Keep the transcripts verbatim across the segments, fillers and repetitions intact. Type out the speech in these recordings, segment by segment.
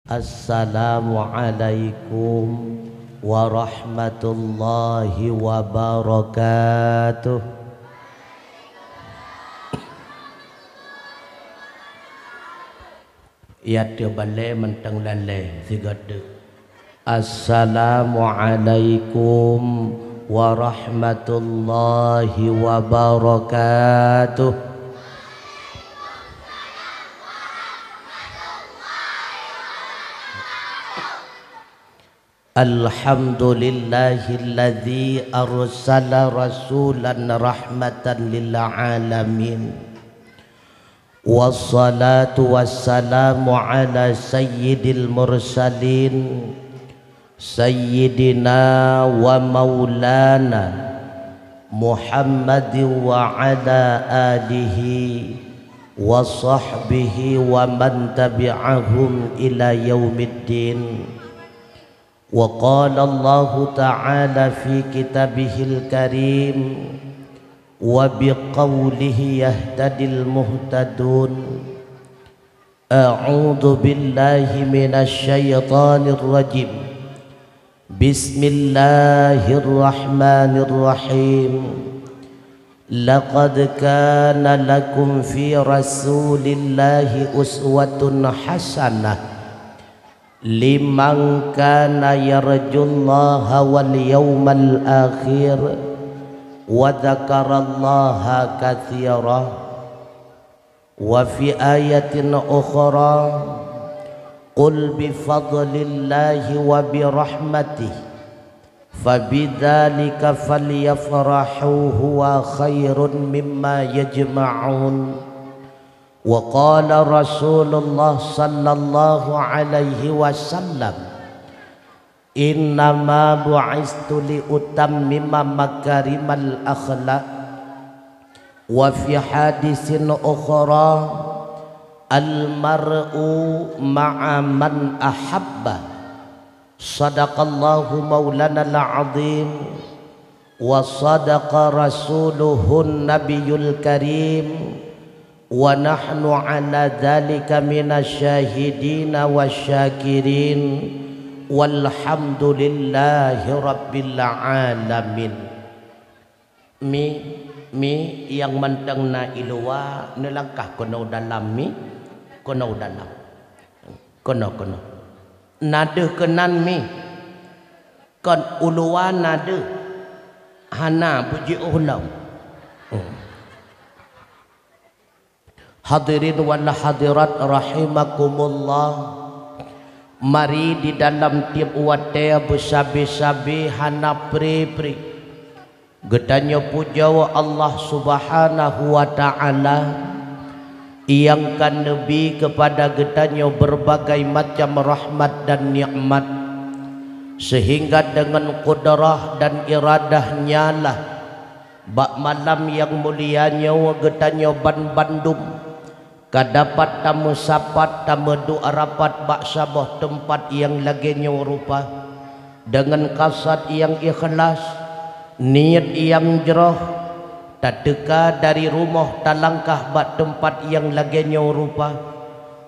Assalamualaikum warahmatullahi wabarakatuh. Ya teubalée mantong lalée sigoe teuk. Assalamualaikum warahmatullahi wabarakatuh. Alhamdulillahilladzi arsala rasulan rahmatan lil alamin. Wassalatu wassalamu ala sayyidil mursalin, sayyidina wa maulana Muhammadin wa ala alihi wa sahbihi wa man tabi'ahum ila yaumiddin. Wa qala Allahu ta'ala fi kitabihil karim, wa biqaulihi yahtadil muhtadun. A'udzu billahi minasy syaithanir rajim. Bismillahirrahmanirrahim. Laqad kana lakum fi Rasulillahi uswatun hasanah liman kana yarjullaha wal yaumal akhir wa dzakarallaha katsira. Wa fi ayatin ukhra, qul bi fadlillahi wa bi rahmatih, fabidzalika falyafrahu huwa khairun mimma yajma'un. Wa qala Rasulullah sallallahu alaihi wasallam, "Innama bu'istu li utammima makarimal akhlak." Wa fi hadisin ukhra, "Al mar'u ma'a man ahabba." Sadaqallahu maulana al-azim. Wa sadaqa rasuluhun nabiyul karim, wa nahnu ala dzalika minasy syahidina wasyakirin, walhamdulillahi rabbil alamin. Mi, mi nyang mantong na i luwa, neulangkah keunoe dalam mi, keunoe dalam. Keunoe, keunoe. Na deuh keunan mi. Kon u luwa na deuh. Hana beujiôh lom. Hmm. Hadirin wal hadirat rahimakumullah. Mari di dalam tieb watée beusabe-sabe hana pre-pre. Geutanyoe pujoe Allah Subhanahu wa Ta'ala, nyang ka neubi keupada geutanyoe beurbagai macam rahmat dan nikmat, seuhingga deungon kudrah dan iradah Nyalah, bak malam nyang mulia nyoe geutanyoe banbandum ka dapat tameusapat, tameuduek rapat bak saboh teumpat nyang lagée nyoe rupa, deungon kasad nyang ikhlas, niet nyang jroh, tateuka dari rumoh talangkah bak teumpat nyang lagée nyoe rupa,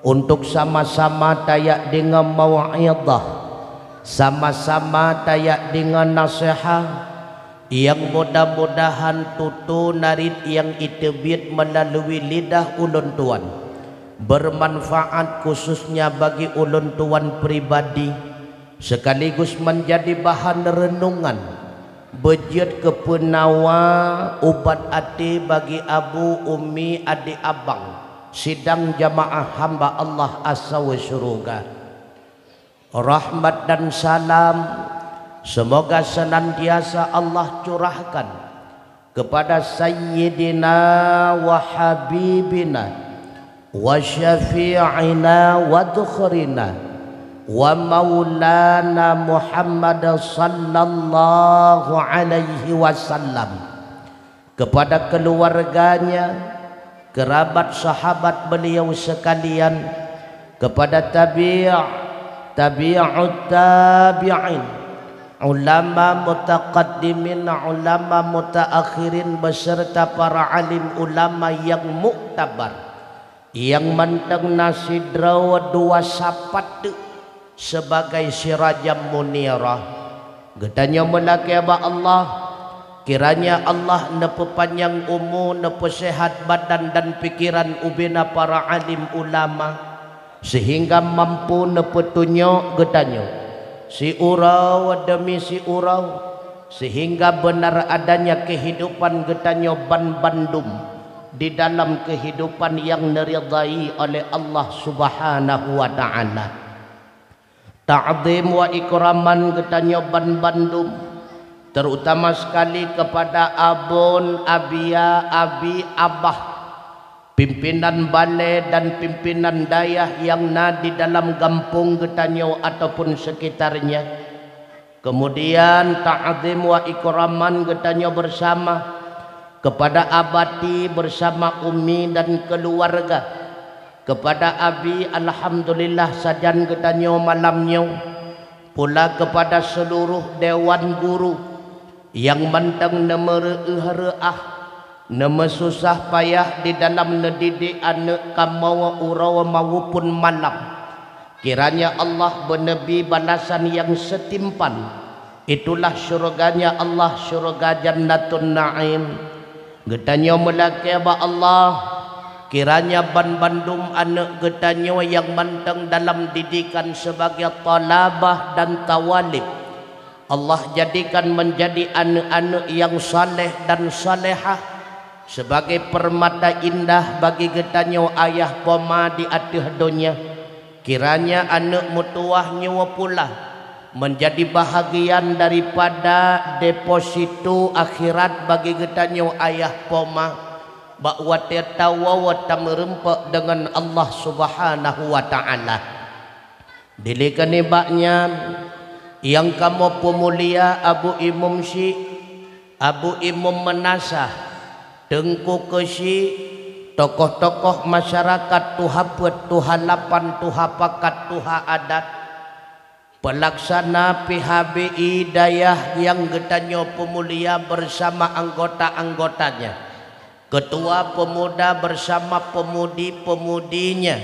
untuk sama-sama tajak deungoe mau'izah, sama-sama tajak deungoe naseuhat, nyang mudah-mudahan tutoe narit nyang iteubiet meulalu lidah ulôn tuan, beumanfaat khususnya bagi ulôn tuan pribadi, sekaligus menjadi bahan renungan, beujeuet keu peunawa ubat até bagi abu, umi, adék, abang, sidang jamaah hamba Allah asoe syeuruga. Rahmat dan salam seumoga seunantiasa Allah curahkan keupada Sayyidina wa Habibina wa Syafi'ina wa Dhukhrina wa Maulana Muhammad sallallahu alaihi wasallam, kepada keluarganya, kerabat sahabat beliau sekalian, kepada tabi', tabi'ut tabi'in, ulama mutaqaddimin, ulama mutaakhirin, beserta para alim ulama yang muktabar, nyang mantong na sidroe dua sapat teuk. sebagai sirajam munirah. Geutanyoe meulakée bak Allah, kiranya Allah neupeupanyang umu, neupeusehat badan dan pikiran ubena para alim ulama, sehingga mampu neupeutunyok geutanyoe siuroe demi siuroe, sehingga beunar adanya keuhidupan geutanyoe ban bandum di dalam keuhidupan nyang neuridai oleh Allah Subhanahu wa Ta'ala. Ta'zim wa ikraman geutanyoe ban bandum, terutama sekali kepada abon, abia, abi, abah, pimpinan balé dan pimpinan dayah nyang na di dalam gampông geutanyoe ataupun sekitarnya. Kemudian ta'zim wa ikraman geutanyoe bersama kepada abati bersama umi dan keluarga, kepada abi, alhamdulillah, sajan geutanyoe malam nyoe, pula kepada seluruh dewan guru nyang mantong neumeureu'ah-reu'ah, neumeususah payah di dalam neudidik aneuëk kamoe uroe maupun malam. Kiranya Allah beuneubi balasan nyang seutimpan. Itulah syurganya Allah, syurga Jannatun Naim. Geutanyoe meulakée bak Allah, kiranya ban bandum aneuëk geutanyoe nyang mantong dalam didikan sebagai thalabah dan thawalib, Allah jadikan menjadi aneuëk-aneuëk nyang saleh dan salehah, sebagai permata indah bagi geutanyoe ayah poma di ateueh donya. Kiranya aneuëk meutuwah nyoe pula menjadi bahagian daripada deposito akhirat bagi geutanyoe ayah poma, bak watée tawoe tameurumpok deungon Allah Subhanahu wa Ta'ala. Dilee keu nibak nyan, nyang kamoe peumulia Abu Imum Syik, Abu Imum Meunasah, Teungku Keuchik, tokoh-tokoh masyarakat, tuha peuet, tuha lapan, tuha pakat, tuha adat, peulaksana P H B I dayah nyang geutanyoe peumulia bersama anggota-anggotanya, ketua pemuda bersama pemudi-pemudinya,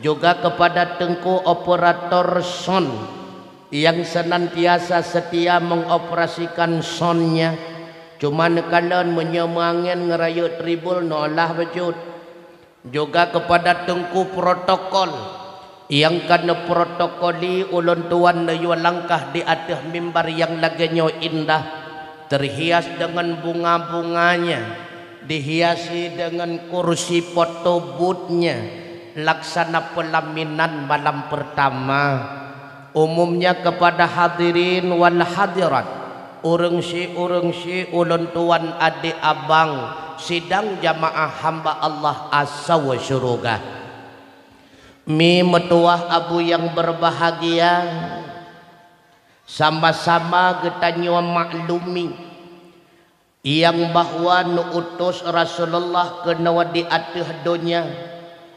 juga kepada teungku operator sound nyang senantiasa setia mengoperasikan soundnya. Cuma neukalon meunyoe meuangén ngeurayeuk tribul neuolah bacut. Juga kepada teungku protokol nyang ka neuprotokoli ulôn tuan neuyue langkah di ateueh mimbar nyang lagée nyoe indah, terhias deungon bunga-bunganya, dihiasi deungon kursi foto booth-nya, laksana peulaminan malam peurtama. Umumnya kepada hadirin wal hadirat, ureuëng syik-ureuëng syik ulôn tuan, adék abang, sidang jamaah hamba Allah asoe syeuruga. Mi meutuwah abu nyang beurbahagia, sama-sama geutanyoe maklumi nyang bahwa neuutus Rasulullah keunoe di ateueh donya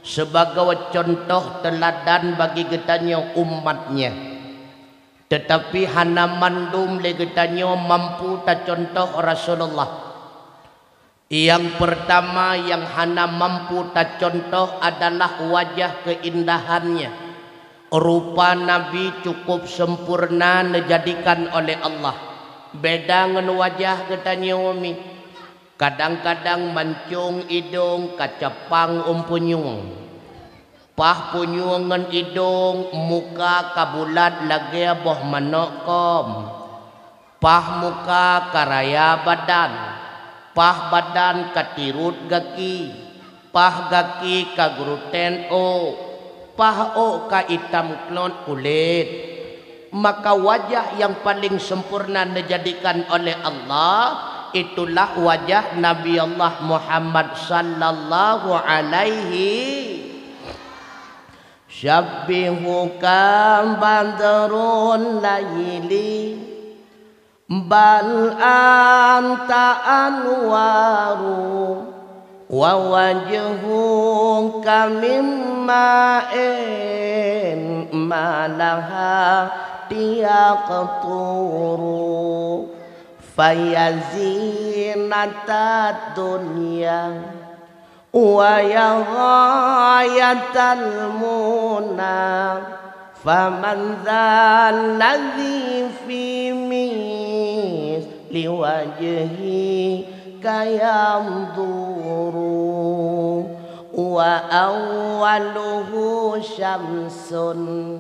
sibagoe cuntoh teuladan bagi geutanyoe umat-Nya. Teutapi hana mandum lé geutanyoe mampu tacuntoh Rasulullah. Nyang peurtama nyang hana mampu tacuntoh adalah wajah keuindahan-Nya. Rupa Nabi cukup sempurna neujadikan oleh Allah. Beda ngon wajah geutanyoe mi. Kadang-kadang mancong idong ka capang ôn punyueng. Paih punyueng ngon idong, muka ka bulat lagée boh manok kom. Paih muka ka raya badan, paih badan ka tirot gaki, paih gaki ka geurutén ôk, paih ôk ka itam klot kulét. Maka wajah nyang paleng sempurna neujadikan oleh Allah, itulah wajah Nabi Allah Muhammad sallallahu alaihi. Syabbihuka badrul laili, bal anta anwaru, wa wajhuka min ma'in ma laha tiyaqturu, faya zinatad dunya, wa ya ghayatal muna, Faman dzalladzi fi mitsli wajhika yanzuru, wa awwaluhu syamsun,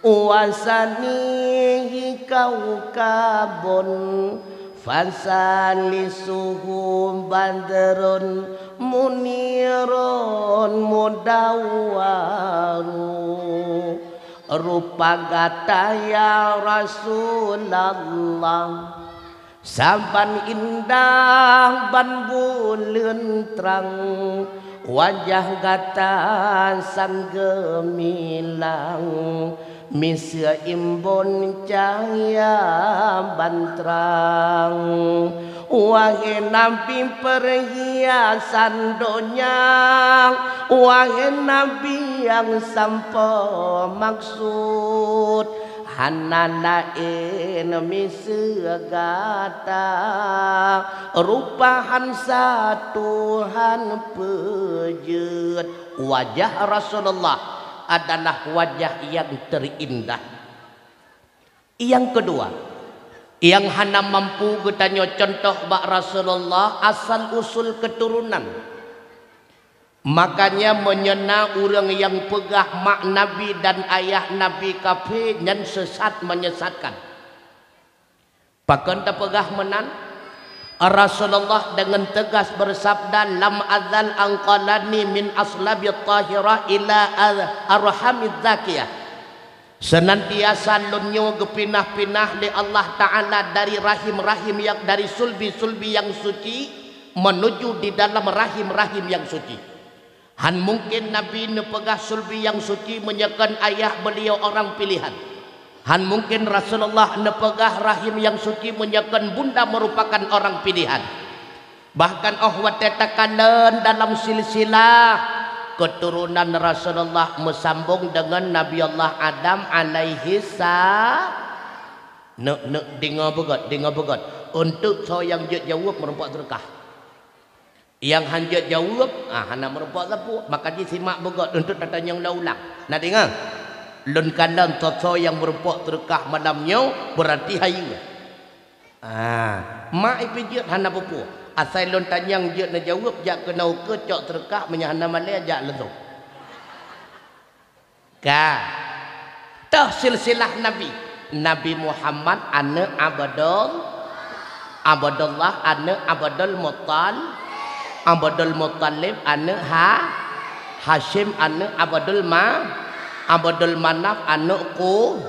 wa tsanihi kaukabun, fa tsalisuhu badrun munirun mudawwaru. Rupa gata, ya Rasulullah, saban indah ban buleuen trang, wajah gata sang geumilang, miseue imbon cahya ban trang. Wahé Nabi peurhiasan donya, wahé Nabi nyang sampoe maksud, hana laén miseue gata, rupa han sa Tuhan peujeuet. Wajah Rasulullah adalah wajah nyang teurindah. Nyang keudua, nyang hana mampu geutanyoe cuntoh bak Rasulullah, asal usul keuturonan. Makanya, meunyoe na ureuëng nyang peugah mak Nabi dan ayah Nabi kafé, nyan sesat menyesatkan. Pakon tapeugah meunan? Rasulullah dengan tegas bersabda, "Lam azal anqalani min aslabi tahirah ila ar-, arhamid zakiyah." Senantiasa lôn nyoe geupinah-pinah lé Allah Ta'ala dari rahim-rahim yang, dari sulbi-sulbi yang suci menuju di dalam rahim-rahim yang suci. Han mungken Nabi neupeugah sulbi nyang suci meunyoe kon ayah beliau orang pilihan. Han mungken Rasulullah neupeugah rahim nyang suci meunyoe kon bunda merupakan orang pilihan. Bahkan óh watée takalon dalam silsilah keuturonan Rasulullah meusambong deungon Nabi Allah Adam alaihi sa-, neuk, neuk, deungoe beugét, deungoe beugét. Untuk soe nyang jeuet jaweueb meurumpok teureukah. Nyang han jeuet jaweueb, ah, hana meurumpok sapeue, maka jih simak beugét untuk tatanyong lôn ulang. Na deungoe? Lôn kalon soe-soe nyang meurumpok teureukah malam nyoe, beurati hayeue. Ah, mak ipeujeuet hana peue-peue. Asai lôn tanyong jeuet neujaweueb, jak keunoe ukeue cok teureukah, meunyoe hana malée jak langsong. Ka. Toh silsilah Nabi. Nabi Muhammad aneuëk Abdul, Abdullah aneuëk Abdul Muttal-, Abdul Muttalib aneuëk Ha-, Hasyim aneuëk Abdul Ma-, Abdul Manaf aneuëk Ku-,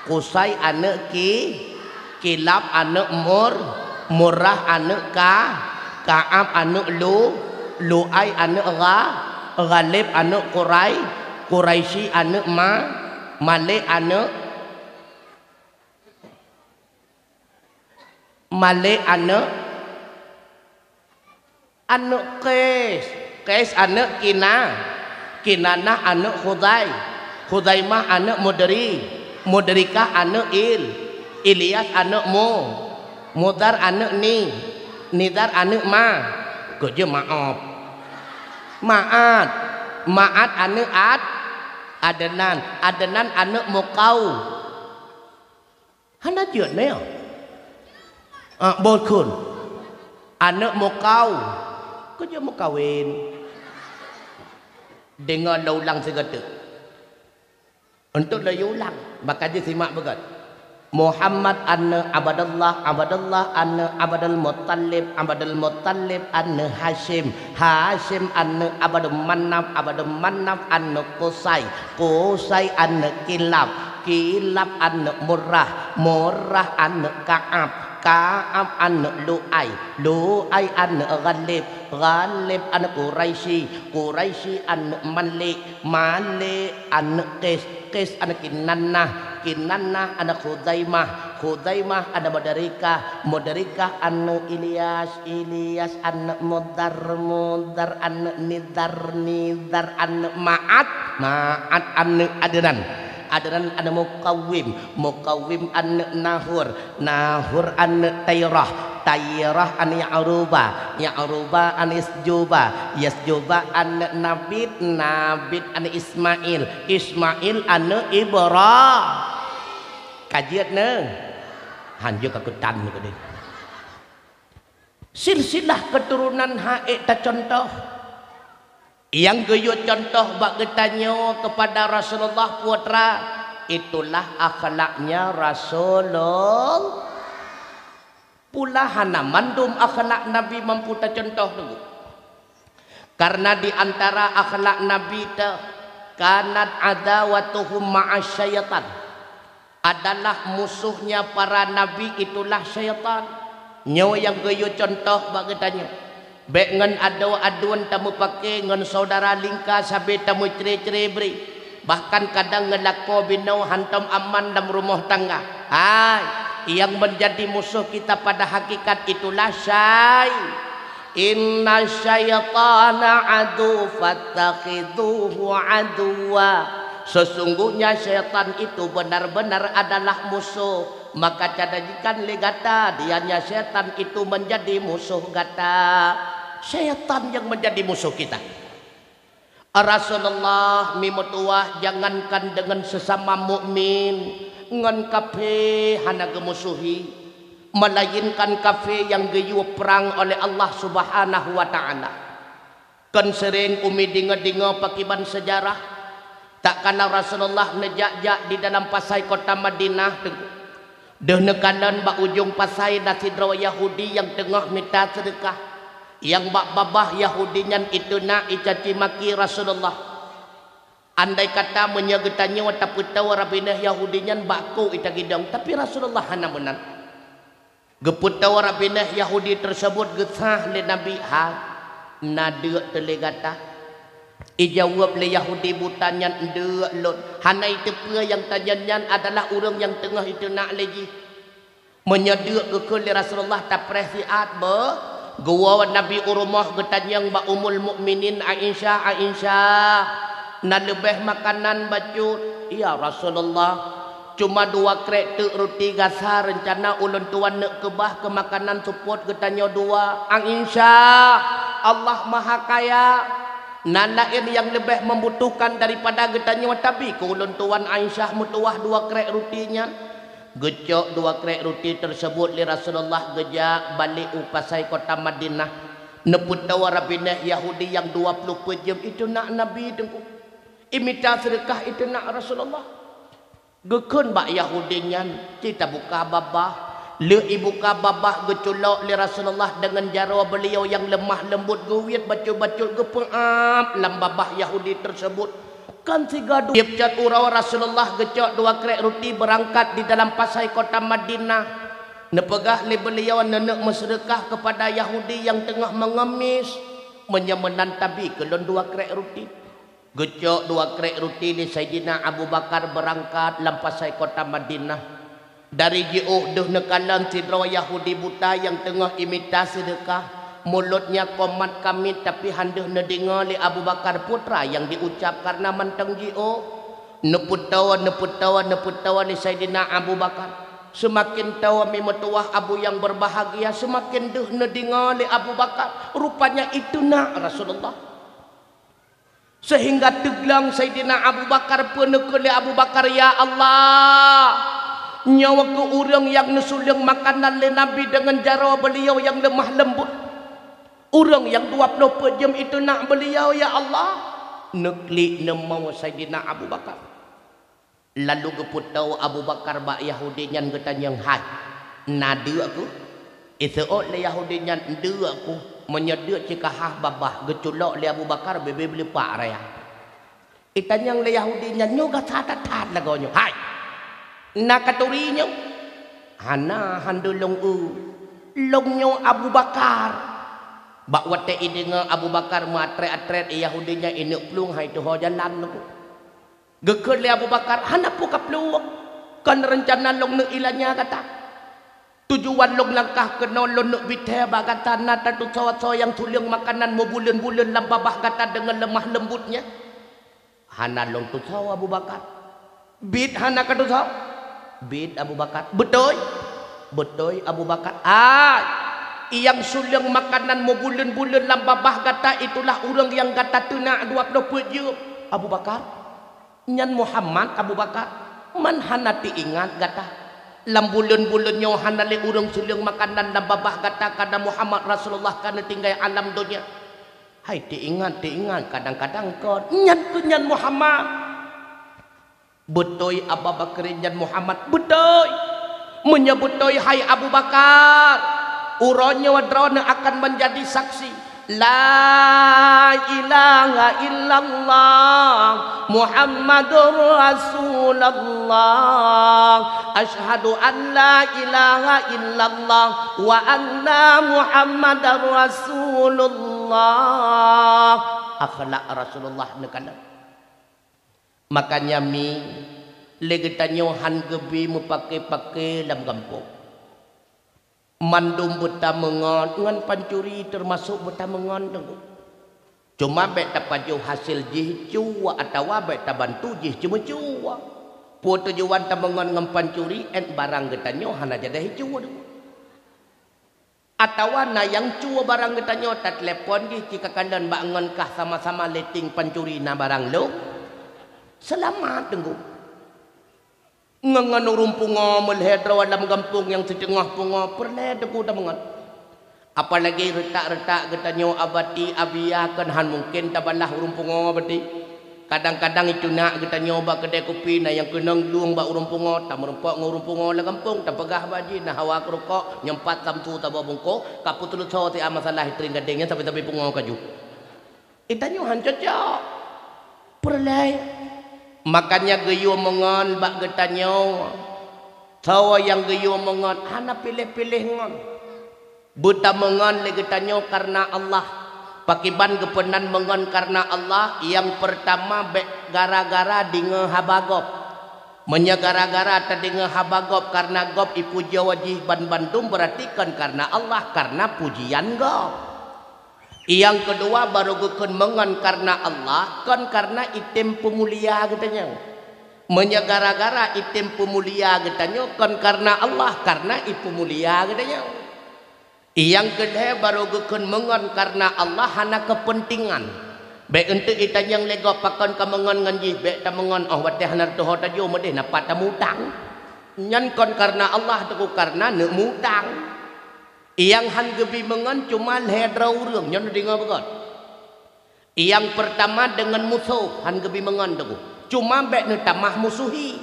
Kusai aneuëk Ki-, Kilab aneuëk Mur-, Murrah aneuëk Ka-, Ka'ab aneuëk Lu-, Lu'ai aneuëk Gha-, Ghalib aneuëk Qurai-, Quraisy aneuëk Ma-, Malik aneuëk, Malik aneuëk, aneuëk Qais, Qais aneuëk Kina-, Kinanah aneuëk Khuzai-, Khuzaimah aneuëk Mudri-, Mudrikah aneuëk Il-, Ilyas aneuëk Mu-, Mudar aneuëk Ni-, Nizar aneuëk Ma-, keujeuet Ma'ab. Ma'at, Ma'at aneuëk Ad-, Adnan, Adnan aneuëk Mukau. Hana jeuet nyoe. Ah, boh khun. Aneuëk Mukau. Keujeuet meukawen. Deungoe lôn ulang sigoe teuk. Untuk lôn yue ulang, maka jih simak beugét. Muhammad aneuëk Abdullah, Abdullah aneuëk Abdul Muttalib, Abdul Muttalib aneuëk Hasyim, Hasyim aneuëk Abdul Manaf, Abdul Manaf aneuëk Qusay, Qusay aneuëk Kilab, Kilab aneuëk Murrah, Murrah aneuëk Ka'ab, Ka'ab aneuëk Lu'ay, Lu'ay aneuëk Ghalib, Ghalib aneuëk Quraisy, Quraisy aneuëk Malik, Malik aneuëk Qais, Qais aneuëk Kinanah, Kinanah aneuëk Khuzaimah, Khuzaimah aneuëk Mudrikah, Mudrikah aneuëk Ilyas, Ilyas aneuëk Mudar, Mudar aneuëk Nizar, Nizar aneuëk Ma'at, Ma'at aneuëk Adnan, Adnan aneuëk Mukawim, Mukawim aneuëk Nahur, Nahur aneuëk Tairah, Sairah aneuëk Ya'ruba, Ya'ruba aneuëk Yasjuba, Yasjuba aneuëk Nabit, Nabit aneuëk Ismail, Ismail aneuëk Ibra. Ka jeuet neuh? Hanjeuet ka kutan keudeh. Silsilah keuturonan han ék tacontoh. Nyang geuyue contoh bak geutanyoe keupada Rasulullah putra, itulah akhlaknya Rasulullah. Pula hana mandum akhlak Nabi mampu tacontoh teungku. Karena di antara akhlak Nabi teuh, kanat adawatuhum ma'asyaitan. Adalah musuhnya para nabi itulah syaitan. Nyoe nyang geuyue contoh bak geutanyoe. Bék ngon adoe aduen tameupaké ngon syedara lingka sabe tameucré-cré bri. Bahkan kadang ngon lakoe binoe hantom aman lam rumoh tangga. Hai, nyang meunjadi musoh kita pada hakikat itulah syai-, "Inna syaitana adu fattakhidhuhu aduwa." Sesungguhnya syaitan itu benar-benar adalah musuh. Maka jadikan lé gata dianya syaitan itu menjadi musuh gata. Syaitan yang menjadi musuh kita. Rasulullah mimeutuwah jangankan dengan sesama mukmin, ngon kafé hana geumusuhi, melainkan kafé nyang geuyue prang oleh Allah Subhanahu wa Ta'ala. Kon seuréng umi deungoe-deungoe pakiban seujarah, tatkala Rasulullah neujak-jak di dalam pasai kota Madinah teungku. Deuh neukalon bak ujong pasai na sidroe Yahudi nyang teungoh mita seudeukah. Nyang bak babah Yahudi nyan iteunak icaci maki Rasulullah. Andai kata meunyoe geutanyoe tapeutoe rabinéh Yahudi nyan bak kok itagidong, tapi Rasulullah hana meunan. Geupeutoe rabinéh Yahudi teusebut geusah lé Nabi, "Hai, na deuk teu lé gata?" Ijaweueb lé Yahudi buta nyan, "Deuk lôn." Hana iteupeue nyang tanyan nyan adalah ureuëng nyang teungoh iteunak lé jih. Meunyoe deuk geukheun lé Rasulullah tapreh siat beuh, geuwoe Nabi u rumoh geutanyong bak Ummul Mukminin Aisyah, "Aisyah, na leubeh makanan bacut?" "Ya Rasulullah, cuma dua krek teuk ruti gasa, reuncana ulôn tuan neuk keubah keu makanan seupôt geutanyoe dua." "Aisyah, Allah Maha Kaya, na laén nyang leubeh membutuhkan daripada geutanyoe, tabi keu ulôn tuan Aisyah meutuwah dua krek ruti nyan." Geucok dua krek ruti teusebut lé Rasulullah geujak balek u pasai kota Madinah. Neupeutoe rabinéh Yahudi nyang dua ploh peuet jeuem iteunak Nabi teungku. Imita seudeukah iteunak Rasulullah. Geukheun bak Yahudi nyan, "Ci tabuka babah." Lheueh ibuka babah geuculok lé Rasulullah deungon jaroe beuliau nyang leumah leumbot geuwiet bacut-bacut geupeuab lam babah Yahudi teusebut. Kon sigoe dua, tiep cot uroe Rasulullah geucok dua krek ruti beurangkat di dalam pasai kota Madinah. Neupeugah lé beuliau neuneuk meuseudeukah keupada Yahudi nyang teungoh meungemis, "Meunyoe meunan tabi keu lôn dua krek ruti." Geucok dua krek ruti lé Saidina Abu Bakar beurangkat lam pasai kota Madinah. Dari jiôh deuh neukalon sidroe Yahudi buta nyang teungoh imita seudeukah. Mulotnya komat kamiet, tapi han deuh neudeungoe lé Abu Bakar peue teuma nyang jiucab kareuna mantong jiôh. Neupeutoe, neupeutoe, neupeutoe lé Saidina Abu Bakar. Seumaken toe mimeutuwah abu nyang beubahgia, seumaken deuh neudeungoe lé Abu Bakar. Rupanya iteunak Rasulullah. Seuhingga teugleng Saidina Abu Bakar, peue neukheun lé Abu Bakar, "Ya Allah, nyoe keuh ureuëng nyang neusuleueng makanan lé Nabi deungon jaroe beuliau nyang leumah leumbot. Ureuëng nyang dua ploh peuet jeuem iteunak beuliau, ya Allah." Neuklik neumoe Saidina Abu Bakar. Lalu geupeutoe Abu Bakar bak Yahudi nyan geutanyong, "Hai, na deuk keuh?" Iseuôt lé Yahudi nyan, "Deuk keuh." Meunyoe deuk cit ka hah babah, geuculok lé Abu Bakar bebe beulupak raya. Itanyong lé Yahudi nyan, "Nyoe gata that-that lagoe nyoe? Hai, na katuri nyoe?" "Hana, han deuh lôn eu. Lôn nyoe Abu Bakar." Bak watée ideungoe Abu Bakar meuatrét-atrét, Yahudi nyan ineuk plueng hai tuho jalan lom. Geukheun lé Abu Bakar, "Hana peue kaplueng, kon reuncana lôn neuk ilanya gata. Tujuan lôn langkah keunoe lôn neuk bithée bak gata na tatusoe-soe nyang suleueng makanan meubuleuen-buleuen lam babah gata deungon leumah leumbot nyan." "Hana lôn tusoe, Abu Bakar." "Biet hana katusoe?" "Biet, Abu Bakar." "Beutôi?" "Beutôi, Abu Bakar." "Ai, Nyang suleueng makanan meubuleuen-buleuen lam babah gata, itulah ureuëng nyang gata teunak dua ploh peuet jeuem. Abu Bakar, nyan Muhammad, Abu Bakar, man hana teuingat gata? Lam buleuen-buleuen nyoe hana lé ureuëng suleueng makanan lam babah gata, kana Muhammad Rasulullah ka neutinggai alam donya. Hai teuingat, teuingat, kadang-kadang kon. Nyan keuh nyan Muhammad. Beutôi Abu Bakar nyan Muhammad, beutôi. Meunyoe beutôi, hai Abu Bakar, uroe nyoe droeneuh akan menjadi saksi. La ilaha illallah Muhammadur Rasulullah. Asyhadu an la ilaha illallah wa anna Muhammadar Rasulullah. Akhlak Rasulullah neukalon. Makanya mi, lé geutanyoe han geubi meupaké-paké lam gampông. Mandum beutameungon ngon pancuri teumasok beutameungon teungku. Cuma bék tapajoh hasé jih cue atawa bék tabantu jih ceumeucue. Peue tujuan tameungon ngon pancuri, 'et barang geutanyoe hana jadeh cue teungku. Atawa na nyang cue barang geutanyoe, tateulepon jih, ci kakalon bak ngon kah sama-sama letting pancuri na barang lôn. Seulamat teungku. Ngon-ngon ureuëng pungoe meulhée droe lam gampông nyang siteungoh pungoe peureulée teungku tameungon. Apalagi reutak-reutak geutanyoe Abati, Abia, kan han mungken tabalah ureuëng pungoe Abati. Kadang-kadang itunak geutanyoe bak keudée kupi na nyang keunong lueng bak ureuëng pungoe, tameurumpok ngon ureuëng pungoe lam gampông, tapeugah bak jih na hawa keurukok, nyang pat samsu saboh bungkôh, ka peuteuleusoe siat masalah itring gadeng nyan sabe-sabe pungoe kaju. Geutanyoe han cocok. Peureulée. Makanya geuyue meungon bak geutanyoe. Soe nyang geuyue meungon hana piléh-piléh ngon. Beutameungon lé geutanyoe kareuna Allah. Pakriban geupeunan meungon kareuna Allah? Nyang peurtama bék gara-gara deungoe haba gob. Meunyoe gara-gara tadeungoe haba gob kareuna gob ipujoe jih banmandum, beurati kon kareuna Allah, kareuna pujian gob. Nyang keudua barô geukheun meungon kareuna Allah, kon kareuna item peumulia geutanyoe. Meunyoe gara-gara item peumulia geutanyoe, kon kareuna Allah, kareuna ipeumulia geutanyoe. Nyang keulhée barô geukheun meungon kareuna Allah hana keupeuntengan. Bék eunteuk itanyong lé gob pakon ka meungon ngon jih, bék tameungon óh watée hana teuho tajok meudeh na pat tameutang. Nyan kon kareuna Allah teungku, kareuna neuk meutang. Nyang han geubi meungon cuma lhée droe ureuëng, nyoe neudeungoe beugét. Nyang peurtama deungon musoh han geubi meungon teungku. Cuma bék neutamah musuhi.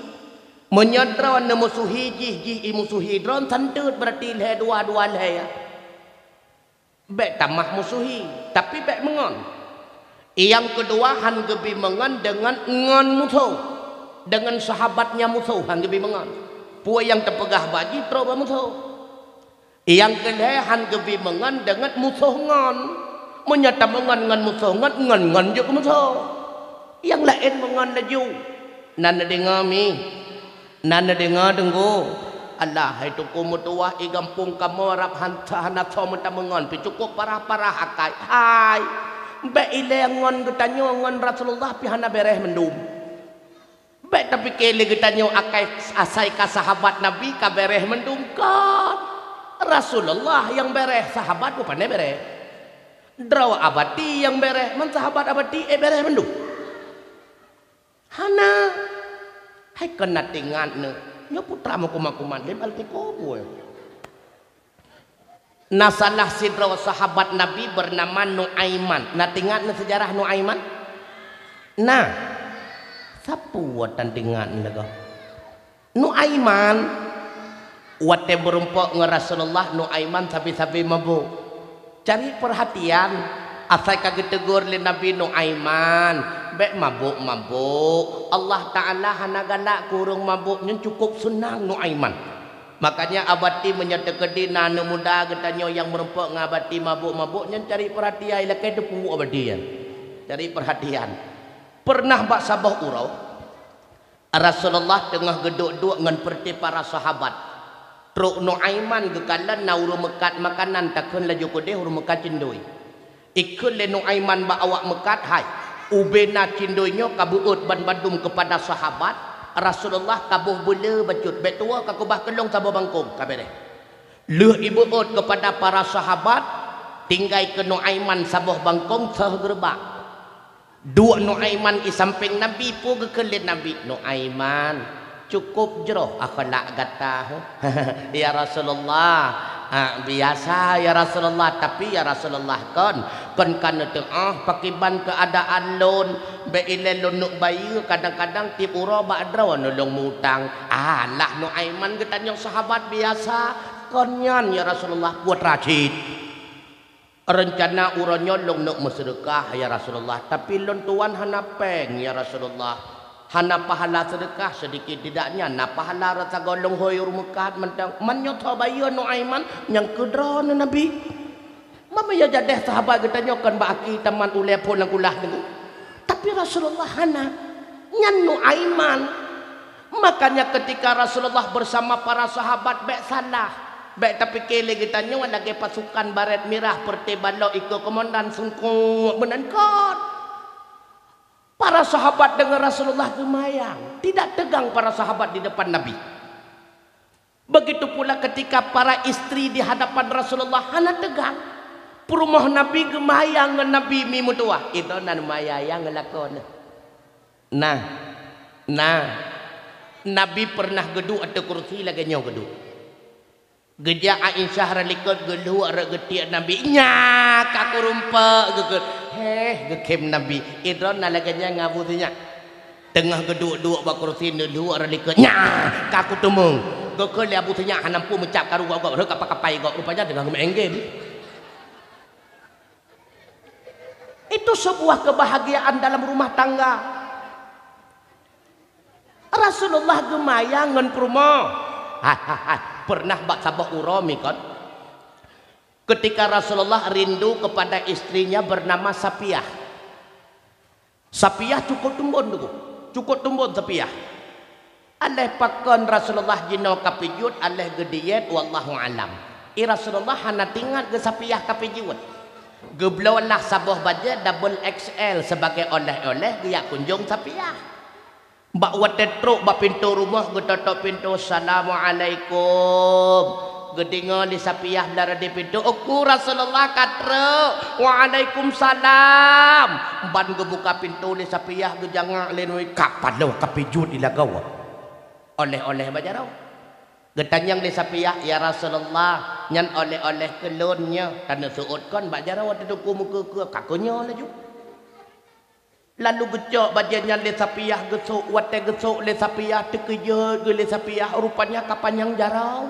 Meunyoe droe neumusuhi jih, jih imusuhi droe, santeut beurati lhée dua, dua lhée ya. Bék tamah musuhi, tapi bék meungon. Nyang keudua han geubi meungon deungon ngon musoh. Deungon sahabat nyang musoh han geubi meungon. Peue nyang teupeugah bak jih troh bak musoh. Nyang keulhée han geubi meungon deungon musoh ngon. Meunyoe tameungon ngon musoh ngon, ngon-ngon jeuet keu musoh. Nyang laén meungon laju. Na neudeungoe mi? Na neudeungoe teungku? Alah, hai teungku meutuwah, i gampông kamoe rab han, hana soe meutameungon, pih cukôp parah-parah akai. Hai, bék ilée ngon geutanyoe ngon Rasulullah pih hana béréh mandum. Bék tapike lé geutanyoe akai asai ka sahabat Nabi ka béréh mandum, kon. Rasulullah nyang béréh, sahabat bukon béréh. Droe Abati nyang béréh, man sahabat Abati éh béréh mandum. Hana. Hai kon na teuingat neuh. Nyoe putra meukumat-kumat lé bal tiko buet. Na salah sidroe sahabat Nabi beunama Nuaiman. Na teuingat neuh seujarah Nuaiman? Na. Sapeue tan teuingat neuh lagée? Nuaiman. Watée meurumpok ngon Rasulullah, Nuaiman sabe-sabe mabök. Cari peurhatian, asai ka geuteugor lé Nabi, "Nuaiman, bék mabök-mabök. Allah Taala hana galak keu ureuëng mabök, nyan cukôp seunang, Nuaiman." Makanya Abati meunyoe teukeudi na aneuëk muda geutanyoe nyang meurumpok ngon Abati mabök-mabök, nyan cari peurhatian, ilakée teupeue Abati nyan. Cari peurhatian. Peureunah bak saboh uroe, Rasulullah teungoh geuduek-duek ngon peureuté para sahabat. Trok Nuaiman geukalon na ureuëng meukat makanan, takheun laju keudeh ureuëng meukat cindoi. Ikheun lé Nuaiman bak awak meukat, hai, ubena cindoi nyoe ka beuôt banmandum keupada sahabat, Rasulullah ka boh beule bacut, bék tuwoe ka keubah keu lôn saboh bangkong, ka béréh. Lheueh ibeuôt keupada para sahabat, tinggai keu Nuaiman saboh bangkông seuh geureubak. Duek Nuaiman i sampéng Nabi, peue geukheun lé Nabi, "Nuaiman, cukôp jroh akhlak gata, heuh." "Ya Rasulullah." "Ah, biasa, ya Rasulullah, tapi, ya Rasulullah, kon, kon ka neuteuôh pakriban keuadaan lôn, bék ilée lôn neuk bayeue, kadang-kadang tieb uroe bak droeneuh lôn meu-utang." Alah, Nuaiman geutanyoe sahabat biasa, "Kon nyan, ya Rasulullah, peue teuma cit." "Reuncana uroe nyoe lôn neuk meuseudeukah, ya Rasulullah, tapi lôn tuan hana péng, ya Rasulullah. Hana pahala seudeukah, seudikit tidaknya na pahala rot sagoe lôn hôi ureuëng meukat mantong." "Man nyoe tho bayeue, Nuaiman, nyang keu droeneuh Nabi." Meunyoe jadeh sahabat geutanyoe kon bak aki tamat ulée phon lam kulah teungku. Tapi Rasulullah hana. Nyan Nuaiman. Makanya ketika Rasulullah bersama para sahabat, bék salah. Bék tapike lé geutanyoe lagée pasukan barét mirah peureute balok ikeue keumandan seungkok, meunan kon. Para sahabat deungon Rasulullah geumayang, tidak tegang para sahabat di depan Nabi. Begitu pula ketika para istri di hadapan Rasulullah hana tegang. Peurumoh Nabi geumayang ngon Nabi mi meutuwah. Itu nan mayang ngon lakoe. Nah, nah, Nabi pernah geuduek ateueh kursi lagée nyoe geuduek. Geujak Aisyah rot likot geulhok rot geutiek Nabi, "Nya, ka kurumpok," geukheun. Heh, geukheun Nabi, "Idroe na lagée nyan ngon Abu Sinyak." Teungoh geuduek-duek bak kursi neulhok rot likot, "Nya, ka kuteumeung," geukheun lé Abu Sinyak hana mampu meucab karu gob-gob, rhot kapai-kapai gob, rupanya teungoh geumeu'en game. Itu sebuah kebahagiaan dalam rumah tangga. Rasulullah geumayang ngon peurumoh. Hai, hai, hai. Pernah bak saboh uroe mi kon, ketika Rasulullah rindu kepada istrinya bernama Safiyah. Safiyah cukôp teumbon teungku. Cukôp teumbon Safiyah. Aléh pakon Rasulullah jinoe ka pijuet, aléh geudiet, wallahu alam. I Rasulullah hana teuingat geu Safiyah ka pijuet. Geubloe lah saboh bajée double X L sebagai oleh-oleh geujak kunjong Safiyah. Bak watée trok bak pintoe rumoh, geutotok pintoe, "Assalamualaikum." Geudeungoe lé Safiyah bak ladeh pintoe, "Uku Rasulullah ka trok." "Waalaikumsalam." Ban geubuka pintoe lé Safiyah, geujangak lé nui, ka padub ka pijuet di lagoe. Oleh-oleh bak jaroe. Geutanyong lé Safiyah, "Ya Rasulullah, nyan oleh-oleh keu lôn nyoe." Taneuseuôt kon bak jaroe teungku meukeue-keue, ka keu nyoe laju. Lalu geucok bajée nyan lé Safiyah geusok, watée geusok lé Safiyah teukeujot geuh lé Safiyah, rupanya ka panyang jaroe.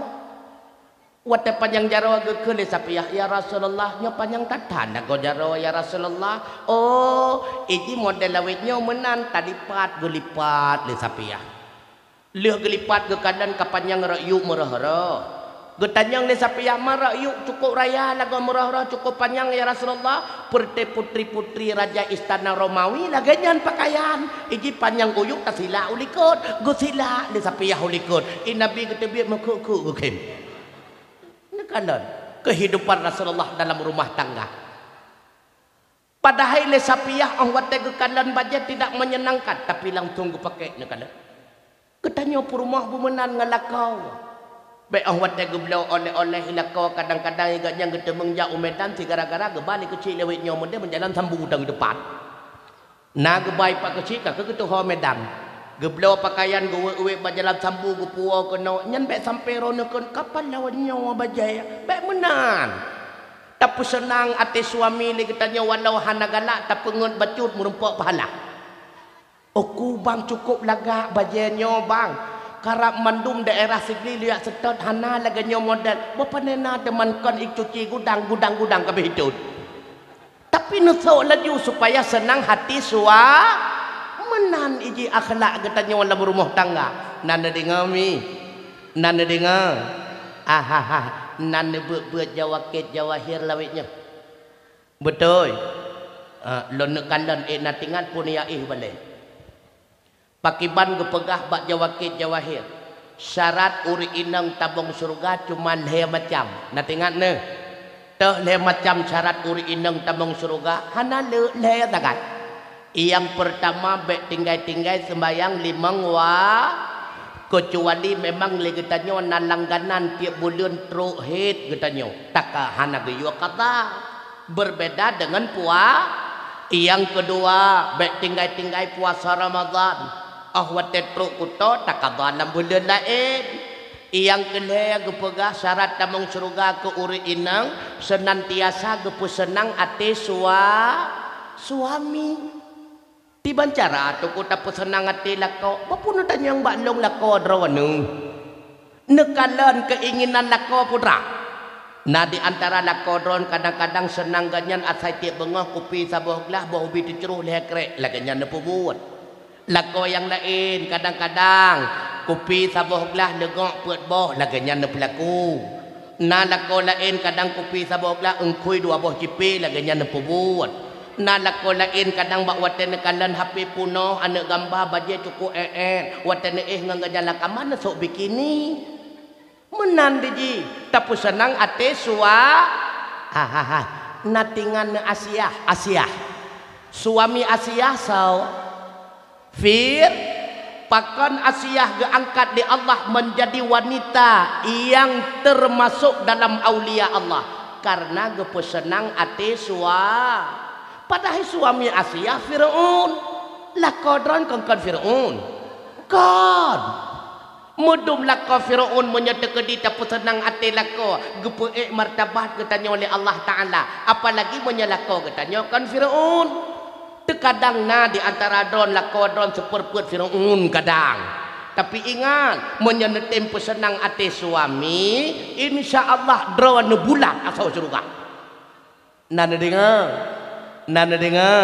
Watée panyang jaroe geukheun lé Safiyah, "Ya Rasulullah, nyoe panyang that-that lagoe jaroe, ya Rasulullah." Oh, iji model awét nyoe meunan talipat geulipat lé Safiyah. Lheueh geulipat geukalon ka panyang rot yuek meurôh-rôh. Geutanyong lé Safiyah, "Ma rot yuek cukôp raya lagoe meurôh-rôh cukôp panyang, ya Rasulullah?" "Peureute putri-putri raja istana Romawi lagée nyan pakaian. Iji panyang u yuek tasilak u likot." Geusilak lé Safiyah u likot. I Nabi geuteubiet meukeue-keue geukheun. Neukalon kehidupan Rasulullah dalam rumah tangga. Padahai lé Safiyah óh watée geukalon bajée tidak menyenangkan, tapi langsung geupaké neukalon. Geutanyoe peurumoh beumeunan ngon lakoe. Bék óh watée geubloe oleh-oleh i lakoe, kadang-kadang i gobnyan geuteumeung jak u Medan, si gara-gara geuba lé keuchik lé awét nyoe meudeh meujalan sambu u teumpat. Na geuba i pak keuchik ka keu geutuho Medan. Geubloe peukayan geuwét-wét bak jalan sambu geupuwoe keunoe, nyan bék sampoe droeneuh kheun, "Ka pat lawan nyoe bajée." Bék meunan. Tapeuseunang até suami lé geutanyoe walau hana galak, tapeungét bacut meurumpok pahala. Uku bang cukôp lagak bajée nyoe bang. Karab mandum daerah Sigli liak seutôt hana lagée nyoe model. Boh pane na teuma kon i cuci gudang, gudang-gudang ka beuh itot. Tapi neusok laju supaya seunang hati sua-, meunan iji akhlak geutanyoe lam rumoh tangga. Na neudeungoe mi? Na neudeungoe? Ahaha, na neubeuet-beuet jawakét jawahir lawét nyoe. Beutôi. Ah, lôn neukalon ék na teuingat pun ya ih balée. Pakiban geupeugah bak jawakét jawahir, syarat ureuëng inong tabong syeuruga cuma lhée macam. Na teuingat neuh? Toh lhée macam syarat ureuëng inong tabong syeuruga, hana le-, lhée sagai. Nyang peurtama, bék tinggai-tinggai seumbahyang limong wa-, Keucuali memang lé geutanyoe na langganan tieb buleuen trok hét geutanyoe, taka hana geuyue qadha. Berbeda dengan pua-, nyang keudua, bék tinggai-tinggai puasa Ramadhan. Óh watée trok kuto, takadha lam buleuen laén. Nyang keulhée geupeugah syarat tamong syeuruga keu ureuëng inong, seunantiasa geupeuseunang até sua-, suami. Tiban cara teungku tapeuseunang até lakoe, peue pun tanyong bak lôn lakoe droeneuh. Neukalon keuinginan lakoe putra. Na di antara lakoe droen kadang-kadang seunang geuh nyan asai tieb beungoh kupi saboh glah boh ubi teucroh lhée krek, lagée nyan neupeubuet. Lakoe nyang laén kadang-kadang kupi saboh glah leungok peuet boh, lagée nyan neupeulaku. Na lakoe laén kadang kupi saboh glah eungkhui dua boh cipé, lagée nyan neupeubuet. Na lakoe laén kadang bak watée neukalon H P punoh, aneuëk gamba bajée cukup ék-ék, watée neuéh ngon geujalan ka meunan neusok bikini. Meunan di jih tapeuseunang até sua-, ha, ha, ha. Na tingan neu Asiah, Asiah. Suami Asiah soe? Fir-, pakon Asiah geuangkat lé Allah menjadi wanita nyang termasuk dalam aulia Allah? Karena geupeuseunang até sua-, padahai suami Asiah Firaun. Lakoe droen kon, kon Firaun. Kon. Meudum lakoe Firaun meunyoe teukeudi tapeuseunang até lakoe, geupeuék martabat geutanyoe lé Allah Taala, apalagi meunyoe lakoe geutanyoe kon Firaun. Teukadang na di antara droen lakoe droen seuperpeuet Firaun kadang. Tapi ingat, meunyoe neutem peuseunang até suami, insya Allah droe neubulat asoe syeuruga. Na neudeungoe? Na neudeungoe?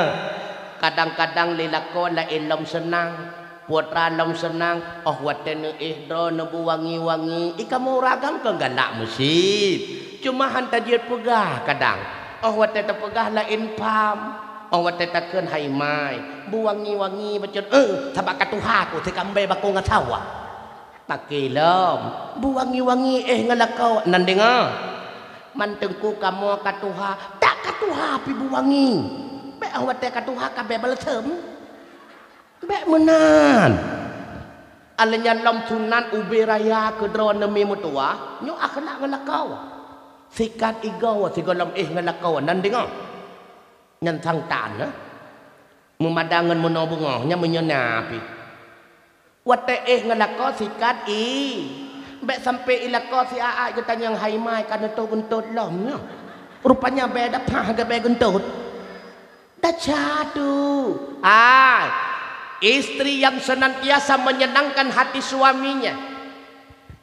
Kadang-kadang lé lakoe laén lom seunang, putra lom seunang, óh watée neuéh droe neubu wangi-wangi, i kamoe ureuëng agam kon galak meusit. Cuma han tajeuet peugah kadang. Óh watée tapeugah laén pham, óh watée takheun hai mai, bu wangi-wangi bacut, eh, sabab ka tuha ku sikambée bako ngon sawa. Paké lom, bu wangi-wangi éh ngon lakoe, nan deungoe. Man teungku kamoe ka tuha, tak ka tuha pih bu wangi. Bék óh watée ka tuha ka bék balsem. Bék meunan. Alèh nyan lom sunat ubé raya keu droeneuh mi meutuwah, nyoe akhlak ngon lakoe. Sikat igoe sigohlom éh ngon lakoe, nan deungoe. Nyan sang tan, eh. Meumada ngon meunoe beungoh, nyan meunyoe na pih. Watée éh ngon lakoe sikat i. Bék sampoe i lakoe siat-at geutanyong hai mai ka neutoh geuntot lom nyoe. Rupanya bék dapat gabée geuntot. Desya tu. Hai, istri yang senantiasa menyenangkan hati suaminya.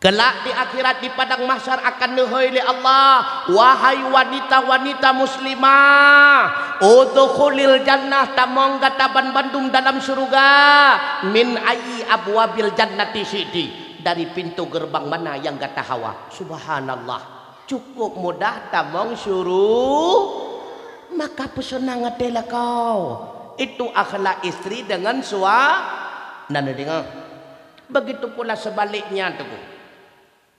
Kelak di akhirat di padang mahsyar akan neuhôi lé Allah, "Wahai wanita-wanita muslimah, udkhulil jannah, tamong gata banbandum dalam syeuruga, min ayyi abwabil jannati syi'ti, dari pintu gerbang mana yang gata hawa." Subhanallah. Cukup mudah tamong syuru-, maka peuseunang até lakoe. Itu akhlak istri dengan sua-, na neudeungoe. Begitu pula sebaliknya, teungku.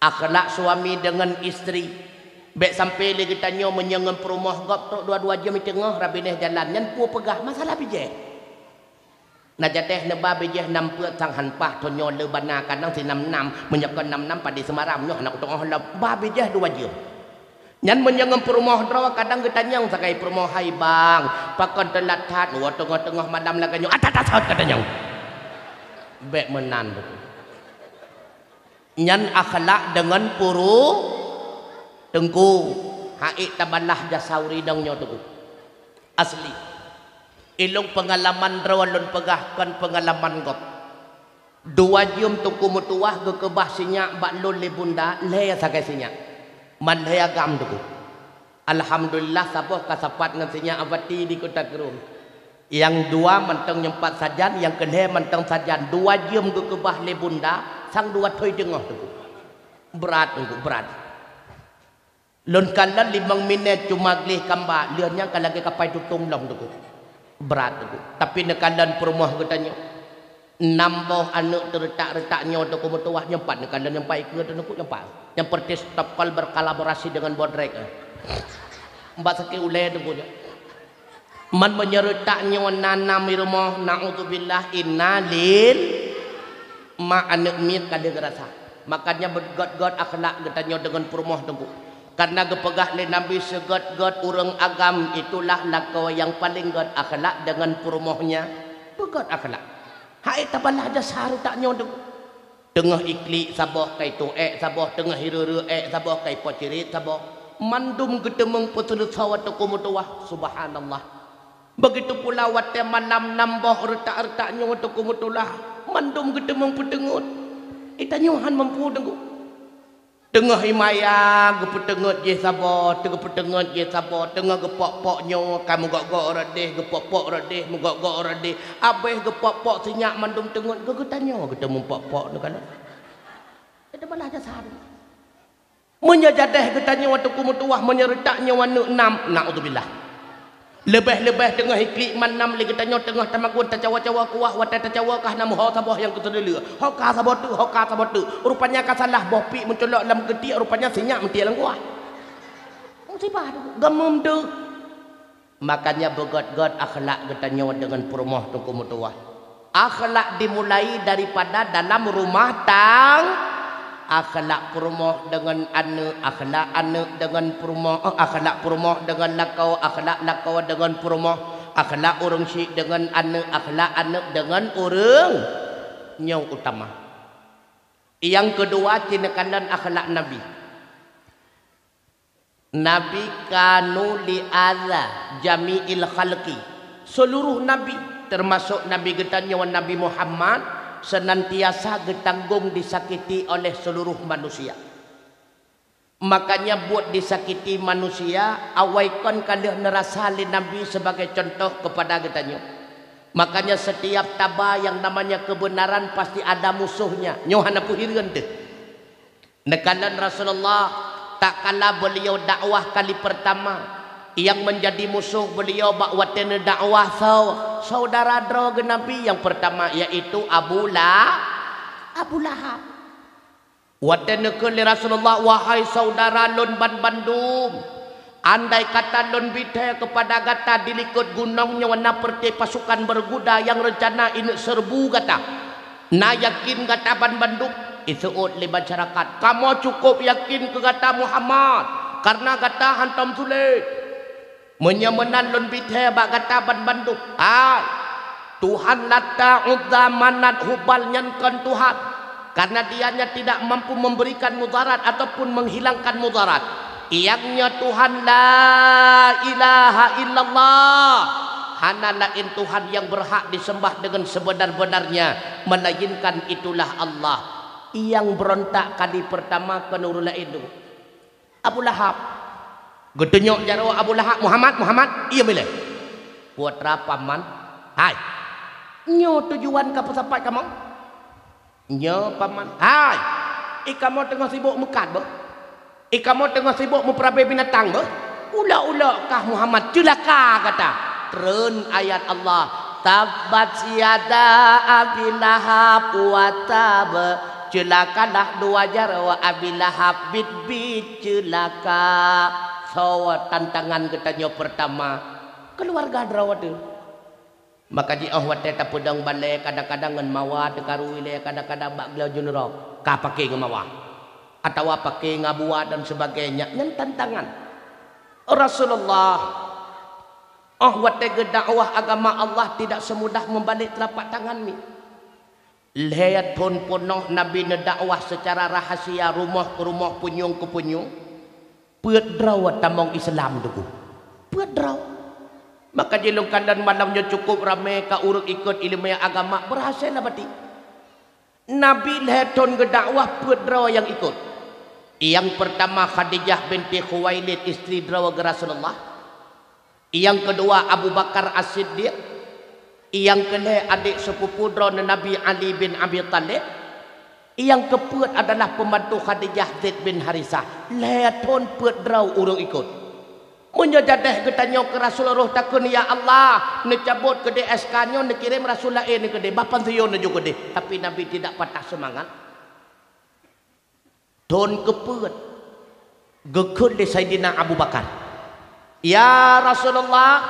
Akhlak suami dengan istri. Bék sampoe lé geutanyoe meunyoe ngon peurumoh gob trok dua-dua jeuem i teungoh, rabinéh jalan, nyan peue peugah, masalah bijéh. Na jadéh neuba bijéh nam peuet sang han paih, thon nyoe le bana kadang si nam-nam, meunyoe kon nam-nam padé seumaram nyoe hana kuteungoh lom, ba bijéh dua jeuem. Nyan meunyoe ngon peurumoh droe kadang geutanyong sagai peurumoh, "Hai bang, pakon teulat that, woe teungoh-teungoh malam lagée nyoe, atat-atat sot," katanyong. Bék meunan, nyan akhlak deungon puru-, teungku, haiek tabalah jasa ureuëng inong nyoe, teungku. Asli. Ilong peungalaman droe lôn peugah kon peungalaman gob. Dua jeuem teungku meutuwah geukeubah sinyak bak lôn lé bunda, lhée sagai sinyak. Man lhée agam teungku. Alhamdulillah saboh ka sapat ngon sinyak abati di Kota Krueng. Nyang dua mantong nyumpat sajan, nyang keulhée mantong sajan. Dua jeuem geukeubah lé bunda, sang dua thoi teungoh teungku. Brat teungku, brat. Lôn kalon limong minét cuma gleh kamba, lheueh nyan ka lagée kapai tutong lom teungku. Brat teungku. Tapi neukalon peurumoh geutanyoe. Nam boh aneuëk teureutak-reutak nyoe teungku meutuwah, nyoe pat neukalon nyoe pat ikeue teungku nyoe pat. Nyang pertis top call berkolaborasi dengan bodrek, eh. Mbak sakét ulée teungku nyoe. Man meunyoe reutak nyoe na nam i rumoh, naudzubillah, inna lil-, Mak aneuëk miet ka lheueh geurasa. Makanya beugöt-göt akhlak geutanyoe deungon peurumoh teungku. Karena geupeugah lé Nabi, "Seugöt-göt ureuëng agam itulah lakoe nyang paleng göt akhlak deungon peurumoh nyan." Beugöt akhlak. Hai tabalah jasa rutak nyoe teungku. Teungoh iklik saboh kai tuek saboh, teungoh hireue-reue ék saboh kai po cirit saboh. Mandum geuteumeung peuseuleusoe teungku meutuwah. Subhanallah. Begitu pula watée malam nam boh reutak-reutak nyoe teungku meutuwah, mandum geuteumeung peuteungeut. Itanyoe han mampu teungku. Teungoh imaya geupeuteungeut jih saboh, teugeupeuteugeut jih saboh, teungoh geupok-pok nyoe ka meugok-gok rot deh, geupok-pok rot deh, meugok-gok rot deh. Abéh geupok-pok sinyak mandum teungeut, geutanyoe geuteumeung pok-pok neukalon. Itu balah jasa. Meunyoe jadeh geutanyoe teungku meutuwah, meunyoe reutak nyoe aneuëk nam, naudzubillah. Leubeh-leubeh teungoh iklik man nam lé geutanyoe teungoh tamagun tacawa-cawa kuah, watée tacawa kah nam ho saboh nyang keuteuleuleue. Ho ka saboh teuk, ho ka saboh teuk. Rupanya ka salah boh piek meuculok lam keutiek, rupanya sinyak meutiek lam kuah. Musibah tu, gamem tu. Makanya beugöt-göt akhlak geutanyoe deungon peurumoh teungku meutuwah. Akhlak dimulai daripada dalam rumah tang-, akhlak peurumoh deungon aneuëk, akhlak aneuëk deungon peurumoh, eh, akhlak peurumoh deungon lakoe, akhlak lakoe deungon peurumoh, akhlak ureuëng syik deungon aneuëk, akhlak aneuëk deungon ureuëng. Nyoe utama. Nyang keudua, cineukalon akhlak Nabi. Nabi kanu li adza jami'il khalqi. Seluruh nabi, termasuk Nabi geutanyoe Nabi Muhammad, senantiasa geutanggong disakiti oleh seluruh manusia. Makanya buet disakiti manusia, awai kon ka lheueh neurasa lé Nabi sebagai contoh kepada geutanyoe. Makanya setiap taba yang namanya kebenaran pasti ada musuhnya. Nyoe hana peuhireuen deh. Neukalon Rasulullah, tatkala beliau dakwah kali pertama, yang menjadi musuh beliau bak watée neudakwah sau-, saudara droe geunabi nyang pertama, yaitu Abu La-, Abu Lahab. Watée neukheun lé Rasulullah, "Wahai saudara lôn banbandum, andai kata lôn bithée keupada gata di likot gunong nyoe na peureute pasukan beuguda nyang reuncana ineuk seureubu gata, na yakin gata banbandum?" Iseuôt lé masyarakat, "Kamoe cukôp yakin keu gata Muhammad, kareuna gata hántom sulet." Meunyoe meunan lôn bithée bak gata banbandum, hai, Tuhan Lata, Uzza, Manat, Hubal nyan kon Tuhan, karena Dia nyan tidak mampu memberikan mudarat ataupun menghilangkan mudarat. Nyang nyoe Tuhan la ilaha illallah. Hana laén Tuhan nyang berhak disembah dengan sebenar-benarnya, melainkan itulah Allah. Nyang beurontak kali pertama kon ureuëng laén tu. Abu Lahab. Geutunyok jaroe Abu Lahab, "Muhammad, Muhammad!" Iya milée. "Putra paman." "Hai, nyoe tujuan ka peusapat kamoe?" "Nyoe paman." "Hai, i kamoe teungoh sibok meukat beuh? I kamoe teungoh sibok meupeurabée binatang beuh? Ulok-ulok kah Muhammad, ceulaka gata!" Treun ayat Allah, "Tabbat yada Abi Lahab wa tab." Ceulakalah dua jaroe Abi Lahab, biet-biet ceulaka. Soe tantangan geutanyoe pertama? Keuluwarga droe teuh. Maka jiôh watée tapeudong balée, kadang-kadang ngon mawa teukaru ilée, kadang-kadang bak glo jeuneurok ka paké ngon mawa, atawa paké ngon abuwa dan sebagainya. Nyan tantangan. Rasulullah, oh watée geudakwah agama Allah tidak semudah membalék telapak tangan mi. Lhée thon peunoh Nabi neudakwah seucara rahasia, rumoh keu rumoh, punyueng keu punyueng. Peuet droe tamong Islam teungku. Peuet droe. Maka jilong kandang malam nyoe cukup ramé ka ureuëng ikot iéleumé agama, beurhasé na batik. Nabi lhée thon geudakwah peuet droe nyang ikot. Nyang peurtama Khadijah binti Khuwailid, istri droe geuh Rasulullah. Nyang keudua Abu Bakar As-Siddiq. Nyang keulhée adék seupupu droeneuh Nabi Ali bin Abi Thalib. Nyang keupeuet adalah pembantu Khadijah, Zaid bin Harisah. Lhée thon peuet droe ureuëng ikot. Meunyoe jadeh geutanyoe keu Rasul roh takheun, "Ya Allah, neucabot keudeh S K nyoe, neukirém rasul laén keudeh, bah pansiyôn neujok keudeh." Tapi Nabi tidak patah semangat. Thon keupeuet geukheun lé Saidina Abu Bakar, "Ya Rasulullah,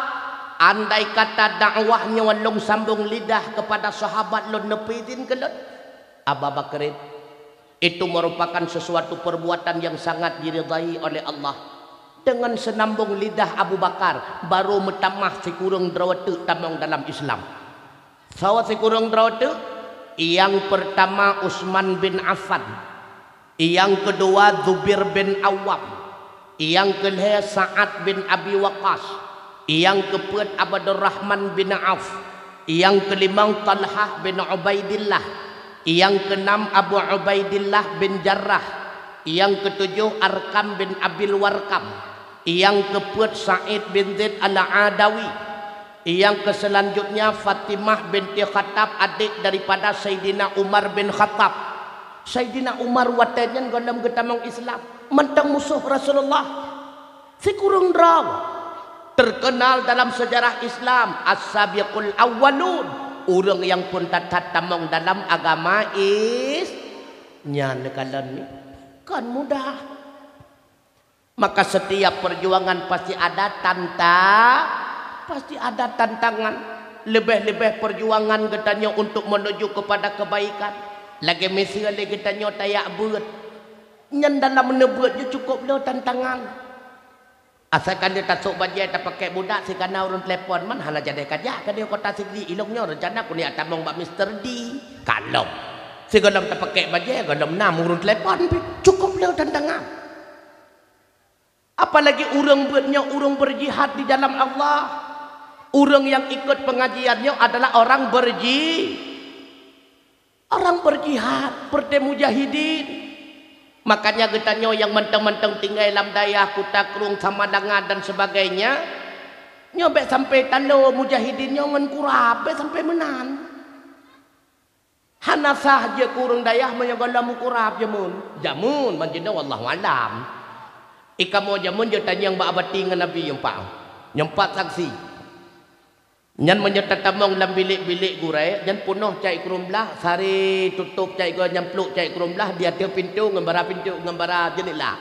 andai kata dakwah nyoe lôn sambong lidah keupada sahabat lôn, neupeuidhin keu lôn?" Aba Bakrin, itu merupakan sesuatu perbuatan yang sangat diridhai oleh Allah. Dengan senambong lidah Abu Bakar, baru meutamah sikureueng droe teuk tamong dalam Islam. Sawa sikureueng droe teuk, nyang peurtama Utsman bin Affan, nyang keudua Zubair bin Awwam, nyang keulhée Sa'ad bin Abi Waqqas, nyang keupeuet Abdurrahman bin Auf, nyang keulimong Talhah bin Ubaidillah, nyang keunam Abu Ubaidillah bin Jarrah, nyang keutujoh Arkam bin Abil Warkam, nyang keupeuet Sa'id bin Zaid Al-Adawi, nyang keuseulanjutnya Fatimah binti Khattab, adék daripada Saidina Umar bin Khattab. Saidina Umar watée nyan gohlom geutamong Islam, mantong musoh Rasulullah. Sikureueng droe terkenal dalam sejarah Islam, as-sabiqul awwalun, ureuëng nyang phon that-that tamong dalam agama Is-, nyan neukalon nyoe kon mudah. Maka setiap perjuangan pasti ada tanta-, pasti ada tantangan. Leubeh-leubeh perjuangan geutanyoe untuk menuju kepada kebaikan. Lagée miseue lé geutanyoe tajak beuet. Nyan dalam neubeuet jih cukôp le tantangan. Asai ka lheueh tasôk bajée tapakék budak, sigohlom ureuëng telepon, man hana jadi kajak ka di Kota Sigli, ilong nyoe rencana keuneuk tamong bak Mister D. Kalom. Sigohlom tapakék bajée, gohlom na ureuëng telepon pih. Cukôp le tantangan. Apalagi ureuëng beuet nyoe ureuëng berjihad di jalan Allah. Ureuëng nyang ikut pengajian nyoe adalah orang berji-, orang berjihad, partai mujahidin. Makanya geutanyoe nyang mantong-mantong tinggai lam dayah Kuta Krueng, Samalanga dan sebagainya, nyoe bék sampai talo mujahidin nyoe ngon kurab, bék sampai meunan. Hana sah jeuet keu ureuëng dayah meunyoe gohlom meukurab jameun. Jameun, ban jinoe wallahu alam. I kamoe jameun jeuet tanyong bak abati ngon abi nyang pat. Nyang pat saksi. Nyan meunyoe tatamong lam bilék-bilék gurée, nyan peunoh cai krueng blah, sari tutôp cai go nyang pluek cai krueng blah, di ateueh pintoe ngon bara pintoe ngon bara jeundela.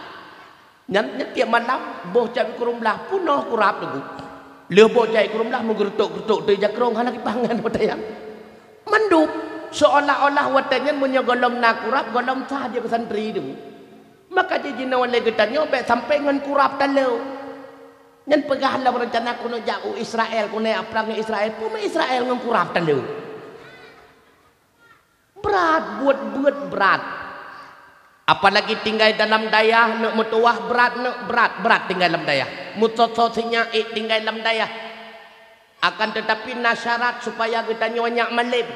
Nyan, nyan tiep malam, boh cai krueng blah peunoh kurab teungku. Lheueh boh cai krueng blah meugeureutok-geureutok teuh jakrong hana kiban ngon watée nyan. Mandum seolah-olah watée nyan meunyoe gohlom na kurab, gohlom sah jeuet keu santri teungku. Maka jih jinoe lé geutanyoe bék sampai ngon kurab talo. Nyan peugah lom rencana keuneuk jak u Israel, keuneuk prang ngon Israel. Peue meuh Israel ngon kurab talo? Brat, buet-buet brat. Apalagi tinggai dalam dayah, neuk meutuwah brat, neuk brat, brat tinggai lam dayah. Meusoe-soe sinyak ék tinggai lam dayah. Akan teutapi na syarat supaya geutanyoe nyak malém.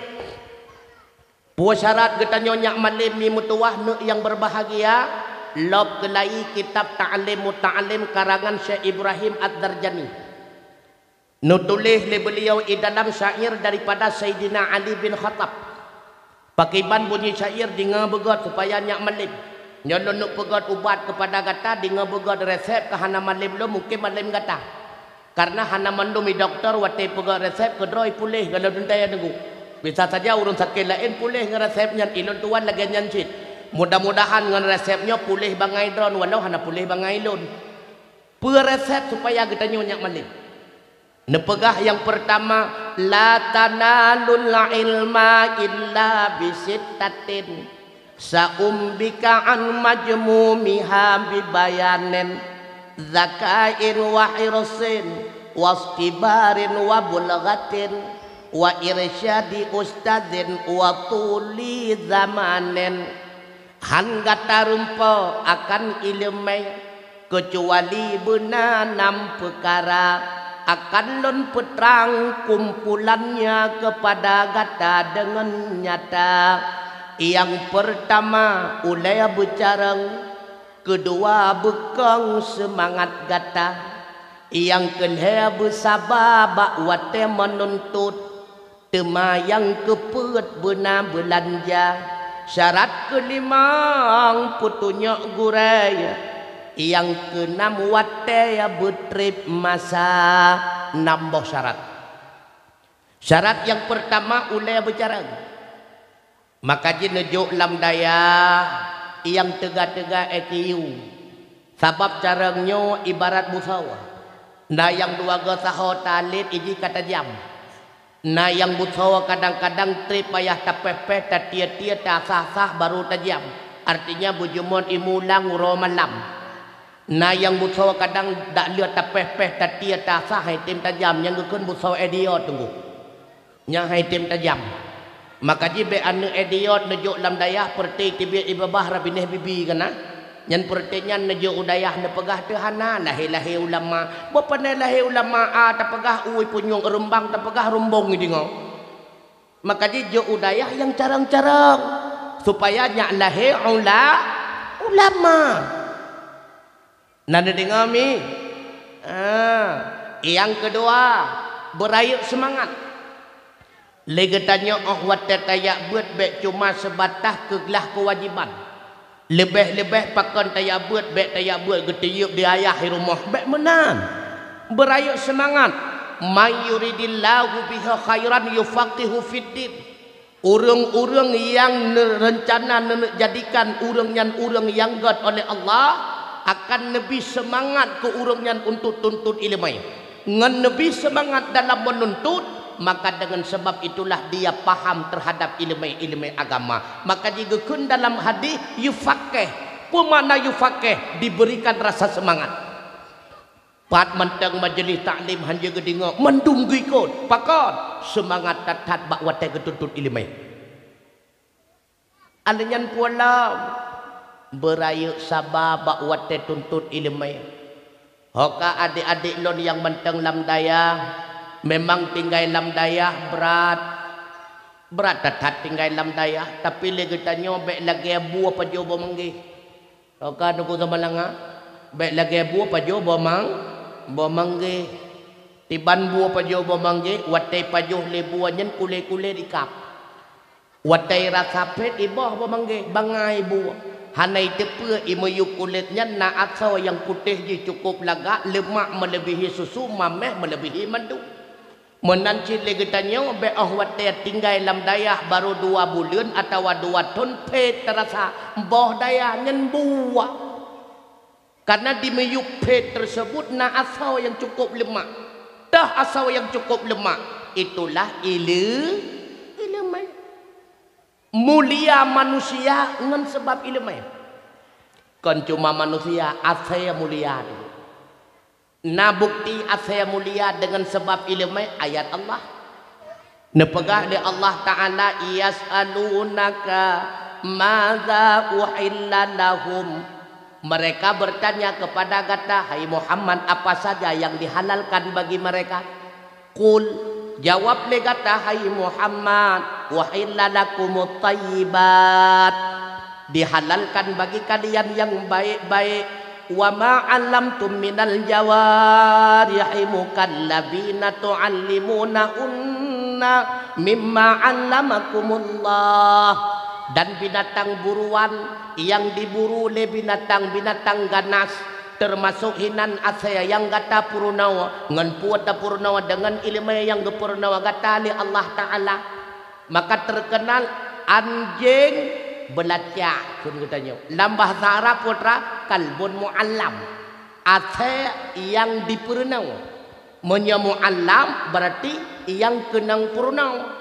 Peue syarat geutanyoe nyak malém mi meutuwah neuk nyang beubahgia? Lom keulai kitab Ta'lim Muta'allim karangan Syekh Ibrahim Ad-Darjani. Neutuléh lé beuliau i dalam syair daripada Saidina Ali bin Khattab. Pakriban bunyi syair deungoe beugét supaya nyak malém. Nyoe lôn neuk peugét ubat keupada gata, deungoe beugét resep keu hana malém lôn, mungken malém gata. Kareuna hana mandum i dokto watée peugét resep keudroe puléh golom teuntée teungku. Bisa saja ureuëng sakét laén puléh ngon resep nyan, i lôn tuwan lagée nyan cit. Mudah-mudahan ngon resep nyoe puléh bangai droen walau hana puléh bangai lôn. Peue resep supaya geutanyoe nyak malém? Neupeugah nyang peurtama, "La tanalul ilma illa bisittatin, sa'umbika an majmumiha bibayanin, zakain wa hirsin, wastibarin wa bulghatin, wa irsyadi ustadzin wa tuli zamanin." Hán gata rumpok akan iéleumé, keucuali beuna nam peukara akan lôn peutrang kumpulannya keupada gata deungon nyata. Nyang peurtama ulée beucarông, keudua beukong seumangat gata, nyang keulhée beusaba bak watée meununtot, teuma nyang keupeuet beuna beulanja, syarat keulimong peutunyok gurée, nyang keunam watée beutreb masa. Nam boh syarat. Syarat nyang peurtama ulée beucarông. Maka jih neujok lam dayah nyang teuga-teuga I Q U. Sabab carông nyoe ibarat busoe. Na nyang dua goe saho talét iji ka tajam. Na nyang beusoe kadang-kadang treb payah tapéh-péh, tatie-tie, taasah-asah baru tajam. Artinya beujeuet imulang uroe malam. Na nyang beusoe kadang dak lheueh tapéh-péh, tatie, taasah, han tem tajam, nyang geukheun beusoe idiot teungku. Nyang han tem tajam. Maka jih bék aneuëk idiot neujok lam dayah peureuté teubiet ié babah rabinéh bibi kana. Nyan peureuté nyan neujok u dayah neupeugah teuhana lahé-lahé ulama. Boh panai lahé ulama a tapeugah ui punyueng reumbang tapeugah rumbong idingoe. Maka jih jok u dayah nyang carông-carông supaya nyak lahé ula-, ulama. Na neudeungoe mi? Ah, nyang keudua, beurayeuk seumangat. Lé geutanyoe óh watée tajak beuet bék cuma seubatas keu glah keuwajéban. Leubeh-leubeh pakon tajak beuet bék tajak beuet geutiyueb di ayah di rumoh, bék meunan. Beurayeuk seumangat. "May yuridillahu bihi khairan yufaqihu fiddin." Ureuëng-ureuëng nyang neureuncana neuneuk jadikan ureuëng nyan ureuëng nyang gét oleh Allah, akan neubi seumangat keu ureuëng nyan untuk tuntot iéleumé. Ngon neubi seumangat dalam meununtut, maka deungon sabab itulah dia paham teuhadab iéleumé-iéleumé agama. Maka jigeukheun dalam hadih, yufaqih. Peue makna yufaqih? Diberikan rasa seumangat. Pat mantong majeulih taklim hanjeuet geudeungoe, mandum geuikot. Pakon? Seumangat that-that bak watée geutuntot iéleumé. Aleuh nyan pulang, beurayeuk saba bak watée tuntot iéleumé. Ho ka adék-adék lôn nyang mantong lam dayah, memang tinggai lam dayah brat. Brat that-that tinggai lam dayah, tapi lé geutanyoe bék lagée bue pajoh boh manggéh. Ho ka Teungku Samalanga, bék lagée bue pajoh boh mang-, boh manggéh. Tiban bue pajoh boh manggéh, watée pajoh lé bue nyan kulét-kulét ikab. Watée rasa phét iboh boh manggéh, bangai bue. Hana iteupeue imeuyueb kulét nyan na asoe nyang putéh jih cukôp lagak, leumak meuleubihi susu, maméh meuleubihi madu. Meunan cit lé geutanyoe bék óh watée tinggai lam dayah barô dua buleuen atawa dua thon phét tarasa, boh dayah nyan bue. Karena di miyueb phét tersebut na asoe nyang cukôp leumak. Toh asoe nyang cukôp leumak, itulah iéle-, iéleumé. Mulia manusia ngon sabab iéleumé. Kon cuma manusia, asée mulia teuk. Na bukeuti asée mulia deungon sabab iéleumé, ayat Allah. Neupeugah lé Allah Ta'ala, "Yas'alunaka madza uhilla lahum." Mereka bertanya kepada gata, hai Muhammad, apa saja yang dihalalkan bagi mereka? Qul, jawab lé gata, hai Muhammad, "Uhilla lakumut thayyibat." Dihalalkan bagi kalian yang baik-baik. "Wa ma 'allamtum minal jawarihi mukallibina tu'allimunahunna mimma 'allamakumullah." Dan binatang buruan nyang diburu lé binatang-binatang ganas, teumasok hinan asée nyang gata peurunoe, ngon peue tapeurunoe deungon iéleumé nyang geupeurunoe gata lé Allah Ta'ala. Maka teukeunal anjéng beulacak, kheun geutanyoe. Lam bahasa Arab, putra, kalbun muallam. Asée nyang dipeurunoe. Meunyoe muallam, berarti nyang keunong peurunoe.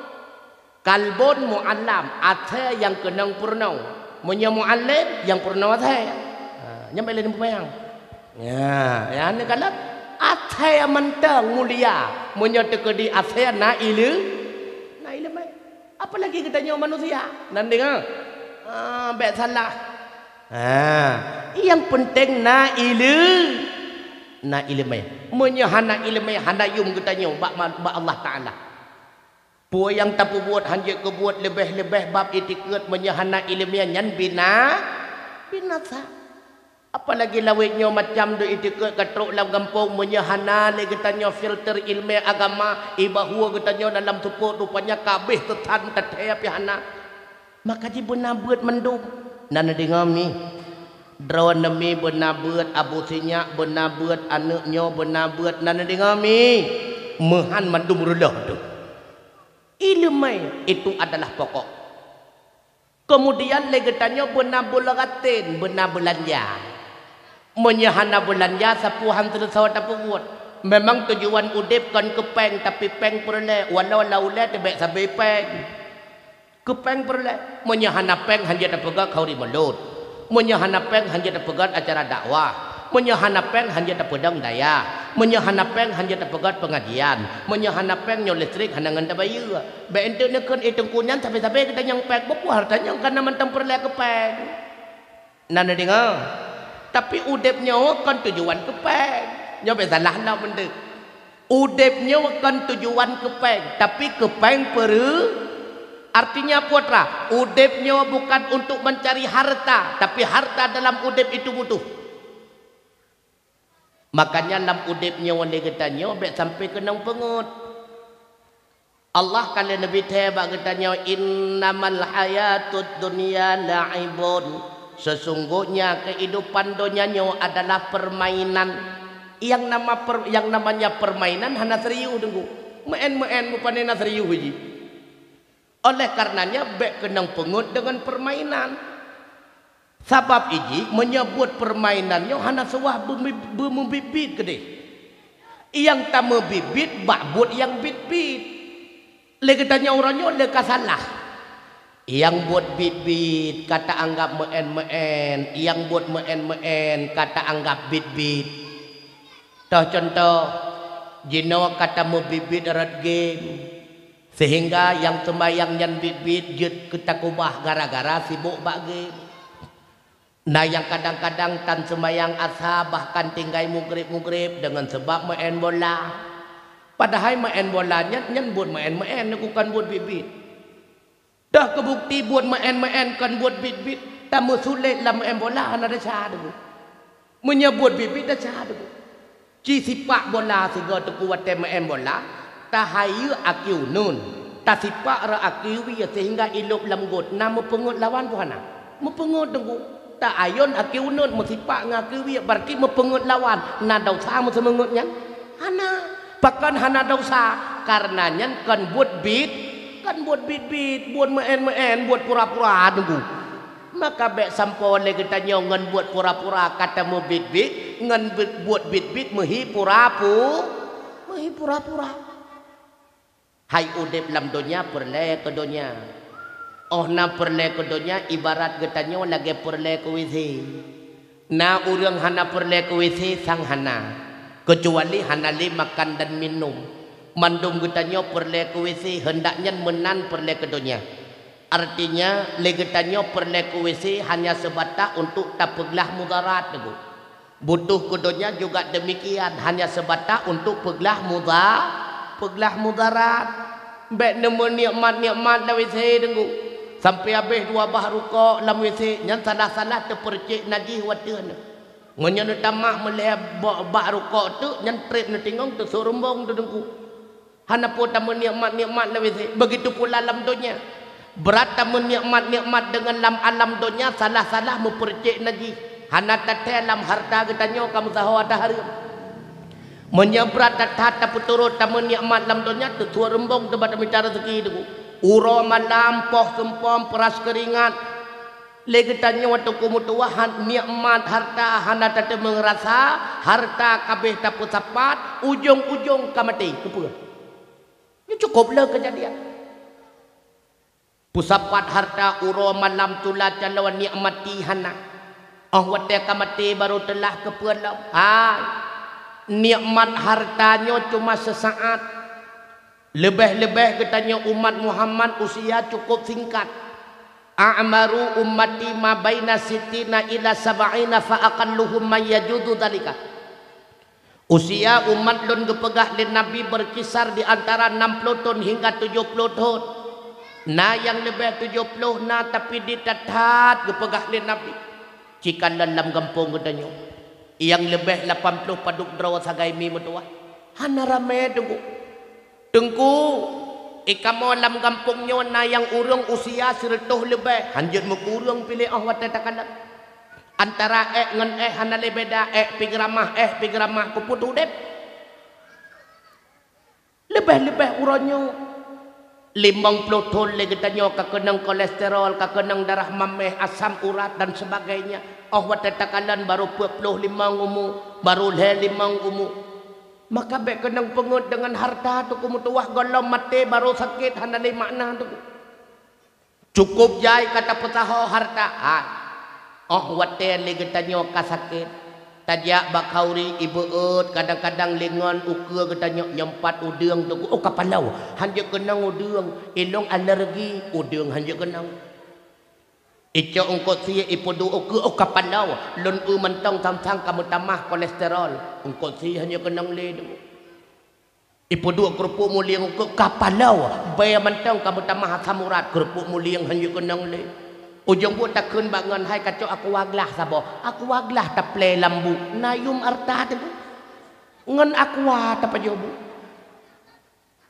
Kalbun muallam, asée nyang keunong peurunoe. Meunyoe muallim, nyang peurunoe asée. Ha, nyan bék lé neupeumayang. Ya, ya, neukalon asée mantong mulia. Meunyoe teukeudi asée na iéle-, na iéleumé. Apalagi geutanyoe manusia. Nan deungoe. Ah, bék salah. Ha, nyang penting na iéle-, na iéleumé. Meunyoe hana iéleumé, hana yum geutanyoe bak ma-, bak Allah Ta'ala. Peue nyang tapeubuet hanjeuet keubuet leubeh-leubeh bab itikeuet meunyoe hana iéleumé nyan bina-, binasa. Apalagi lawét nyoe macam deuh itikeuet ka trok lam gampông meunyoe hana lé geutanyoe filter iéleumé agama, i bahue geutanyoe dalam seupôt rupanya ka abéh teutan tathée pih hana. Maka jibeuna beuet mandum. Na neudeungoe mi? Droeneuh mi beuna beuet, Abu Sinyak beuna beuet, aneuëk nyoe beuna beuet, na neudeungoe mi? Meuhan mandum reuloh teuh. Iéleumé itu adalah pokok. Keumudian lé geutanyoe beuna beulagaten, beuna beulanja. Meunyoe hana beulanja, sapeue han seuleusoe tapeubuet. Memang tujuan udeb kon keu péng, tapi péng peureulée, walau lam ulée teuh bék sabe péng. Keu péng peureulée. Meunyoe hana péng, hanjeuet tapeugét khauri mulod. Meunyoe hana péng, hanjeuet tapeugét acara dakwah. Meunyoe hana péng, hanjeuet tapeudong dayah. Meunyoe hana péng, hanjeuet tapeugét peungajian. Meunyoe hana péng, nyoe listrik hana ngon tabayeue. Bék enteuk neukheun, "Eh, Teungku, nyan sabe-sabe geutanyoe péng." Beupuih hareuta nyoe ka na mantong peureulée keu péng. Na neudeungoe? Tapi udeb nyoe kon tujuan keu péng. Nyoe bék salah lom meudeuk. Udeb nyoe kon tujuan keu péng, tapi keu péng peureu-, artinya, putra, udeb nyoe bukan untuk mencari harta, tapi harta dalam udeb itu butuh. Makanya lam udeb nyoe lé geutanyoe bék sampai keunong peungeut. Allah ka lheueh neubi thée bak geutanyoe, "Innamal hayatud dunya la'ibun." Sesungguhnya keuhidupan donya nyoe adalah permainan. Nyang nama per-, nyang namanya permainan hana serius, Teungku. Meu'en-meu'en, mupane na serius jih. Oleh karenanya, bék keunong peungeut deungon permainan. Sabab iji, meunyoe buet permainan nyoe hana seuwah beumi-, beumeubiet-biet keudeh. Nyang tameubit-bit bak buet nyang bit-bit. Lé geutanyoe uroe nyoe lé ka salah. Nyang buet bit-bit ka taanggab meu'en-meu'en, nyang buet meu'en-meu'en ka taanggab bit-bit. Toh cuntoh, jinoe ka tameubit-bit rot game, seuhingga nyang seumayang nyan bit-bit jeuet keu takubah gara-gara sibok bak game. Na nyang kadang-kadang tan seumayang asa bahkan tinggai mugreb-mugreb deungon seubab meu'en bola. Padahai meu'en bola nyan, nyan buet meu'en-meu'en, kon buet bit-bit. Toh keubukti buet meu'en-meu'en kon buet bit-bit, tameusulet lam meu'en bola hana desya, Teungku. Meunyoe buet bit-bit desya, Teungku. Ci sipak bola sigoe, Teungku, watée meu'en bola, tahayeue aki uneun, tasipak rot aki wie seuhingga ilop lam got, na meupeungeut lawan peue hana? Meupeungeut, Teungku. Taayôn aki uneun meusipak ngon aki wie, berarti meupeungeut lawan, na desya meuseumeungeut nyan? Hana. Pakon hana desya? Kareuna nyan kon buet bit-, kon buet bit-bit, buet meu'en-meu'en, buet pura-pura, Teungku. Maka bék sampoe lé geutanyoe ngon buet pura-pura ka tameubit-bit, ngon buet, buet bit-bit meuhi pura-pu-, meuhi pura-pura. Hai udeb lam donya, peureulée keu donya. Óh na peureulée keu donya, ibarat geutanyoe lagée peureulée keu W C. Na ureuëng hana peureulée keu W C, sang hana, keucuali hana lé makan dan minum. Mandum geutanyoe peureulée keu W C, heundak nyan meunan peureulée keu donya. Artinya, lé geutanyoe peureulée keu W C hanya seubatas untuk tapeuglah mudarat, Teungku. Butuh keu donya juga demikian, hanya seubatas untuk peuglah muda-, peuglah mudarat. Bék neumeuniekmat-niekmat lam W C, Teungku. Sampai habéh dua bah rukok lam W C, nyan salah-salah teupeucék najih watée nyan. Meunyoe neutamak meulhée bak, bak rukok teuk, nyan treb neutingong teusok rumbong teuh, Teungku. Hana peue tameuniekmat-niekmat lam W C. Begitu pula lam donya. Brat tameuniekmat-niekmat deungon lam alam donya, salah-salah meupeucék najih. Hana tathée lam hareuta geutanyoe ka meusaho ata hareuem. Meunyoe brat that-that tapeuturot tameuniekmat lam donya, teusuet rumbong teuh bak tamita raseuki, Teungku. Uroe malam, poh seumpom, peuras keuringat. Lé geutanyoe watée kumeutuwah han, nikmat hareuta hana tateumeung rasa, hareuta ka abéh tapeusapat, ujong-ujong ka maté. Keupeue? Nyoe cukôp le keujadian. Peusapat hareuta uroe malam tula calon nikmati hana. Óh watée ka maté barô teulah keupeue lom. Hai, nikmat hareuta nyoe cuma seusaát. Leubeh-leubeh geutanyoe umat Muhammad usia cukôp singkat. "A'maru ummati ma baina sittina ila sab'ina fa aqalluhum man yajuzu dzalika." Usia umat lôn geupeugah lé Nabi beukisar di antara nam ploh thon hingga tujoh ploh thon. Na nyang leubeh tujoh ploh na, tapi di that-that geupeugah lé Nabi. Cikalon lam gampông geutanyoe, nyang leubeh lapan ploh padub droe sagai mi meutuwah. Hana ramé, Teungku. Teungku, i kamoe lam gampông nyoe na nyang ureuëng usia sireutôh leubeh, hanjeuet meukureueng piléh óh watée takalon. Antara ék ngon éh hana lé beda, ék pi geuramah, éh pi geuramah, peue peuet udeb. Leubeh-leubeh uroe nyoe, limong ploh thon lé geutanyoe ka keunong kolesterol, ka keunong darah maméh, asam urat dan sebagainya. Óh watée takalon barô peuet ploh limong umu, barô lhée limong umu. Maka bék keunong peungeut deungon harta, Teungku, meutuwah gohlom maté barô sakét, hana lé makna, Teungku. Cukôp jai ka tapeusaho harta, hai. Óh watée lé geutanyoe ka sakét, tajak bak khanduri, ibeuet, kadang-kadang lé ngon ukeue geutanyoe, nyoe pat udeueng, Teungku, oh, ka paloe, han jeuet keunong udeueng, ilông alergi, udeueng han jeuet keunong. Icok eungkôt sie ipeuduek ukeue, oh, ka paloe, lôn eu mantong sang-sang ka meutamah kolesterol, eungkôt sie han jeuet keunong lé, Teungku. Ipeuduek keureupuk mulieng ukeue, ka paloe, bèe mantong ka meutamah asam urat, keureupuk mulieng han jeuet keunong lé. Ujông buet takheun bak ngon, hai kacok aqua gelas saboh, aqua gelas taplé lam bu, na yuem harta, Teungku. Ngon aqua tapajoh bu.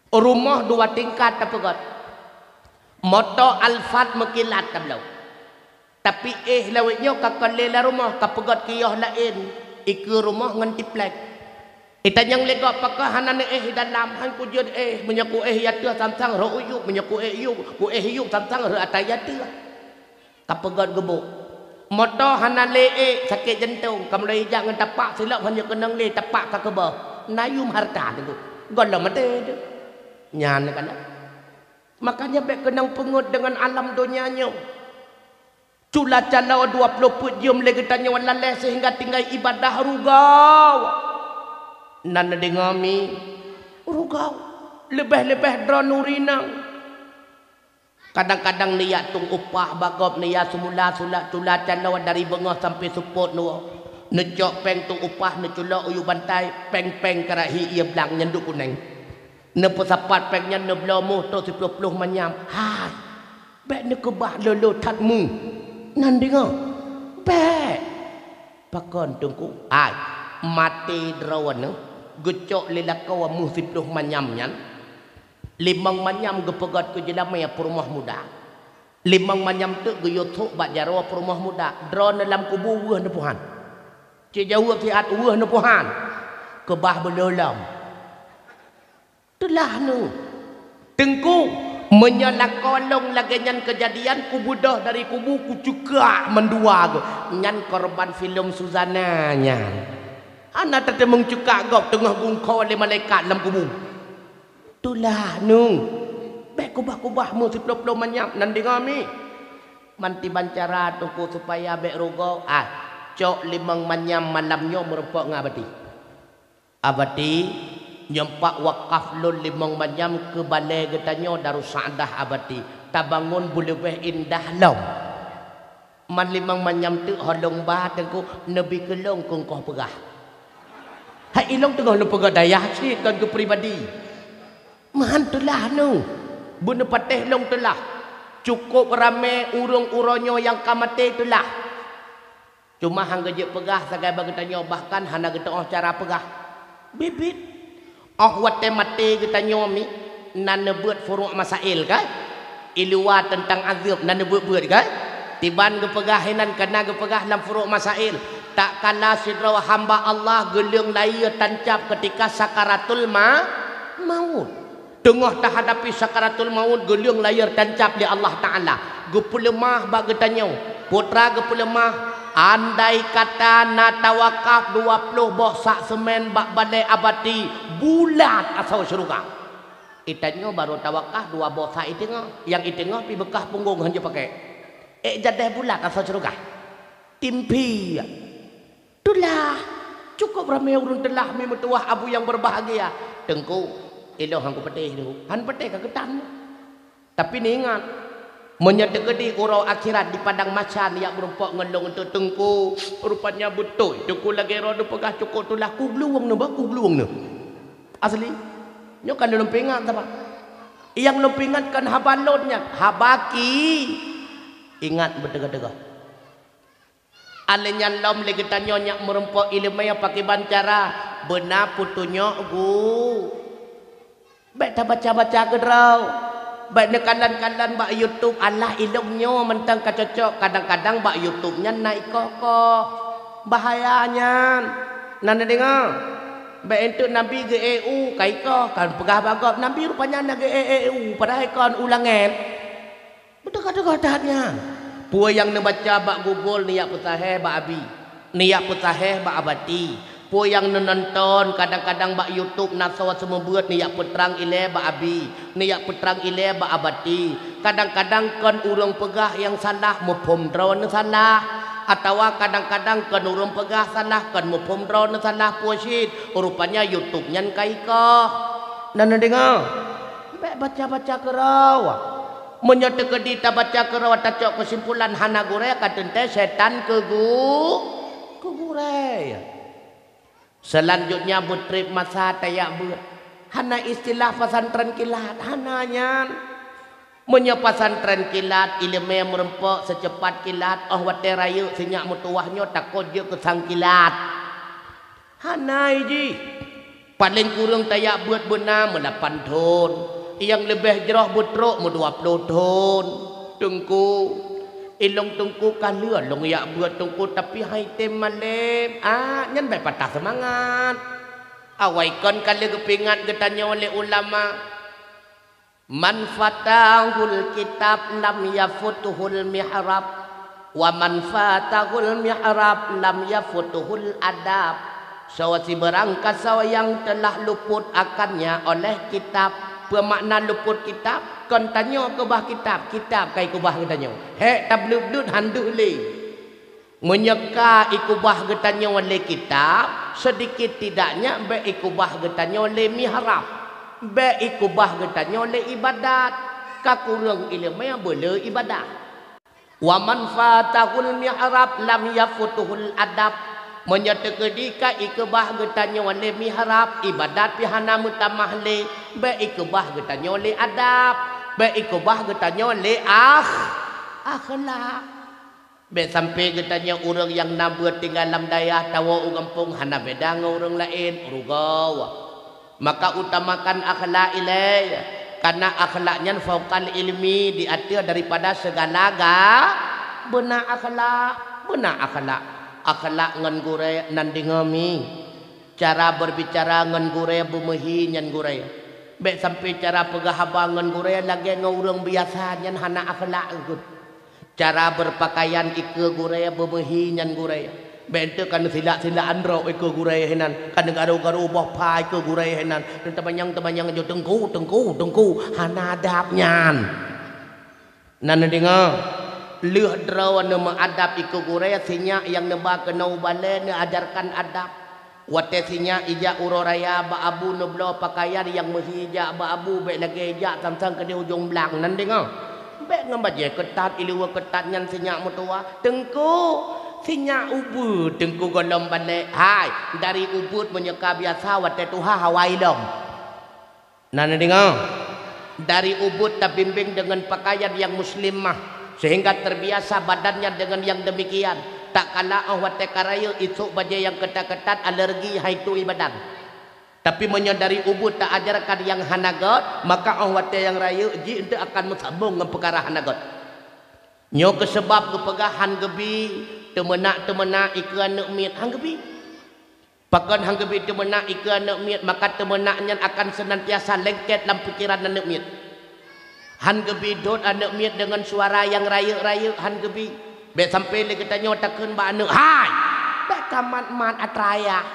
Rumoh dua tingkat tapeugöt. Moto Alphard meukilat tabloe. Tapi éh lawét nyoe ka kon lé lam rumoh, ka peugöt kioh laén, ikeue rumoh ngon triplek. Itanyong lé gob, pakon hana neuéh i dalam, han kujeuet éh, meunyoe kuéh i ateueh sang-sang rhot u yup, meunyoe kuéh i yup, kuéh i yup sang-sang rhot ateueh i ateueh. Ka peugöt geuboh. Moto hana lé ék, sakét jantông, ka mulai ijak ngon tapak silop han jeuet keunong lé, tapak ka keubah. Na yuem harta, Teungku. Gohlom maté teuh. Nyan ka na. Makanya bék keunong peungeut deungon alam donya nyoe. Cula caloe dua ploh peuet jeuem lé geutanyoe lalée seuhingga tinggai ibadah, rugoe. Na neudeungoe mi, rugoe. Leubeh-leubeh droeneuh ureueng inong. Kadang-kadang neujak tueng upah bak gob, neujak seumula, sula, cula caloe dari beungoh sampoe seupôt neuwoe. Neucok péng tueng upah, neuculok u yub bantai, péng-péng ka rahi ie blang nyan duek kunéng. Neupeusapat péng nyan, neubloe meuh trok siploh-ploh manyam. Hai, bék neukeubah lolo that meuh. Nan deungoe, bék. Pakon, Teungku? Hai, maté droeneuh, geucok lé lakoe meuh siploh manyam nyan. Limong manyam geupeugöt keu jeulamé peurumoh muda. Limong manyam teuk geuyue thok bak jaroe peurumoh muda. Droeneuh lam kubu weueh neupeuhan. Cit jaweueb siat weueh neupeuhan. Keubah beulolom. Teulah neuh. Teungku, meunyoe lakoe lôn lagée nyan keujadian, kubeudôh dari kubu, kucukak mandua gob. Nyan korban filem Suzana nyan. Hana tateumeung cukak gob teungoh gungkho lé malaikat lam kubu. Teulah neuh. Bék kubah-kubah meuh siploh-ploh manyam, nan deungoe mi. Meunan ban cara, Teungku, supaya bék rugoe, ah, cok limong manyam malam nyoe meurumpok ngon Abati. Abati, nyoe pat wakaf lôn limong manyam keu balée geutanyoe Darussaaddah, Abati. Tabangon beuleubeh indah lom. Man limong manyam teuk ho lôn ba, Teungku, neubi keu lôn keu ngkoh peugah. Hai ilông teungoh lôn peugah dayah cit kon keu pribadi. Meuhan teulah neuh. Beuneupatéh lôn teulah. Cukôp ramé ureuëng uroe nyoe nyang ka maté teulah. Cuma han geujeuet peugah sagai bak geutanyoe, bahkan hana geuteuôh cara peugah. Biet-biet. Óh watée maté geutanyoe mi, na neubeuet furuk masail, kan? I luwa teuntang azeueb na neubeuet-beuet, kan? Tiban geupeugah inan ka na geupeugah lam furuk masail, tak kala sidroe hamba Allah geuleueng layie tancab keutika sakaratul ma-, maut. Teungoh tahadapi sakaratul maut, geuleueng layie tancab lé Allah Taala. Geupeuleumah bak geutanyoe, putra geupeuleumah, andai kata na tawakaf dua ploh boh sak seumén bak balée Abati, bulat asoe syeuruga. Geutanyoe barô tawakaf dua boh sak i teungoh, nyang i teungoh pih beukah punggong han jeuet pakai. Ék jadeh bulat asoe syeuruga. Timpi. Teulah. Cukôp ramé ureuëng teulah mi meutuwah abu nyang beubahgia. Teungku, ilông han kupatéh, Teungku. Han patéh ka geutam. Tapi neuingat, meunyoe teukeudi uroe akhirat di padang mahsyar neujak meurumpok ngon lôn, Teungku, rupanya beutôi Teungku lagée droeneuh peugah cukôp teulah, kuglueng neuh bah, kuglueng neuh. Asli. Nyoe ka lôn peuingat saban. Nyang lôn peuingat kon haba lôn nyan, haba ki. Ingat beuteuga-teuga. Alèh nyan lom lé geutanyoe nyang meurumpok iéleumé pakriban cara beuna peutunyok gu. Bék tabaca-baca keudroe. Bék neukalon-kalon bak YouTube, alah ilông nyoe mantong ka cocok, kadang-kadang bak YouTube nyan na ikoh-koh. Bahaya nyan. Na neudeungoe? Bék enteuk Nabi geu-ék u, ka ikoh, ka peugah bak gob, Nabi rupanya na geu-ék-ék u, padahai kon u langét. Beuteuka-teuka that nyan. Peue nyang neubaca bak Google neujak peusahéh bak Abi, neujak peusahéh bak Abati, Peue nyang neunonton, kadang-kadang bak YouTube na soe seumeubeuet neujak peutrang ilée bak Abi, neujak peutrang ilée bak Abati. Kadang-kadang kon ureuëng peugah nyang salah, muphom droe neusalah. Atawa kadang-kadang kon ureuëng peugah salah, kon muphom droe neusalah peue cit. Rupanya YouTube nyan ka ikoh. Na neudeungoe? Bék baca-baca keudroe. Meunyoe teukeudi tabaca keudroe tacok keusimpulan hana gurée, ka teuntée setan keu gu-, keu gurée. Seulanjutnya beutreb masa tajak beuet. Hana istilah pesantren kilat, hana nyan. Meunyoe pesantren kilat, iéleumé meureumpok seucepat kilat, óh watée rayeuk sinyak meutuwah nyoe takot jeuet keu sang kilat. Hana jih. Paleng kureueng tajak beuet beuna meulapan thon, nyang leubeh jroh beutrok meudua ploh thon. Teungku, ilong teungku ka lheueh lôn jak beuet teungku, tapi hai tem malem. Ah, nyan bék patah seumangat. Awai kon ka lheueh geupeuingat geutanyoe lé ulama. "Man fatahul kitab lam yafutuhul mihrab, wa man fatahul mihrab lam yafutuhul adab." Soe sibeurang kasoe nyang teulah luput akannya oleh kitab. Peue makna luput kitab? Kon tanyoe keubah kitab, kitab ka ikeubah geutanyoe. Hék tableuet-bleuet han deuh lé. Meunyoe ka ikeubah geutanyoe lé kitab, seudikit tidaknya bék ikeubah geutanyoe lé mihrab, bék ikeubah geutanyoe lé ibadat, ka kureueng iéleumé beuleu ibadat. "Wa man fatahul mihrab lam yafutuhul adab." Meunyoe teukeudi ka ikeubah geutanyoe lé mihrab, ibadat pih hana meutamah lé, bék ikeubah geutanyoe lé adab, bék ikeubah geutanyoe lé akh-, akhlak. Bék sampoe geutanyoe ureuëng nyang na beuet tinggai lam dayah tawoe u gampông hana beda ngon ureuëng laén, rugoe. Maka utamakan akhlak ilée, karena akhlak nyan fauqal ilmi, di ateueh daripada segala ga-, beuna akhlak, beuna akhlak. Akhlak ngon gurée nan deungoe mi. Cara berbicara ngon gurée beumeuhi nyan gurée. Bék sampoe cara peugah haba ngon gurée lagée ngon ureuëng biasa nyan hana akhlak geuh. Cara berpakaian ikeue gurée beumeuhi nyan gurée. Bék enteuk ka neusilak-silak androk ikeue gurée hinan, ka neugaro-garo boh pha ikeue gurée hinan. Teumanyong-teumanyong ju teungku, teungku, teungku, hana adab nyan. Na neudeungoe? Lheueh droe neumeuadab ikeue gurée, sinyak nyang neuba keunoe u balée neuajarkan adab. Watée sinyak ijak uroe raya bak abu neubloe pakaian nyang meuhi jak bak abu bék lagée ijak sang-sang keudeh ujong blang, nan deungoe. Bék ngon bajée keutat iluwa keutat nyan sinyak meutuwah. Teungku, sinyak ubeut teungku gohlom balek. Hai, dari ubeut meunyoe ka biasa watée tuha hawa ilom. Na neudeungoe? Dari ubeut tabimbéng deungon pakaian nyang muslimah, sehingga terbiasa badannya deungon nyang deumikian. Tak kala óh watée ka rayeuk isôk bajée nyang keutat-keutat alergi hai tui badan. Tapi meunyoe dari ubeut taajarkan nyang hana gét, maka óh watée nyang rayeuk jih eunteuk akan meusambong ngon peukara hana gét. Nyoe keuh sabab geupeugah han geubi teumeunak-teumeunak ikeue aneuëk miet, han geubi. Pakon han geubi teumeunak ikeue aneuëk miet, maka teumeunak nyan akan seunantiasa lengket lam pikeran aneuëk miet. Han geubi dot aneuëk miet deungon suara nyang rayeuk-rayeuk, han geubi. Bék sampoe lé geutanyoe takheun bak aneuëk, "Hai! Bék ka mat-mat atra ayah."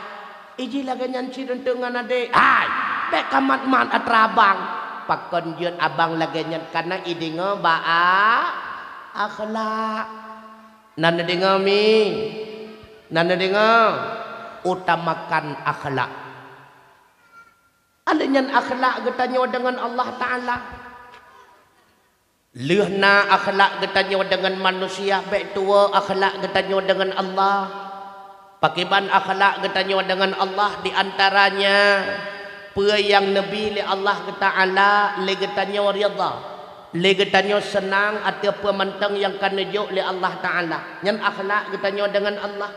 Iji lagée nyan cit eunteuk ngon adék, "Hai! Bék ka mat-mat atra abang." Pakon jeuet abang lagée nyan, kana ideungoe bak a-, akhlak. Na neudeungoe mi? Na neudeungoe? Utamakan akhlak. Aleuh nyan akhlak geutanyoe deungon Allah Taala. Lheueh na akhlak geutanyoe deungon manusia, bék tuwoe akhlak geutanyoe deungon Allah. Pakriban akhlak geutanyoe deungon Allah, di antaranya peue nyang neubi lé Allah Taala lé geutanyoe ridha, lé geutanyoe seunang ateueh peue mantong nyang ka neujok lé Allah Taala. Nyan akhlak geutanyoe deungon Allah.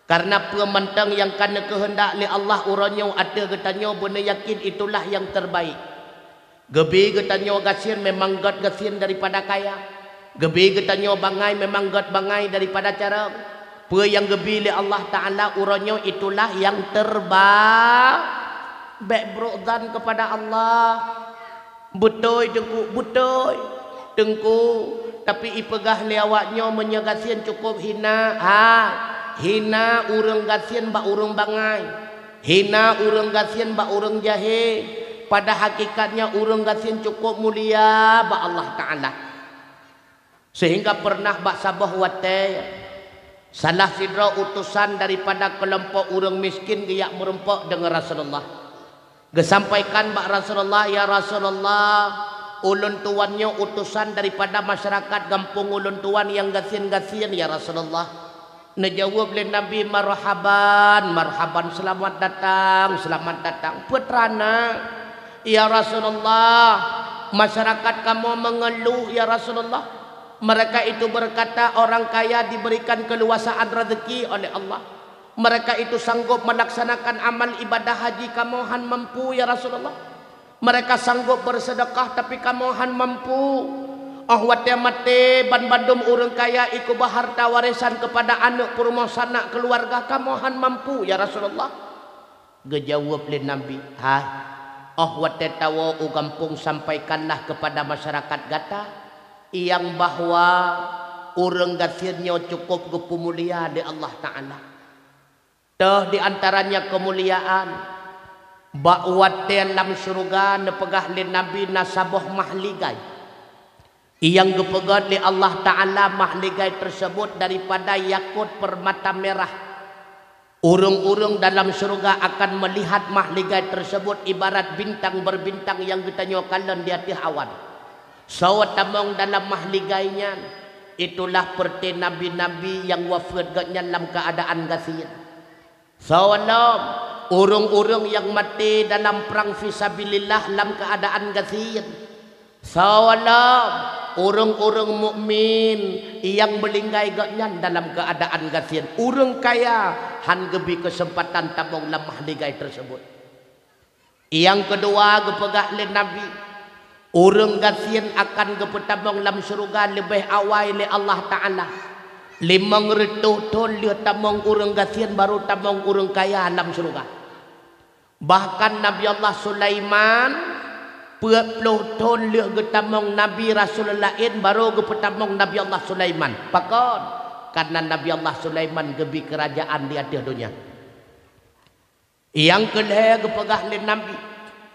Kareuna peue mantong nyang ka neukeuheundak lé Allah uroe nyoe ateueh geutanyoe beuneuyakin itulah nyang terbaik. Geubi geutanyoe gasien memang gét gasien daripada kaya. Geubi geutanyoe bangai memang gét bangai daripada carông. Peue nyang geubi lé Allah Taala uroe nyoe itulah nyang terba-, bék brok zan keupada Allah. Beutôi, Teungku, beutôi, Teungku. Tapi ipeugah lé awak nyoe meunyoe gasien cukôp hina, ha, Hina ureuëng gasien bak ureuëng bangai. Hina ureuëng gasien bak ureuëng jahé. Pada hakikatnya ureuëng gasien cukup mulia bak Allah Taala. Sehingga pernah bak saboh watée, salah sidroe utosan daripada keulompok ureuëng miskin geujak meurumpok deungon Rasulullah. Geusampaikan bak Rasulullah, "Ya Rasulullah, ulôn tuan nyoe utosan daripada masyarakat gampông ulôn tuan nyang gasien-gasien, ya Rasulullah." Neujaweueb lé Nabi, "Marhaban, marhaban, seulamat datang, seulamat datang." Peue teuma, "Ya Rasulullah, masyarakat kamoe meungeuluh, ya Rasulullah. Mereka itu berkata, orang kaya diberikan keluasaan rezeki oleh Allah. Mereka itu sanggup melaksanakan amal ibadah haji, kamoe han mampu, ya Rasulullah. Mereka sanggup bersedekah, tapi kamoe han mampu. Óh watée maté, banmandum ureuëng kaya ikuba harta warisan kepada aneuëk peurumoh sanak keuluwarga, kamoe han mampu, ya Rasulullah." Geujaweueb lé Nabi, "Hai, óh watée tawoe u gampông, sampaikanlah kepada masyarakat gata nyang bahwa ureuëng gasien nyoe cukup geupeumulia lé Allah Taala." Toh di antaranya keumuliaan, bak watée lam syeuruga neupeugah lé Nabi na saboh mahligai nyang geupeugét lé Allah Taala, mahligai tersebut daripada yakut permata merah. Ureuëng-ureuëng dalam syeuruga akan melihat mahligai tersebut ibarat bintang berbintang nyang geutanyoe kalon di ateueh awan. Soe tamong dalam mahligai nyan, itulah peureuté nabi-nabi nyang wafeuet gobnyan lam keuadaan gasien. Soe lom, ureuëng-ureuëng nyang maté dalam prang fisabilillah lam keuadaan gasien. Soe lom, ureuëng-ureuëng mukmin nyang meuninggai gobnyan dalam keuadaan gasien. Ureuëng kaya han geubri keuseumpatan tamong lam mahligai tersebut. Nyang keudua geupeugah lé Nabi, ureuëng gasien akan geupeutamong lam syeuruga leubeh awai lé Allah Taala. Limong reutôh thon lheueh tamong ureuëng gasien, barô tamong ureuëng kaya lam syeuruga. Bahkan Nabi Allah Sulaiman, peuet ploh thon lheueh geutamong nabi rasul laén, barô geupeutamong Nabi Allah Sulaiman. Pakon? Karena Nabi Allah Sulaiman geubri keurajeuen di ateueh donya. Nyang keulhée geupeugah lé Nabi,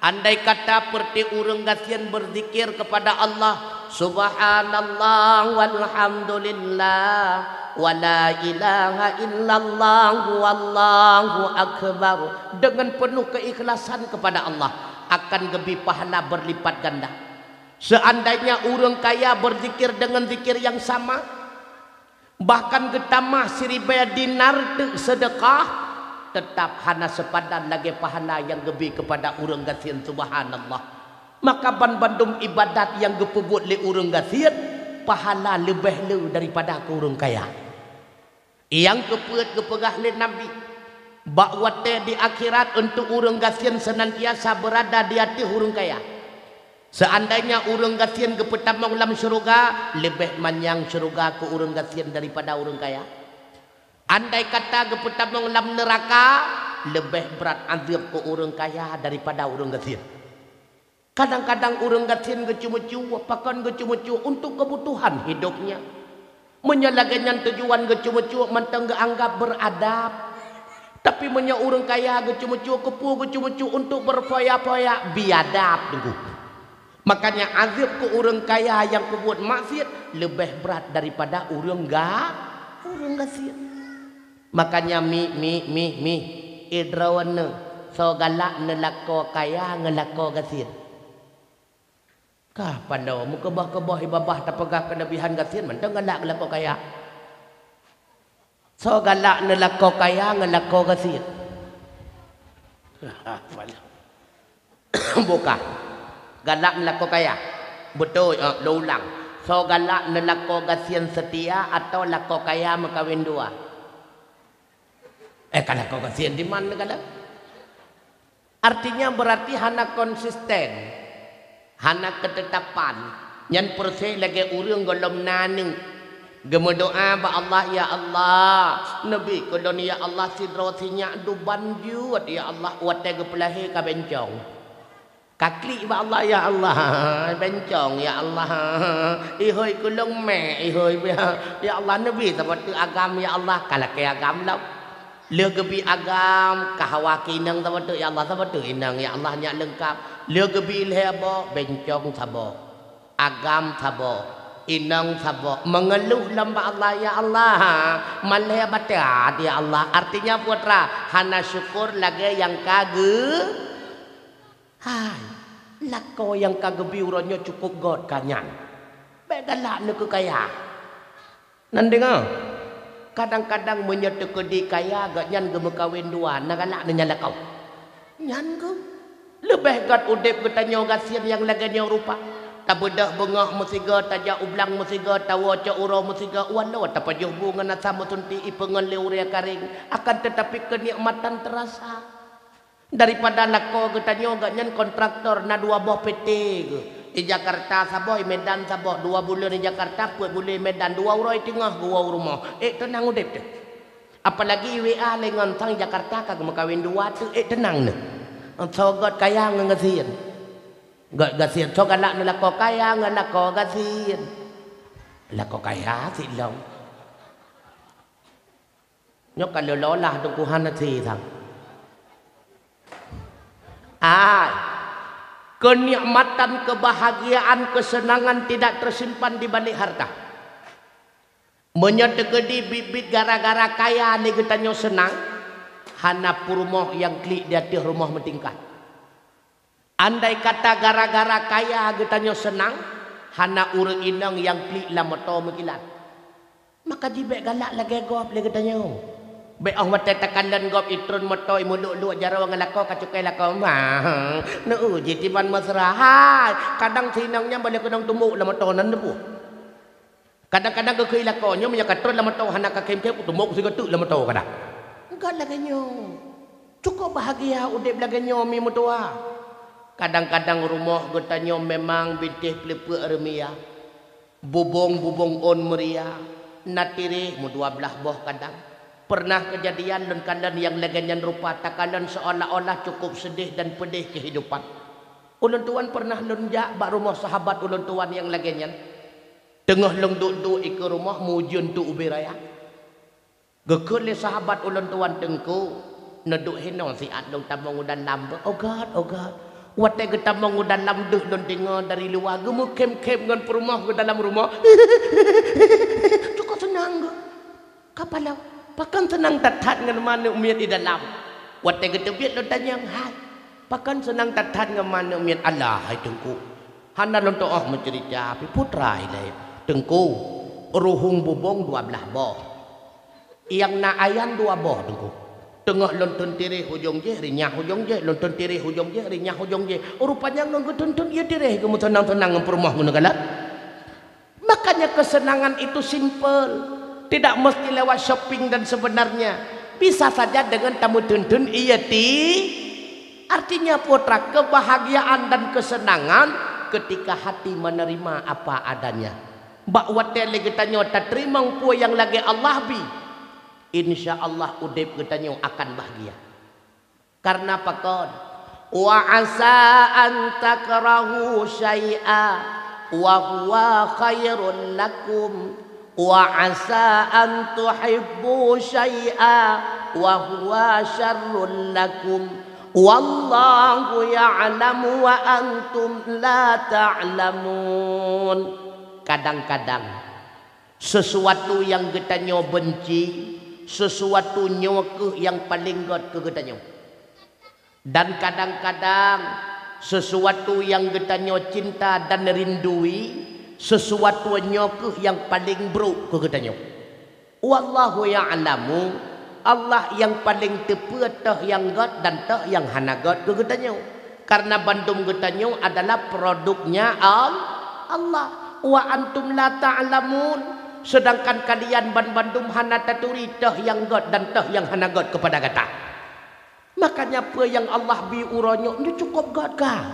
andai kata peureuté ureuëng gasien beuzikir keupada Allah, "Subhanallah walhamdulillah, wa la ilaha illallah, wallahu akbar," deungon peunoh keuikhlasan keupada Allah, akan geubri pahala beurlipat ganda. Seuandainya ureuëng kaya beuzikir deungon zikir nyang sama, bahkan geutamah siribée dinar teuk seudeukah, teutab hana seupadan lagée pahala nyang geubri keupada ureuëng gasien, subhanallah. Maka banmandum ibadat nyang geupeubuet lé ureuëng gasien, pahala leubeh le daripada keu ureuëng kaya. Nyang keupeuet geupeugah lé Nabi, bak watée di akhirat untuk ureuëng gasien seunantiasa beurada di ateueh ureuëng kaya. Seuandainya ureuëng gasien geupeutamong lam syeuruga, leubeh manyang syeuruga keu ureuëng gasien daripada ureuëng kaya. Andai kata geupeutamong lam neuraka, leubeh brat azeub keu ureuëng kaya daripada ureuëng gasien. Kadang-kadang ureuëng gasien geuceumeucue, pakon geuceumeucue? Untuk keubutuhan hidopnya. Meunyoe lagée nyan tujuan geuceumeucue, mantong geuanggab beuradab. Tapi meunyoe ureuëng kaya geuceumeucue, keupeue geuceumeucue? Untuk beufoya-foya, biadab teungku. Makanya azeub keu ureuëng kaya nyang peubuet maksiet leubeh brat daripada ureuëng ga-, ureuëng gasien. Makanya mi, mi, mi, mi, idroeneuh, soe galak neulakoe kaya ngon lakoe gasien. Kah panoe meukeubah-keubah babah tapeugah keulebihan gasien mantong galak ngon lakoe kaya. Soe galak neulakoe kaya ngon lakoe gasien? Bukan. Galak neulakoe kaya. Beutôi, eh, lôn ulang. Soe galak neulakoe gasien seutia atawa lakoe kaya meukawen dua? Eh, ka lakoe gasien diman galak. Artinya berarti hana konsisten, hana keutetapan. Nyan persis lagée ureuëng gohlom na aneuëk. Geumeudoá bak Allah, "Ya Allah, neubi keu lôn, ya Allah, sidroe sinyak duban jeuet, ya Allah, watée geupeulahé ka bencong." Ka klik bak Allah, "Ya Allah, bencong, ya Allah. Ihôi kulong mé, ihôi, ya Allah, neubi saboh teuk agam, ya Allah." Ka lakée agam lom. Lheueh geubi agam, ka hawa keu inong saboh teuk, "Ya Allah, saboh teuk inong, ya Allah, nyak leungkap." Lheueh geubi lhée boh, bencong saboh, agam saboh, inong saboh, meungeuluh lom bak Allah, "Ya Allah, malhée batat, ya Allah." Artinya, peue teuma, hana syukur lagée nyang ka geu- Hai, lakoe nyang ka geubi uroe nyoe cukup göt ka nyan. Bék galak neukeu kaya. Nan deungoe, kadang-kadang meunyoe teukeudi kaya, gobnyan geumeukawen dua, na galak neunyan lakoe. Nyan geuh. Leubeh göt udeb geutanyoe gasien nyang lagée nyoe rupa. Tabeudôh beungoh meusigoe, tajak u blang meusigoe, tawoe cok uroe meusigoe, walau tapajoh bu ngon asam meusunti ipeungon lé ureuëng karéng, akan teutapi keunikmatan teurasa. Daripada lakoe geutanyoe, gobnyan kontraktor na dua boh P T geuh. Di Jakarta saboh, di Medan saboh, dua buleuen di Jakarta, peuet buleuen Medan, dua uroe teungoh geuwoe u rumoh. Ék teunang udeb teuh. Apalagi W A lé ngon sang Jakarta ka geumeukawen dua teuh, ék teunang neuh. Soe göt kaya ngon gasien. Göt gasien, soe galak neulakoe kaya ngon lakoe gasien. Lakoe kaya silom. Nyoe ka leulolah Teungku hana sisang. Ai, keunikmatan, keubahagiaan, keuseunangan tidak teusimpan di balek hareuta. Meunyoe teukeudi biet-biet gara-gara kaya lé geutanyoe seunang, hana peurumoh nyang klik di ateueh rumoh meutingkat. Andai kata gara-gara kaya geutanyoe seunang, hana ureuëng inong nyang klik lam moto meukilat. Maka jibék galak lagée gob lé geutanyoe. Bék óh watée takalon gob itron moto, imeuluk-luk jaroe ngon lakoe ka cukai lakoe, "Mah, neuuji tiban mesra." Hai, kadang sinong nyan boleh keunong tumbok lam moto nan neupuh. Kadang-kadang geukheun lakoe nyoe meunyoe ka trok lam moto hana ka khém-khém, tumbok sigoe teuk lam moto kadang. Göt lagée nyoe. Cukup bahagia udeb lagée nyoe mi meutuah. Kadang-kadang rumoh geutanyoe memang bintéh pleupeuek reumia. Bubông-bubông ôn meuria, na tiréh meudua blaih boh kadang. Pernah keujadian lôn kalon nyang lagée nyan rupa, takalon seolah-olah cukup seudeh dan peudeh keuhidupan. Ulôn tuan pernah lôn jak bak rumoh sahabat ulôn tuan nyang lagée nyan. Teungoh lôn duek-duek ikeue rumoh, meuujeuen teuk ubé raya. Geukheun lé sahabat ulôn tuan, "Teungku, neuduek hinoe siat lôn tamong u dalam beuh." "Oh göt, oh göt." Watée geutamong u dalam deuh lôn deungoe dari luwa geumeukhém-khém ngon peurumoh geuh dalam rumoh. Cukup seunang geuh. Ka paloe, pakon seunang that-that ngon manök miet di dalam. Watée geuteubiet lôn tanyong, "Hai, pakon seunang that-that ngon manök miet?" "Alah hai Teungku, hana lôn teuoh meuceurita pih putra ilée." "Teungku, ruhueng bubông dua blaih boh." Nyang na ayan dua boh, Teungku. Teungoh lôn thon tiréh ujong jih, rinyah ujong jih, lôn thon tiréh ujong jih, rinyah ujong jih. Rupanya ngon geuthon-thon ié tiréh geumeuseunang-seunang ngon peurumoh geuh neukalon. Makanya kesenangan itu simple. Tidak mesti lewat shopping dan sebenarnya. Bisa saja dengan tameuthon-thon ié ti-, artinya putra kebahagiaan dan kesenangan ketika hati menerima apa adanya. Bak watée lé geutanyoe tateurimong peue nyang lagée Allah bi, insya Allah udeb geutanyoe akan bahgia. Karena pakon? "Wa asa an takrahu syai'a wa huwa khairul lakum, wa asa an tuhibbu syai'a wa huwa syarrul lakum, wallahu ya'lamu wa antum la ta'lamun." Kadang-kadang sesuatu nyang geutanyoe beunci, sesuatu nyoe kheueh nyang paleng göt keu geutanyoe. Dan kadang-kadang sesuatu nyang geutanyoe cinta dan rindui, sesuatu nyoe kheueh nyang paleng brok keu geutanyoe. Wallahu ya'lamu, Allah nyang paleng teupeue toh nyang göt dan toh nyang hana göt keu geutanyoe. Karena bandum geutanyoe adalah produknya Al-, Allah. Wa antum la ta'lamun, sedangkan kalian banbandum hana taturi toh nyang göt dan toh nyang hana göt keupada gata. Makanya peue nyang Allah bi uroe nyoe, nyoe cukup göt ka.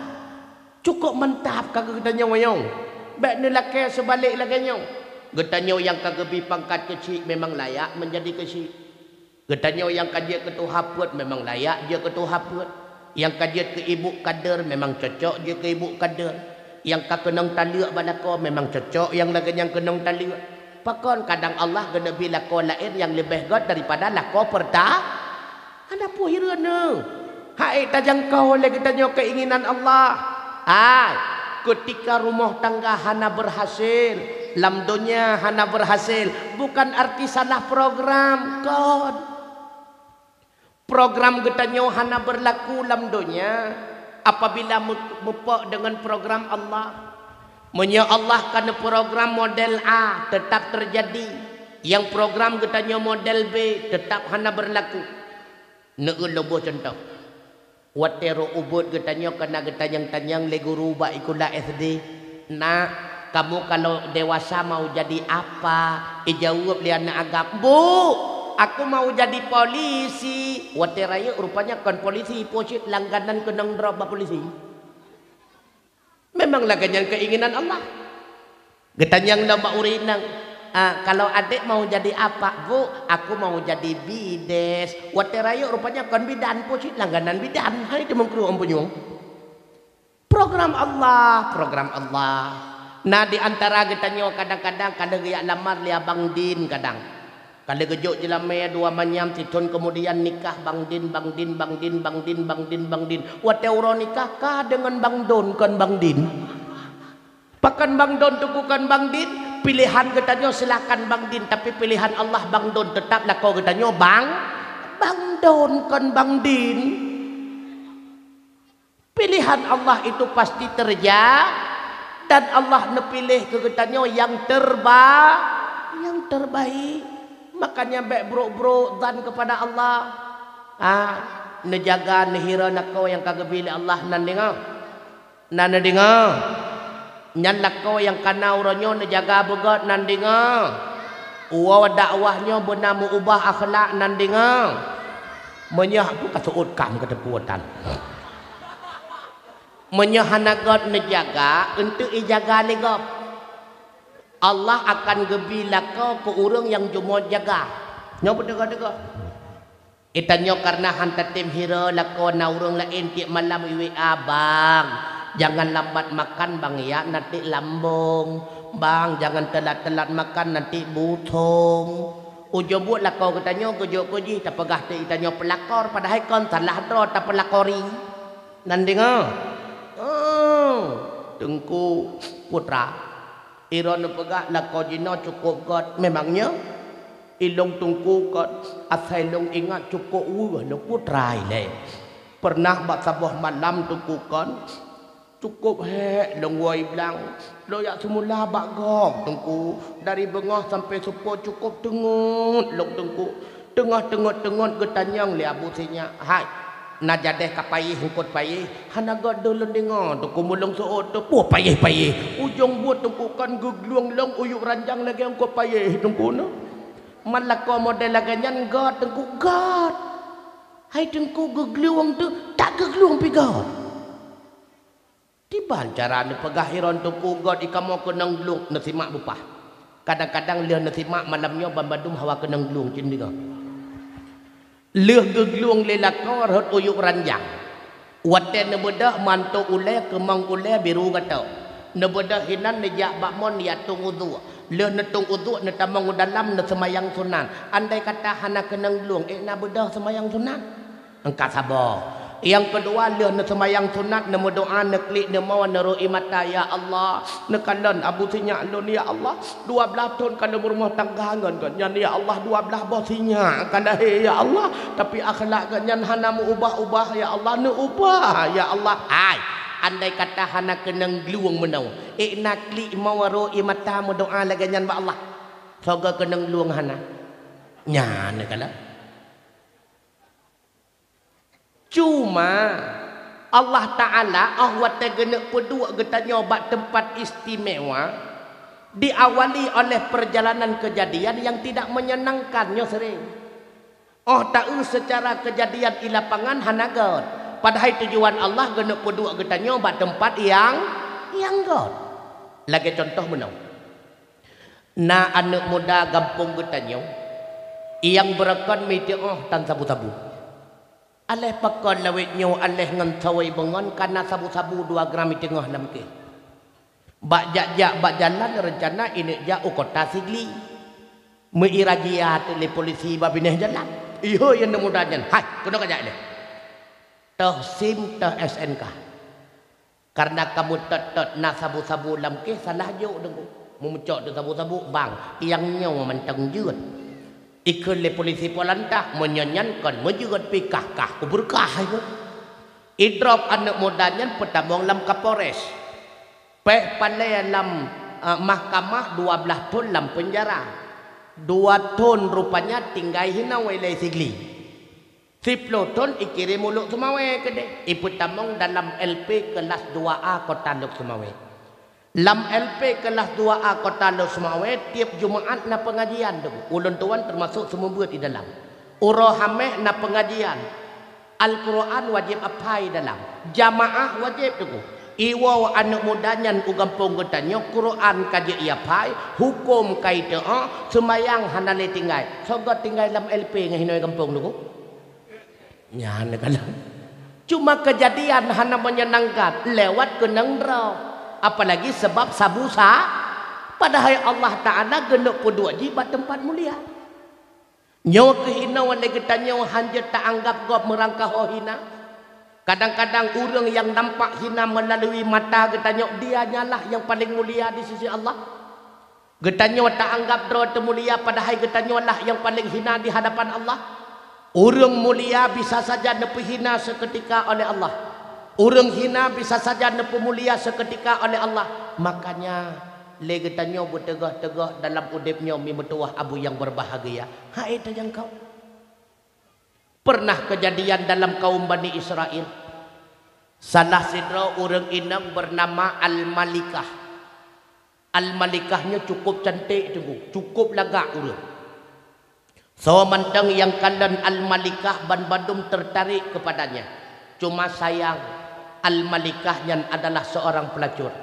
Cukup mantap ka geutanyoe nyoe. Bék neulakée seubalek lagée nyoe. Geutanyoe nyang ka geubi pangkat keuchik memang layak meunjadi keuchik. Geutanyoe nyang ka jeuet keu tuha peuet memang layak jeuet keu tuha peuet. Nyang ka jeuet keu ibu kader memang cocok jeuet keu ibu kader. Nyang ka keunong taleuek bak lakoe memang cocok nyang lagée nyan keunong taleuek. Pakon kadang Allah geuneubri lakoe laén nyang leubeh gét daripada lakoe peurta-, hana peue hireuen neuh. Hai tajangkau lé geutanyoe keuinginan Allah. Hai, keutika rumoh tangga hana beurhasil, lam donya hana beurhasil, bukan arti salah program, kon. Program geutanyoe hana beurlaku lam donya apabila meu-, meupok deungon program Allah. Meunyoe Allah ka neuprogram model A, teutap teujadi. Nyang program geutanyoe model B, teutap hana beurlaku. Neueu lôn boh cuntoh. Watée rot ubot geutanyoe ka na geutanyong-tanyong lé guru bak sikula S D, "Nak, kamu kalau dewasa mau jadi apa?" Ijaweueb lé aneuëk agam, "Bu, aku mau jadi polisi." Watée rayeuk rupanya kon polisi, peue cit langganan keunong droe bak polisi. Memang lagée nyan keuinginan Allah. Geutanyong lom bak ureuëng inong, "Ah, kalau adek mau jadi apa, Bu?" "Aku mau jadi bides." Watée rayeuk rupanya kon bidan, peue cit langganan bidan. Hai teumeung krueng punyueng. Program Allah, program Allah. Na di antara geutanyoe kadang-kadang ka lheueh geujak lamar lé Abang Din kadang. Ka lheueh geujok jeulamé dua manyam, sithon keumudian nikah Bang Din, Bang Din, Bang Din, Bang Din, Bang Din, Bang Din. Watée uroe nikah ka deungon Bang Don kon Bang Din. Pakon Bang Don teungku kon Bang Din? Piléhan geutanyoe silakan Bang Din, tapi piléhan Allah Bang Don teutap lakoe geutanyoe Bang, Bang Don kon Bang Din. Piléhan Allah itu pasti terja-, dan Allah neupiléh keu geutanyoe nyang terba-, nyang terbaik. Makanya bék brok-brok zan kepada Allah. Ah, neujaga neuhira lakoe nyang ka geubri lé Allah nan deungoe. Nan neudeungoe. Nyan lakoe nyang kana uroe nyoe neujaga beugét nan deungoe. Uwoe dakwah nyoe beuna meu-ubah akhlak nan deungoe. Meunyoe, peue ka seuôt kam keu teupeu tan. Meunyoe hana gét neujaga, eunteuk ijaga lé gob. Allah akan geubri lakoe keu ureuëng nyang jumôt jaga. Nyoe beuteuga-teuga. Geutanyoe kareuna han tatem hira lakoe na ureuëng laén tieb malam i W A, "Bang, jangan lambat makan, Bang, ya, nanti lambung. Bang, jangan telat-telat makan, nanti busong." Ujong buet lakoe geutanyoe geujok keu jih tapeugah teuk geutanyoe peulakor, padahai kon salah droe tapeulakori. Nan deungoe? Oh, Teungku Putra. Droeneuh peugah lakoe jinoe cukôp gét, memang nyoe? Ilôn Teungku kon, asai lôn ingat cukôp weueh lôn Putra ilée. Pernah bak saboh malam Teungku kon, cukôp hék lôn woe i blang. Lôn jak seumula bak gob Teungku, dari beungoh sampoe seupôt cukôp teungeut lôn Teungku. Teungoh teungeut-teungeut geutanyong lé Abu Sinyak, "Hai, na jadeh ka payéh eungkôt payéh?" "Hana gét deuh lôn deungoe Teungku, meulôn seuôt teuh." "Peue payéh-payéh?" "Ujong buet Teungku kon geuglueng lom uyuek ranjang lagée eungkôt payéh Teungku nyoe." "Man lakoe model lagée nyan gét Teungku?" "Gét." "Hai Teungku geuglueng teuh, tak geuglueng pih gét." Kiban cara neupeugah droeneuh Teungku gét, i kamoe keunong glueng, neusimak bupah. Kadang-kadang lheueh neusimak malam nyoe banmandum hawa keunong glueng cit deungoe. Lheueh geuglueng lé lakoe rhot uyuek ranjang. Watée neubeudôh manto ulée keumong ulée biru gato. Neubeudôh hinan neujak bak mon neujak tueng uduek. Lheueh neutueng uduek neutamong u dalam neuseumayang sunat. Andai kata hana keunong glueng, ék na beudôh seumayang sunat? Angka saboh. Nyang keudua, lheueh neuseumayang sunat, neumeudoá, neuklik, neumoe, neurôk ie mata, "Ya Allah, neukalon Abu Sinyak lôn, ya Allah. Dua blaih thon ka lôn meurumoh tangga ngon gobnyan, ya Allah, dua blaih boh sinyak ka lahé, ya Allah. Tapi akhlak gobnyan hana meu-ubah-ubah, ya Allah, neuubah, ya Allah." Hai, andai kata hana keunong glueng meunoe, ék na klik, moe, rôk ie mata, meudoá lagée nyan bak Allah? Soe geukeunong glueng hana? Nyan neukalon. Cuma, Allah Ta'ala óh watée geuneuk peuduek geutanyoe bak teumpat istimewa, diawali oleh perjalanan kejadian yang tidak menyenangkan nyoe sering. Óh taeu seucara kejadian i lapangan hana gét, padahai tujuan Allah geuneuk peuduek geutanyoe bak teumpat nyang, nyang gét. Lagée cuntoh meunoe. Na aneuëk muda gampông geutanyoe, nyang beureukan meutuoh tan sabu-sabu. Aléh pakon lawét nyoe aléh ngon sawai beungon, ka na sabu-sabu dua gram i teungoh lam kéh. Bak jak-jak bak jalan reuncana ineuk jak u kota Sigli. Meu-i razia teuk lé polisi bak binéh jalan. Ihôi aneuk muda nyan, "Hai, keunoe kajak ilée. Toh sim, toh S N K." Kareuna kamoe tot-tot na sabu-sabu lam kéh, salah jok Teungku. Meumucok teuk sabu-sabu, "Bang, nyang nyoe mantong jeuet." Ikheun lé polisi poh lantak, "Meunyoe nyan kon meujeuet pih kah-kah kubeureukat," ikheun. Idrop aneuk muda nyan peutamong lam Kapolres. Péh palée lam, eh, mahkamah, dua blaih thon lam peunjara. Dua thon rupanya tinggai hinoe ilée Sigli. Siploh thon ikirém u Lhokseumawe keudeh, ipeutamong dalam L P keulas dua A kota Lhokseumawe. Lam L P keulas dua A kota Lhokseumawe, tieb Jumaat na peungajian Teungku. Ulôn tuan teumasok seumeubeuet di dalam. Uroe Hameh na peungajian. Al-Quran wajéb aphai dalam. Jamaah wajéb Teungku. Iwoe aneuk muda nyan u gampông geutanyoe, Quran ka jeuet iphai, huköm ka iteu'oh, seumayang hana lé tinggai. Soe göt tinggai lam L P ngon hinoe gampông Teungku? Nyan kalon. Cuma keujadian hana meunyenangkan lewat keunong droe, apalagi sabab sabu sa-, padahai Allah Taala geuneuk peuduek jih bak teumpat mulia. Nyoe keuh inoe lé geutanyoe hanjeuet ta-anggab gob meurangkaho hina. Kadang-kadang ureuëng nyang nampak hina meulalu mata geutanyoe, dia nyan lah nyang paleng mulia di sisi Allah. Geutanyoe ta-anggab droe teumulia, padahai geutanyoe lah nyang paleng hina di hadapan Allah. Ureuëng mulia bisa saja neupeuhina seukeutika oleh Allah. Ureuëng hina bisa saja neupeumulia seukeutika oleh Allah. Makanya, lé geutanyoe beuteugoh-teugoh dalam udeb nyoe, mi meutuwah abu nyang beubahgia. Hai tajangkau. Pernah keujadian dalam kaum Bani Israel. Salah sidroe ureuëng inong beunama Al-Malikah. Al-Malikah nyoe cukup cantik Teungku, cukup lagak ureuëng. Soe mantong nyang kalon Al-Malikah banbandum tertarik keupadanya. Cuma sayang, Al-Malikah nyan adalah seorang pelacur.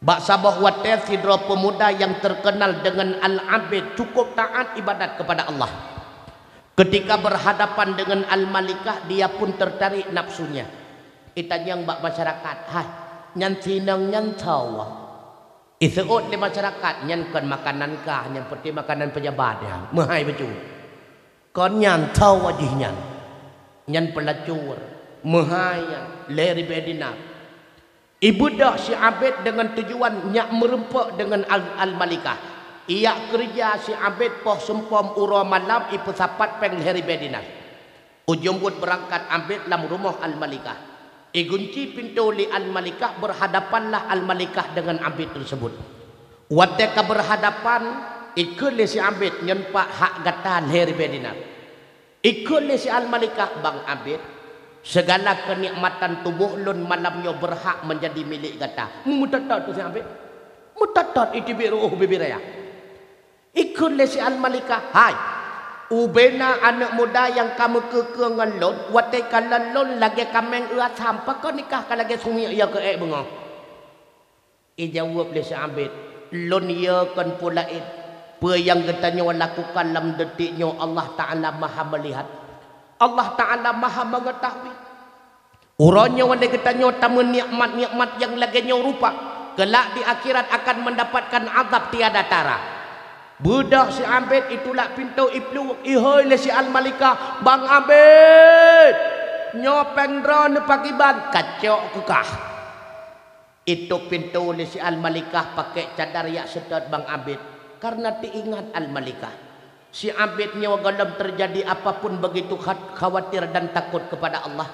Bak saboh watée sidroe peumuda nyang terkenal deungon Al-Abid cukup taát ibadat keupada Allah. Keutika beurhadapan deungon Al-Malikah, dia pun tertarik nafsunya. Itanyong bak masyarakat, "Hai, nyan si inong nyan soe?" Iseuôt lé masyarakat, "Nyan kon makanan kah, nyan peuti makanan peujabat nyan, meuhai bacut." "Kon nyan soe jih nyan?" "Nyan peulacur, meuhai nyan lhée ribée dinar." Ibeudôh si Abid deungon tujuan nyak meureumpok deungon Al-, Al-Malikah. Ijak keureuja si Abid poh sumpom uroe malam ipeusapat péng lhée ribée dinar. Ujong buet beurangkat Abid lam rumoh Al-Malikah. Igunci pintoe lé Al-Malikah, beurhadapanlah Al-Malikah deungon Abid teuseubut. Watée ka beurhadapan, ikheun lé si Abid, "Nyoe pat hak gata lhée ribée dinar." Ikheun lé si Al-Malikah, "Bang Abid, seugala keunikmatan tuboh lôn malam nyoe beurhak meunjadi milék gata." Meuteutot teuh si Abid. Meuteutot iteubiet reuôh bibée raya. Ikheun lé si Al-Malikah, "Hai, ubena aneuk muda nyang ka meukeue-keue ngon lôn, watée ka lôn lagée kaméng eu asam, pakon nikah ka lagée sumiek ya keu ék beungoh?" Ijaweueb lé si Abid, "Lôn yö kon peue laén, peue nyang geutanyoe lakukan lam detik nyoe Allah Taala Maha Meulihat, Allah Taala Maha Meungeutahui. Uroe nyoe lé geutanyoe tameunikmat-nikmat nyang lagée nyoe rupa, keulak di akhirat akan meundapatkan azab tiada tara." Beudôh si Abid itulak pintoe iplueng, ihôi lé si Al-Malikah, "Bang Abid, nyoe péng droeneuh pakriban, kacok keu kah." Itôp pintoe lé si Al-Malikah pakék cadar ijak seutôt Bang Abid, kareuna teuingat Al-Malikah. Si Abid nyoe gohlom teujadi apapun begitu khat-, khawatir dan takot keupada Allah.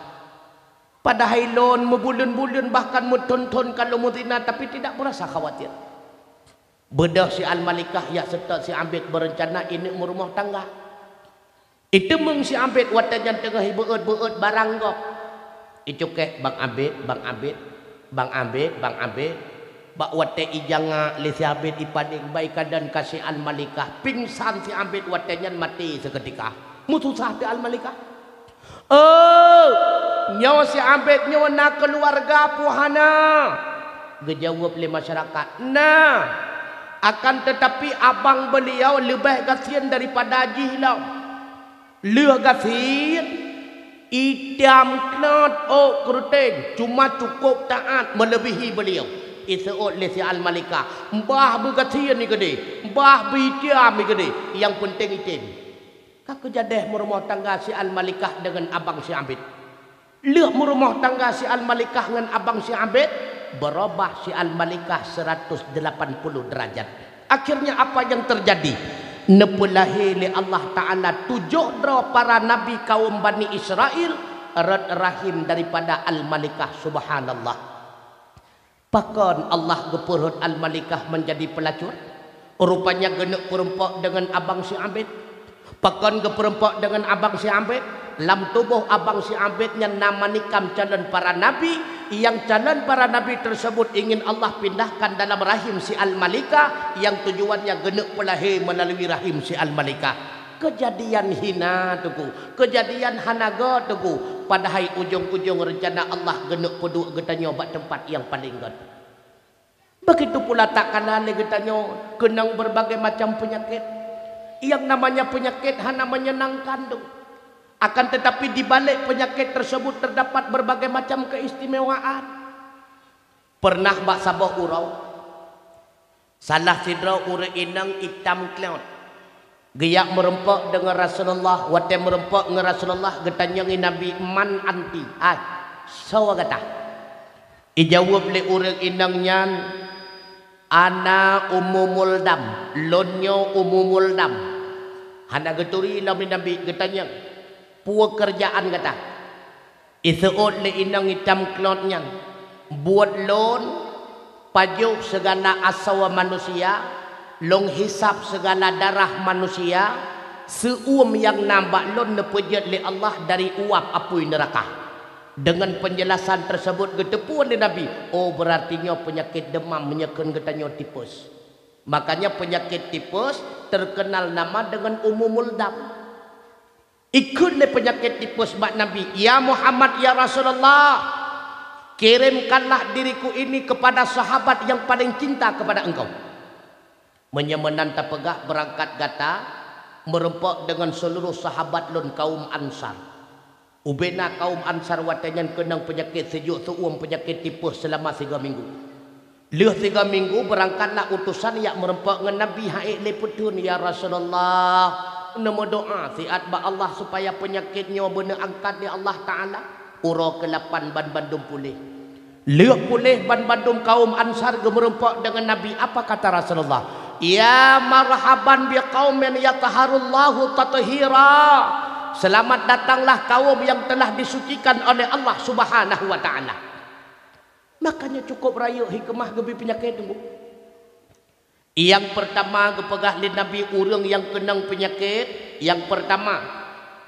Padahai lôn meubuleuen-buleuen bahkan meuthon-thon ka lôn meuzina, tapi tidak merasa khawatir. Beudôh si Al-Malikah ijak seutôt si Abid beureuncana ineuk meurumoh tangga. Iteumeung si Abid watée nyan teungoh ibeuet-beuet barang gob. Icukée, "Bang Abid, Bang Abid, Bang Abid, Bang Abid." Bak watée ijangak lé si Abid ipanéng, bak ikadon ka si Al-Malikah. Pingsan si Abid watée nyan, maté seukeutika. Meususah teuh Al-Malikah. "Oh, nyoe si Abid nyoe na keuluwarga peue hana?" Geujaweueb lé masyarakat, "Na, akan teutapi abang beuliau leubeh gasien daripada jih lom." Lheueh gasien, Itam knot ôk keureuteng, cuma cukup taat meuleubèhi beuliau. Iseuôt lé si Al-Malikah, "Bah beugasien i keudéh, bah beuitam i keudéh, nyang peunteng item." Ka keujadeh meurumoh tangga si Al-Malikah deungon abang si Abid. Lheueh meurumoh tangga si Al-Malikah ngon abang si Abid, beurubah si Al-Malikah seratus delapan puluh derajat. Akhirnya apa yang terjadi? Neupeulahé lé Allah Ta'ala tujoh droe para nabi kaum Bani Israel rot rahim daripada Al-Malikah. Subhanallah. Pakon Allah geupeurhot Al-Malikah menjadi pelacur? Rupanya geuneuk peurumpok deungon abang si Abid. Pakon geupeureumpok deungon abang si Abid? Lam tuboh abang si Abid nyan na manikam calon para nabi, nyang calon para nabi tersebut ingin Allah pindahkan dalam rahim si Al-Malikah, nyang tujuannya geuneuk peulahé melalui rahim si Al-Malikah. Keujadian hina, Teungku. Keujadian hana göt, Teungku. Padahai ujong-ujong reuncana Allah geuneuk peuduek geutanyoe bak teumpat nyang paleng göt. Begitu pula tak kana lé geutanyoe keunong berbagai macam penyakit. Yang namanya penyakit hana menyenangkan, Teungku. Akan tetapi di balik penyakit tersebut terdapat berbagai macam keistimewaan. Pernah bak saboh uroe, salah sidroe ureuëng inong itam klot geujak meurumpok deungon Rasulullah. Watée meurumpok ngon Rasulullah, geutanyong lé Nabi, "Man anti?" Hai, soe gata? Ijaweueb lé ureuëng inong nyan, "Ana Ummu Muldam, lôn nyoe Ummu Muldam." Hana geuturi lom lé Nabi, geutanyong, "Peue keurajaan gata?" Iseuôt lé inong itam klot nyan, "Buet lôn pajoh sigala asoe manusia, lôn hisab sigala darah manusia, seu-uem nyang na bak lôn neupeujeuet lé Allah dari uap apui neuraka." Deungon penjelasan tersebut geuteupeue lé Nabi, "Oh, beurarti nyoe peunyakét deumam meunyoe kheun geutanyoe tipes." Makanya penyakit tipes terkenal nama dengan Ummu Muldam. Ikheun lé peunyakét tipes bak Nabi, "Ya Muhammad, ya Rasulullah, kirimkanlah diriku ini kepada sahabat yang paling cinta kepada engkau." Meunyoe meunan tapeugah, beurangkat gata meurumpok deungon seuluruh sahabat lôn kaum Ansar. Ubena kaum Ansar watée nyan keunong peunyakét seujok seu-uem peunyakét tipes seulama sigoe minggu. Lheueh sigoe minggu, beurangkatlah utosan jak meurumpok ngon Nabi, han ék lé peutheun, "Ya Rasulullah, neumeudoá siat bak Allah supaya peunyakét nyoe beuneuangkat lé Allah Ta'ala." Uroe keulapan banbandum puléh. Lheueh puléh banbandum kaum Ansar geumeurumpok deungon Nabi, apa kata Rasulullah? "Ya marhaban biqaumin yatahharullahu tathira." Selamat datanglah kaum yang telah disucikan oleh Allah Subhanahu wa Ta'ala. Makanya cukup rayeuk hikmah geubi peunyakét, Teungku. Nyang peurtama geupeugah lé Nabi ureuëng nyang keunong peunyakét, nyang peurtama,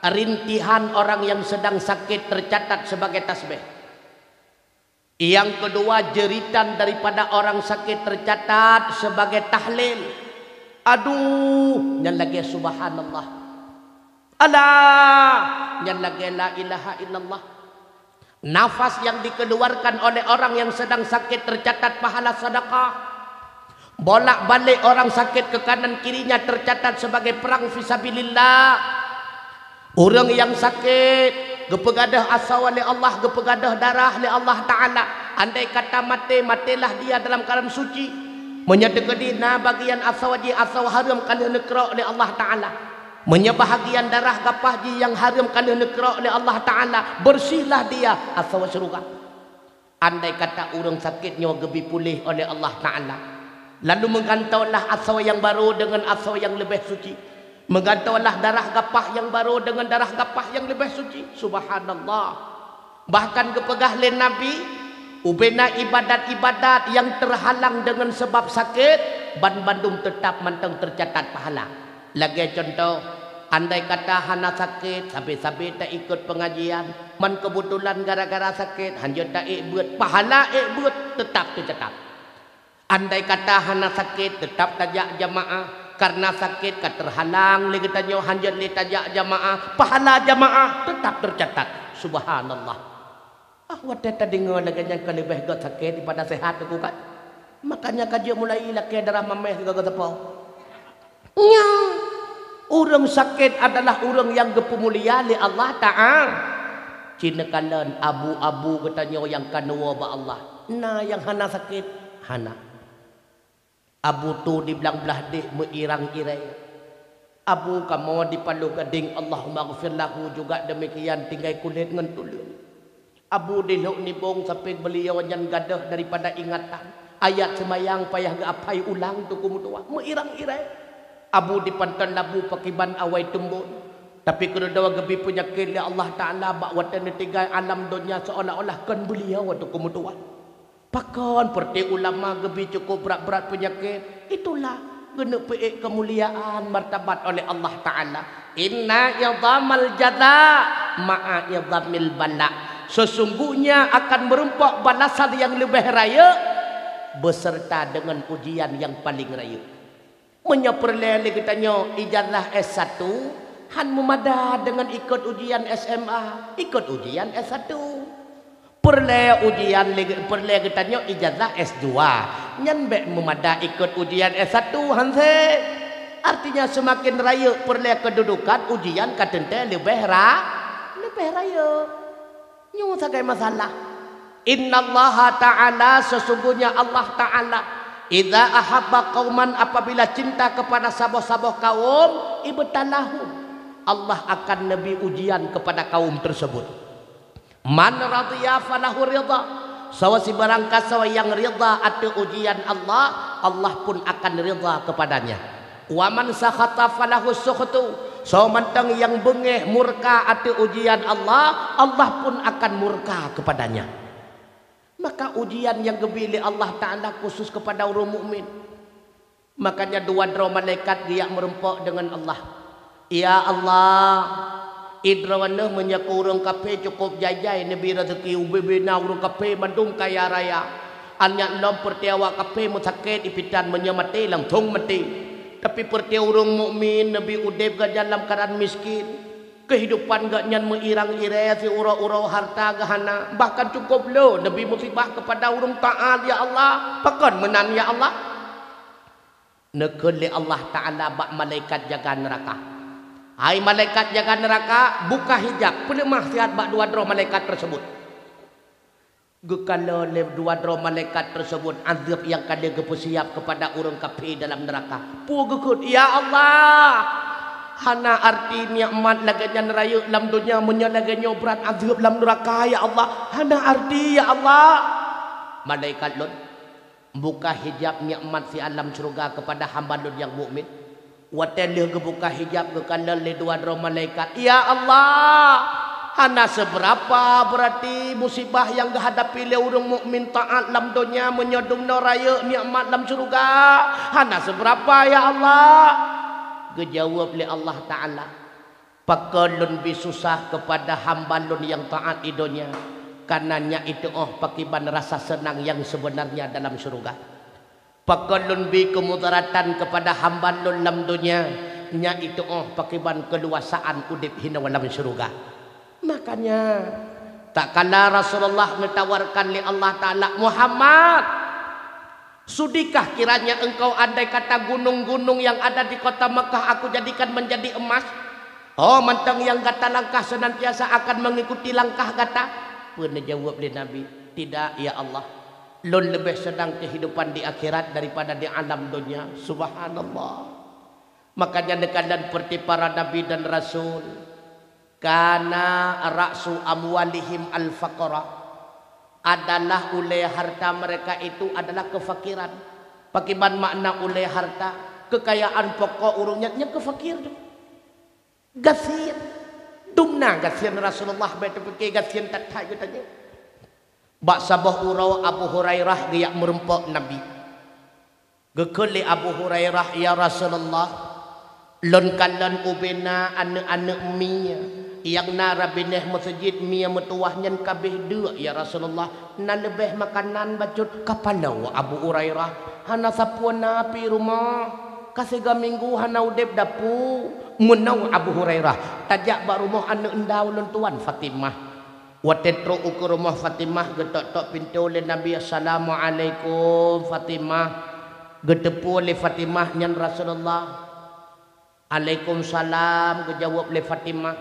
rintihan orang yang sedang sakit tercatat sebagai tasbih. Nyang keudua, jeuritan daripada orang sakit tercatat sebagai tahlil. Aduh, nyan lagée subhanallah. Alah, nyan lagée la ilaha illallah. Nafas yang dikeluarkan oleh orang yang sedang sakit tercatat pahala sedekah. Bolak-balik orang sakit ke kanan kirinya tercatat sebagai perang fisabilillah. Ureuëng nyang sakét geupeugadôh asoe lé Allah, geupeugadôh darah lé Allah Ta'ala. Andai kata maté, matélah dia dalam keadaan suci. Meunyoe teukeudi na bagian asoe jih, asoe hareuem ka lheueh neukeurok lé Allah Ta'ala. Meunyoe bahagian darah gapah jih nyang hareuem ka lheueh neukeurok lé Allah Ta'ala, beureusilah dia, asoe syeuruga. Andai kata ureuëng sakét nyoe geubi puléh oleh Allah Ta'ala, lalu meugantolah asoe nyang barô deungon asoe nyang leubeh suci, meugantolah darah gapah nyang barô deungon darah gapah nyang leubeh suci, subhanallah! Bahkan geupeugah lé Nabi, ubena ibadat-ibadat nyang teuhalang deungon sabab sakét, banmandum teutab mantong teucatat pahala. Lagée cuntoh, andai kata hana sakét, sabe-sabe taikot peungajian, man keubeutulan gara-gara sakét, hanjeuet taék beuet, pahala ék beuet teutab teucatat. Andai kata hana sakét, teutab tajak jamaah, kareuna sakét ka teuhalang lé geutanyoe hanjeuet lé tajak jamaah, pahala jamaah teutab teucatat. Subhanallah! Ah, watée tadeungoe lagée nyan ka leubeh göt sakét daripada seuhat, Teungku, kan? Makanya ka jeuet mulai lakée darah mamèh sigoe-goe sapo. Nyoe, ureuëng sakét adalah ureuëng nyang geupeumulia lé Allah Ta'ala. Ci neukalon abu-abu geutanyoe nyang ka neuwoe bak Allah. Na nyang hana sakét? Hana. Abu tu di blang blaih déh meuirang-irée. Abu kamoe di Paloh Gadéng, Allahummaghfir lahu, juga demikian tinggai kulét ngon tuleueng. Abu di Lhok Nibong, sampéng beuliau nyan gadôh daripada ingatan. Ayat seumayang payah geuaphai ulang, Teungku meutuah, meuirang-irée. Abu di Panton Labu, pakiban awai teumbon. Tapi keureuna geubi peunyakét lé Allah Taala, bak watée neutinggai alam donya seolah-olah kon beuliau, Teungku meutuah. Pakon peureuté ulama geubi cukup brat-brat peunyakét? Itulah geuneuk peuék keumuliaan martabat oleh Allah Taala. Inna idhamal jaza ma'a idhamil bala. Sesungguhnya akan meurumpok balasan nyang leubeh rayeuk beserta deungon ujian nyang paleng rayeuk. Meunyoe peureulée lé geutanyoe ijazah S satu, han meumada deungon ikot ujian S M A, ikot ujian S satu. Peureulée ujian lé, peureulée geutanyoe ijazah S dua, nyan bék meumada ikot ujian S satu, han sép. Artinya, seumaken rayeuk peureulée keududukan, ujian ka teuntée leubeh ra-, leubeh rayeuk. Nyoe sagai masalah. Innallaha ta'ala, sesungguhnya Allah Ta'ala, idza ahabba qauman, apabila cinta kepada saboh-saboh kaum, ibtalahum, Allah akan neubri ujian kepada kaum tersebut. Man radhiya falahu ridha, soe sibarang kasoe nyang ridha ateueh ujian Allah, Allah pun akan ridha kepadanya. Wa man sakhata falahu sukhtu, soe mantong nyang beungéh murka ateueh ujian Allah, Allah pun akan murka kepadanya. Maka ujian nyang geubi lé Allah Taala khusus kepada ureuëng mukmin. Makanya dua droe malaikat geujak meurumpok deungon Allah. Ya Allah, i droeneuh meunyoe keu ureuëng kafé cukup jai-jai neubri raseuki, ubé-bé na ureuëng kafé mandum kaya raya. Anyak lom peureuté awak kafé meusakét ipitan, meunyoe maté langsong maté. Tapi peureuté ureuëng mukmin neubri udeb geujalan lam keuadaan miskin. Keuhidupan geuhnyan meuirang-irée, siuroe-uroe hareuta geuhana, bahkan cukup le neubri musibah keupada ureuëng taát, ya Allah. Pakon meunan, ya Allah? Neukheun lé Allah Taala bak malaikat jaga neuraka, "Hai malaikat jaga neuraka, buka hijab, peuleumah siat bak dua droe malaikat tersebut." Geukalon lé dua droe malaikat tersebut azeueb nyang ka lheueh geupeusiab keupada ureuëng kafé dalam neuraka. Peue geukheun, "Ya Allah, hana arti nikmat lagée nyan rayeuk lam donya meunyoe lagée nyoe brat azeueb lam neuraka, ya Allah. Hana arti, ya Allah." Malaikat lôn, buka hijab nikmat siat lam syeuruga keupada hamba lôn nyang mukmin. Watée lheueh geubuka hijab, geukalon lé dua droe malaikat, "Ya Allah, hana seubeurapa beurati musibah nyang geuhadapi lé ureuëng mukmin taát lam donya meunyoe dumnoe rayeuk nikmat lam syeuruga. Hana seubeurapa, ya Allah." Geujaweueb lé Allah Taala, "Pakon lôn bi susah keupada hamba lôn nyang taát i donya, kareuna nyak iteuoh pakiban rasa seunang nyang seubeunarnya dalam syeuruga. Pakon lôn bi keumudaratan keupada hamba lôn lam donya, nyak iteuoh pakiban keuluwasaan udeb hinoe lam syeuruga." Makanya, tatkala Rasulullah neutawarkan lé Allah Taala, "Muhammad, sudikah kiranya engkau andai kata gunong-gunong nyang ada di kota Makkah aku jadikan menjadi emas? Oh, mantong nyang gata langkah senantiasa akan mengikuti langkah gata?" Peue neujaweueb lé Nabi, "Tidak, ya Allah. Lôn leubeh seunang keuhidupan di akhirat daripada di alam donya." Subhanallah. Makanya neukalon peureuté para nabi dan rasul, "Kana ra'su amwalihim al-faqra." Adalah ulée harta mereka itu adalah keufakiran. Pakiban makna ulée harta? Keukayaan pokok ureuëng nyan, nyan keufakir tu. Gasien. Dumna gasien Rasulullah, bék teupike gasien that-that geutanyoe. Bak saboh uroe Abu Hurairah geujak meurumpok Nabi. Geukheun lé Abu Hurairah, "Ya Rasulullah, lôn kalon ubena aneuëk-aneuëk mié nyang na lam binéh meuseujid, mié meutuwah nyan ka abéh deuk, ya Rasulullah. Na leubeh makanan bacut." Ka paloe Abu Hurairah, hana sapeue na pi rumoh. Ka siga minggu hana udeb dapu. Meunoe Abu Hurairah, tajak bak rumoh aneuëk nda ulôn tuan Fatimah. Watée trok u keu rumoh Fatimah, geutok-tok pintoe lé Nabi, "Assalamualaikum, Fatimah." Geuteupeue lé Fatimah nyan Rasulullah. "Alaikumsalam," geujaweueb lé Fatimah.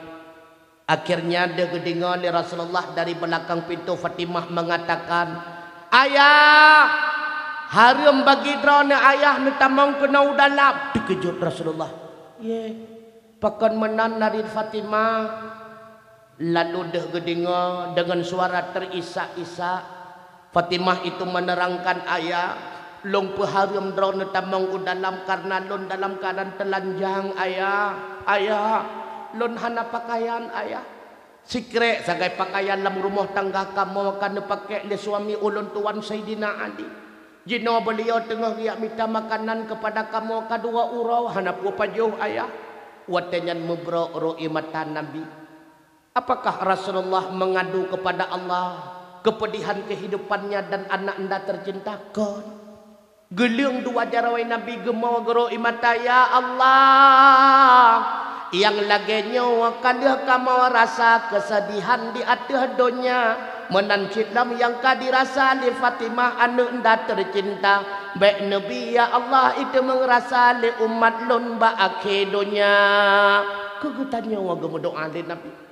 Akhirnya deuh geudeungoe lé Rasulullah dari belakang pintu Fatimah mengatakan, "Ayah! Hareuem bagi droeneuh ayah neutamong keunoe u dalam." Teukeujot Rasulullah. "Ye, pakon meunan?" narit Fatimah. Lalu deuh geudeungoe deungon suara teuisak-isak. Fatimah itu menerangkan, "Ayah, lôn peuhareuem droeneuh tamong u dalam kareuna lôn dalam keuadaan teulanjang, Ayah. Ayah, lôn hana pakaian, Ayah. Sikrek sagai pakaian lam rumoh tangga kamoe ka neupakék lé suami ulôn tuan Saidina Ali. Jinoe beuliau teungoh geujak mita makanan keupada kamoe ka dua uroe, hana peue pajoh, Ayah." Watée nyan meubrok ro ié mata Nabi. Apakah Rasulullah mengadu kepada Allah kepedihan kehidupannya dan anak anda tercinta? Kon. Geuleueng dua jaroe Nabi, geumoe geuro ié mata, "Ya Allah, nyang lagée nyoe ka lheueh kamoe rasa keusedihan di ateueh donya, meunan cit lom nyang ka dirasa lé Fatimah aneuëk anda tercinta. Bék neubi, ya Allah, iteumeung rasa lé umat lôn bak akhé donya." Keu geutanyoe geumeudoá lé Nabi.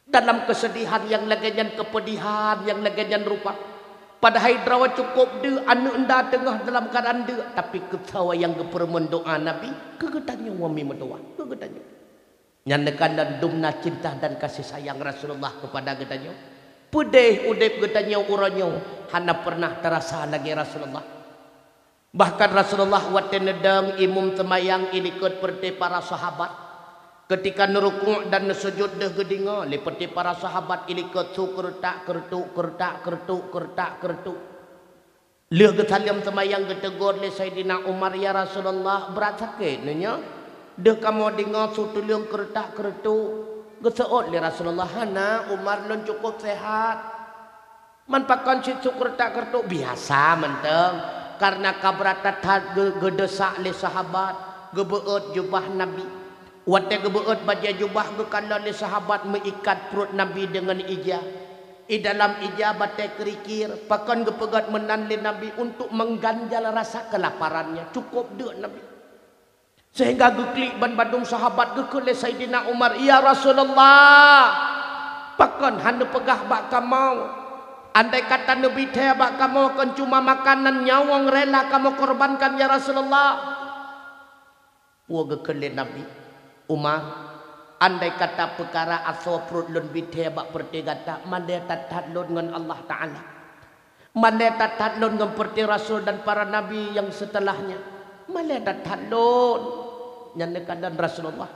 Dalam keusedihan nyang lagée nyan, keupedihan nyang lagée nyan rupa. Padahai droe cukôp deuk, aneuëk anda teungoh dalam keuadaan deuk, tapi keu soe nyang geupeureumeun doá Nabi, keu geutanyoe mi meudoá, keu geutanyoe. Nyan neukalon dumna cinta dan kasih sayang Rasulullah kepada geutanyoe. Peudeh udeb geutanyoe uroe nyoe hana pernah terasa lagée Rasulullah. Bahkan Rasulullah watée neudong imum seumayang ilikot peureuté para sahabat. Keutika neurukuk dan neusujut deuh geudeungoe lé peureuté para sahabat ilikot su keureutak-keureutuk, keureutak-keureutuk, keureutak-keureutuk. Lheueh geusaleuem seumayang geuteugor lé Saidina Umar, "Ya Rasulullah, brat sakét neunyoe? Deuh kamoe deungoe su tuleueng keureutak-keureutuk." Geuseuôt lé Rasulullah, "Hana, Umar, lôn cukôp seuhat." "Man pakon cit su keureutak-keureutuk?" "Biasa mantong, kareuna ka brat that-that geu-, geudeusak lé sahabat, geubeuôt jubah Nabi." Watée geubeuôt bajée jubah geukalon lé sahabat meuikat pruet Nabi deungon ija. I dalam ija batée keurikir, pakon geupeugét meunan lé Nabi untuk mengganjal rasa kelaparannya. Cukôp deuk Nabi. Sehingga geuklik ban bandum sahabat, geukheun lé Saidina Umar, "Ya Rasulullah, pakon hana neupeugah bak kamoe? Andai kata neubi thée bak kamoe kon cuma makanan nyawöng rela kamoe korbankan, ya Rasulullah." Peue geukheun lé Nabi, "Umar, andai kata peukara asoe pruet lôn bi thée bak peureuté gata, malée that-that lôn ngon Allah Ta'ala." Malée that-that lôn ngon peureuté rasul dan para nabi nyang seuteulahnya. Malée that-that lôn. Nyan neukalon Rasulullah.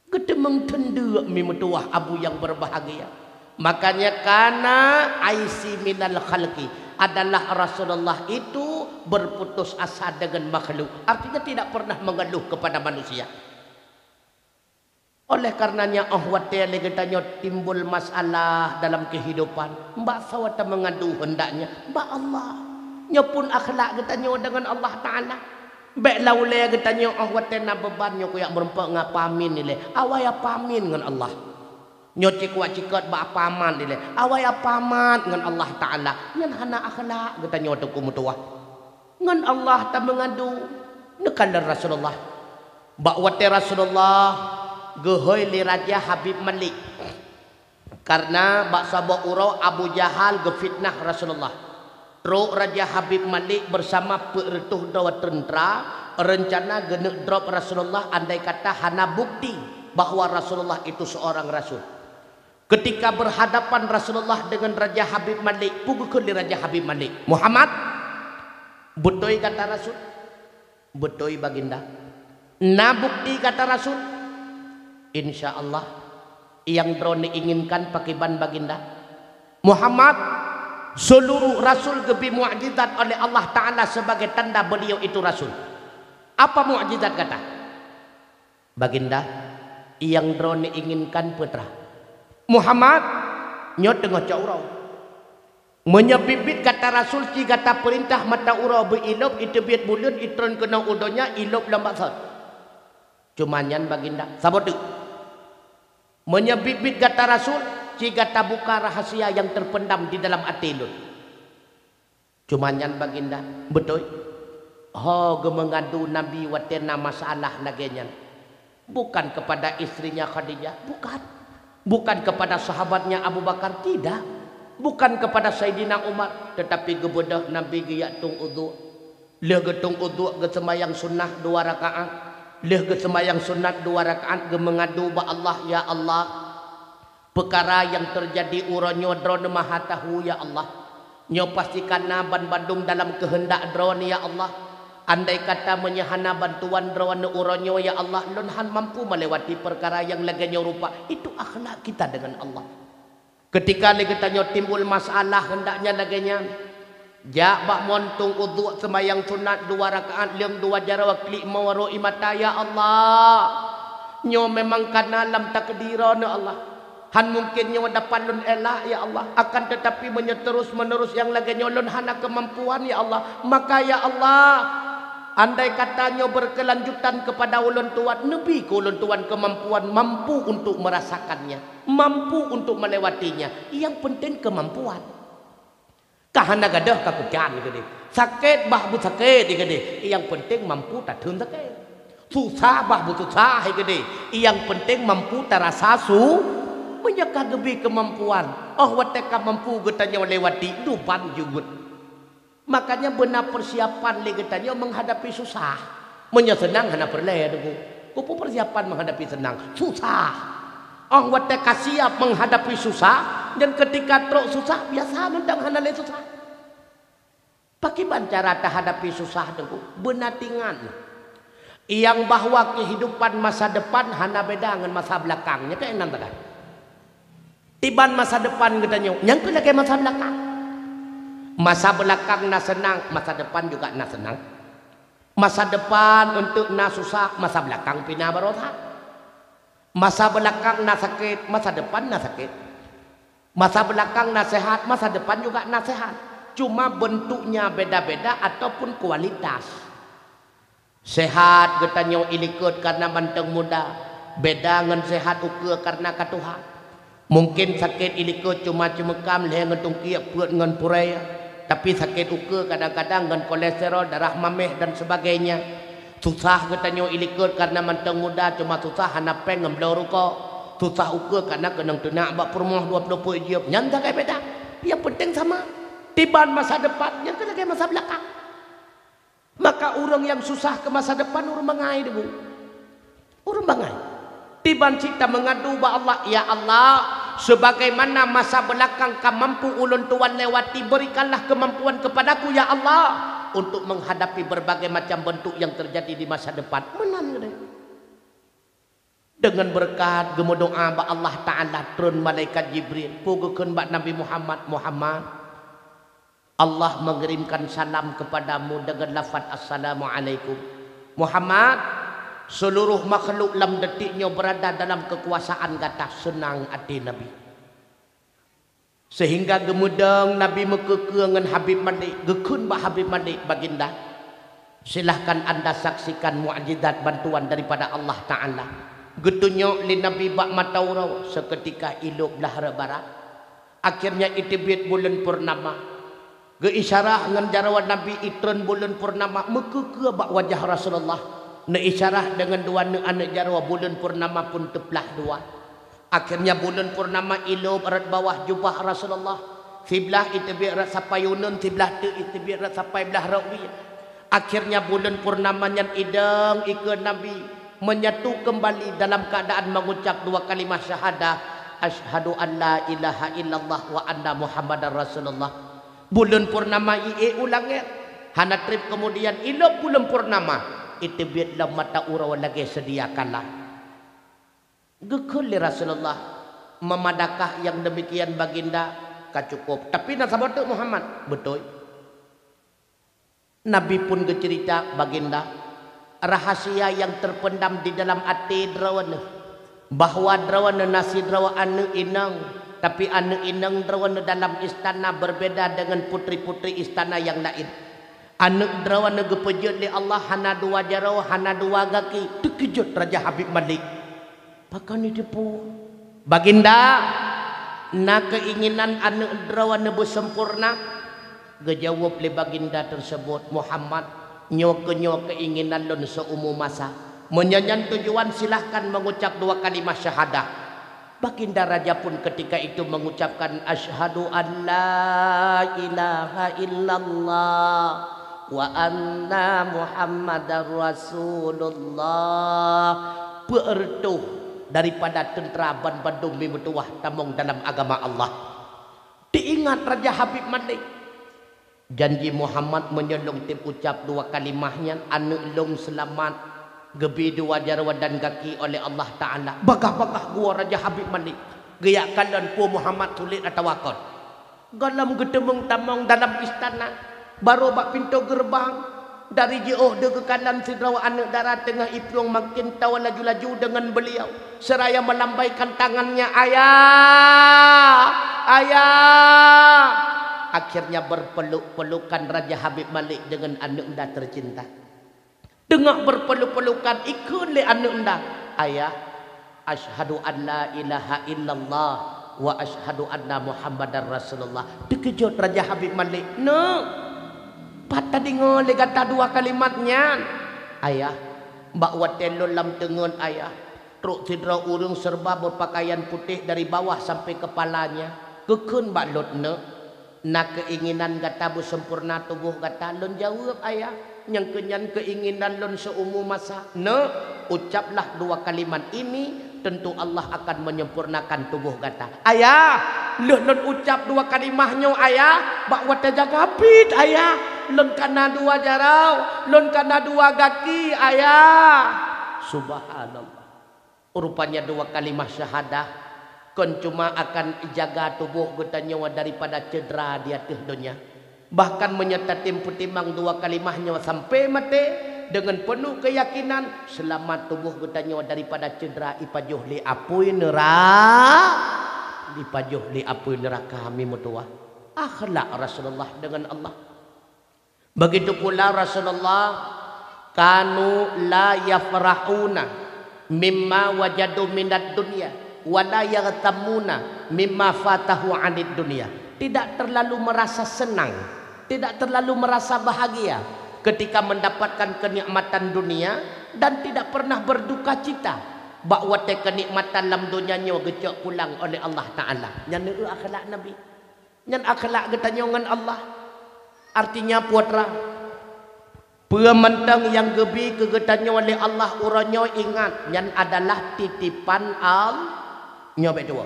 Geuteumeung teundeuk mi meutuwah abu nyang beureubahagia. Makanya kana aisi minal khalqi adalah Rasulullah itu berputus asa dengan makhluk. Artinya tidak pernah mengeluh kepada manusia. Oleh karenanya, óh watée lé geutanyoe timbul masalah dalam keuhidopan, bak soe tameungadu heundaknya? Bak Allah. Nyoe phon akhlak geutanyoe deungon Allah Ta'ala. Bék la ulée geutanyoe óh watée na beuban nyoe kuyak meurumpok ngon apa amin ilée. Awai apa amin ngon Allah. Nyoe cikuak-cikot bak apa aman ilée. Awai apa aman ngon Allah Ta'ala. Nyan hana akhlak geutanyoe teungku meutuwah. Ngon Allah tameungadu, neukalon Rasulullah. Bak watée Rasulullah geuhôi lé Raja Habib Malik. Kareuna bak saboh uroe Abu Jahal geufitnah Rasulullah. Trok Raja Habib Malik bersama peuet reutôh droe teuntra, reuncana geuneuk drop Rasulullah andai kata hana bukti bahwa Rasulullah itu seorang rasul. Keutika beurhadapan Rasulullah deungon Raja Habib Malik, peue geukheun lé Raja Habib Malik, "Muhammad, beutôi gata rasul?" "Beutôi, Baginda." "Na bukti gata rasul?" "Insya Allah, nyang droeneuh inginkan pakriban, Baginda." "Muhammad, seluruh rasul geubri mukjizat oleh Allah Ta'ala sebagai tanda beliau itu rasul. Apa mukjizat gata?" "Baginda, nyang droeneuh inginkan peue teuma?" "Muhammad, nyoe teungoh cot uroe. Meunyoe biet-biet gata rasul, ci gata peurintah mata uroe beu ilop, iteubiet buleuen, itron keunoe u donya, ilop lom bak sot." "Cuma nyan, Baginda." "Saboh teuk." "Meunyoe biet-biet gata rasul, ci gata buka rahasia nyang teupendam di dalam até lôn." "Cuma nyan, Baginda." "Beutôi." Ho geumeungadu Nabi watée na masalah lagée nyan. Bukan kepada istrinya Khadijah, bukan. Bukan kepada sahabatnya Abu Bakar, tidak. Bukan kepada Saidina Umar, tetapi geubeudôh Nabi geujak tueng udhu. Lheueh geutueng udhu, geuseumayang sunnah dua rakaat. Lheueh geuseumayang sunat dua rakaat, geumeungadu bak Allah, "Ya Allah, peukara nyang teujadi uroe nyoe Droeneuh maha tahu, ya Allah. Nyoe pasti ka na banmandum dalam keuheundak Droeneuh, ya Allah. Andai kata meunyoe hana bantuan Droeneuh uroe nyoe, ya Allah, lôn hán mampu melewati peukara nyang lagée nyoe rupa." Itu akhlak kita dengan Allah. Ketika lé geutanyoe timbul masalah hendaknya lagée nyan, jak bak mon tueng udhu, seumayang sunat dua rakaat, leueng dua jaroe, klik mo rô ie mata, "Ya Allah, nyoe memang ka na lam takdir Droeneuh, Allah. Hán mungken nyoe dapat lôn elak, ya Allah. Akan tetapi meunyoe terus-menerus nyang lagée nyoe, lôn hana keumampuan, ya Allah. Maka, ya Allah, andai kata nyoe berkelanjutan kepada ulôn tuan, neubi keu ulôn tuan keumampuan mampu untuk merasakannya, mampu untuk melewatinya. Nyang penting keumampuan." Ka hana gadôh ka kucan keudeh. Sakét bah beusakét keudeh. Nyang penting mampu tatheun sakét. Susah bah beususah keudeh. Nyang penting mampu tarasa su-, meunyoe ka geubri keumampuan, óh watée ka mampu geutanyoe lewati, duban jeuet. Makanya beuna persiapan lé geutanyoe menghadapi susah. Meunyoe seunang hana peureulée, Teungku. Keupeue persiapan menghadapi seunang? Susah. Óh watée ka siap menghadapi susah, dan ketika trok susah, biasa mantong hana lé susah. Pakriban cara tahadapi susah, Teungku? Beuna tingat nyang bahwa kehidupan masa depan hana beda ngon masa belakang. Nyoe keunan teuka. Tiban masa depan geutanyoe, nyang keuh lagée masa belakang. Masa belakang na seunang, masa depan juga na seunang. Masa depan eunteuk na susah, masa belakang pih na barosa. Masa belakang na sakét, masa depan na sakét. Masa belakang na sehat, masa depan juga na sehat. Cuma bentuknya beda-beda ataupun kualitas. Sehat geutanyoe ilikot karena mantong muda, beda ngon sehat ukeue karena ka tuha. Mungkin sakét ilikot cuma ceumeukam lhée ngon tungkiek peuet ngon purée, tapi sakét ukeue kadang-kadang ngon kolesterol, darah mameh dan sebagainya. Susah geutanyoe ilikot karena mantong muda, cuma susah hana péng ngon bloe rukok. Susah ukeue karena keunong teunak bak peurumoh dua ploh peuet jeueb. Nyan sagai beda. Nyang penting sama. Tiban masa depan, nyang keuh lagée masa belakang. Maka ureuëng nyang susah keu masa depan ureuëng bangai, Teungku. Ureuëng bangai. Tiban cit tameungadu bak Allah, "Ya Allah, sebagaimana masa belakang ka mampu ulôn tuan lewati, berikanlah kemampuan kepadaku, ya Allah, untuk menghadapi berbagai macam bentuk yang terjadi di masa depan." Meunan keudeh. Deungon beureukat geumeudoá bak Allah Ta'ala, treun malaikat Jibril, peue geukheun bak Nabi Muhammad, "Muhammad, Allah mengirimkan salam kepadamu dengan lafaz assalamualaikum. Muhammad, seluruh makhluk lam detik nyoe berada dalam kekuasaan gata." Seunang até Nabi. Sehingga geumeudong Nabi meukeue-keue ngon Habib Malik, geukheun bak Habib Malik, "Baginda, silahkan anda saksikan mukjizat bantuan daripada Allah Ta'ala." Geutunyok lé Nabi bak mata uroe, seketika ilop blah rot barat. Akhirnya iteubiet buleuen purnama. Geuisyarah ngon jaroe Nabi itreun buleuen purnama meukeue-keue bak wajah Rasulullah. Neuisyarah deungon dua neuk aneuk jaroe, buleuen purnama pun teuplah dua. Akhirnya buleuen purnama ilop rot bawah jubah Rasulullah. Siblah iteubiet rot sapai uneun, siblah teuk iteubiet rot sapai blah rot wie. Akhirnya buleuen purnama nyan idong ikeue Nabi menyatu kembali dalam keadaan mengucap dua kalimah syahadah, "Asyhadu an la ilaha illallah wa anna Muhammadar Rasulullah." Buleuen purnama iék u langét. Hana treb keumudian ilop buleuen purnama iteubiet lam mata uroe lagée seudia kala. Geukheun lé Rasulullah, "Memadakah nyang deumikian, Baginda?" "Ka cukôp. Tapi na saboh teuk, Muhammad." "Beutôi." Nabi pun geuceurita, "Baginda, rahasia nyang teupendam di dalam até droeneuh, bahwa droeneuh na sidroe aneuk inong, tapi aneuk inong droeneuh dalam istana berbeda deungon putri-putri istana nyang laén. Aneuk droeneuh geupeujeuet lé Allah hana dua jaroe, hana dua gaki." Teukeujot Raja Habib Malik. Pakon jiteupeue? "Baginda, na keuinginan aneuk droeneuh beuseumpurna?" Geujaweueb lé baginda teuseubot, "Muhammad, nyoe keunyoe keuinginan lôn seuumu masa. Meunyoe nyan tujuan, silahkan mengucap dua kalimah syahadah. Baginda Raja pun ketika itu mengucapkan, "Asyhadu an la ilaha illallah wa anna Muhammadar Rasulullah." Peureutôh daripada teuntra banbandum mimeutuwah tamong dalam agama Allah. Teuingat Raja Habib Malik. Janji Muhammad meunyoe lôn teup ucap dua kalimah nyan, aneuëk lôn seulamat, geubi dua jaroe dan gaki oleh Allah Taala. Bagah-bagah geuwoe Raja Habib Malik. Geujak kalon peue Muhammad sulet atawa kon. Gohlom geuteumeung tamong dalam istana, barô bak pintoe geureubang. Dari jiôh deuh geukalon sidroe aneuëk dara teungoh iplueng, makin tawa laju-laju deungon beuliau, seraya meulambaikan tangannya, "Ayah! Ayah!" Akhirnya berpeluk-pelukan Raja Habib Malik dengan aneuk muda tercinta. Teungoh berpeluk-pelukan, ikheun lé aneuk muda, "Ayah, asyhadu an la ilaha illallah wa asyhadu anna Muhammadar Rasulullah." Teukeujot Raja Habib Malik, "Neuk, pat tadeungoe lé gata dua kalimat nyan?" "Ayah, bak watée lôn lam teungeut, Ayah, trok sidroe ureuëng serba beupakaian putéh dari bawah sampai kepalanya, geukheun bak lôn, 'Neuk, na keuinginan gata beuseumpurna tuboh gata?' Lôn jaweueb, 'Ayah, nyang keunyan keuinginan lôn seuumu masa.' 'Neuk, ucaplah dua kalimat ini, tentu Allah akan menyempurnakan tuboh gata.' Ayah, lheueh lôn ucap dua kalimah nyoe, Ayah, bak watée jaga pit, Ayah, lôn kana dua jaroe, lôn kana dua gaki, Ayah." Subhanallah. Rupanya dua kalimah syahadah kon cuma akan jaga tuboh geutanyoe daripada cedera di ateueh donya. Bahkan meunyoe tatem peutimang dua kalimah nyoe sampai maté deungon peunoh keuyakinan, seulamat tuboh geutanyoe daripada cedera ipajoh lé apui neura-, ipajoh lé apui neuraka mimeutuwah. Akhlak Rasulullah deungon Allah. Begitu pula Rasulullah, kanu la yafrahuna mimma wajadu minad dunya, wa la yaghtamuna mimma fatahu anid dunya. Tidak terlalu merasa senang, tidak terlalu merasa bahagia ketika mendapatkan kenikmatan dunia, dan tidak pernah berduka cita bak watée kenikmatan lam donya nyoe geucok pulang oleh Allah Taala. Nyan akhlak Nabi. Nyan akhlak geutanyoe ngon Allah. Artinya, putra, peue mantong nyang geubi keu geutanyoe lé Allah uroe nyoe, ingat, nyan adalah titipan Al-, nyoe bak dua.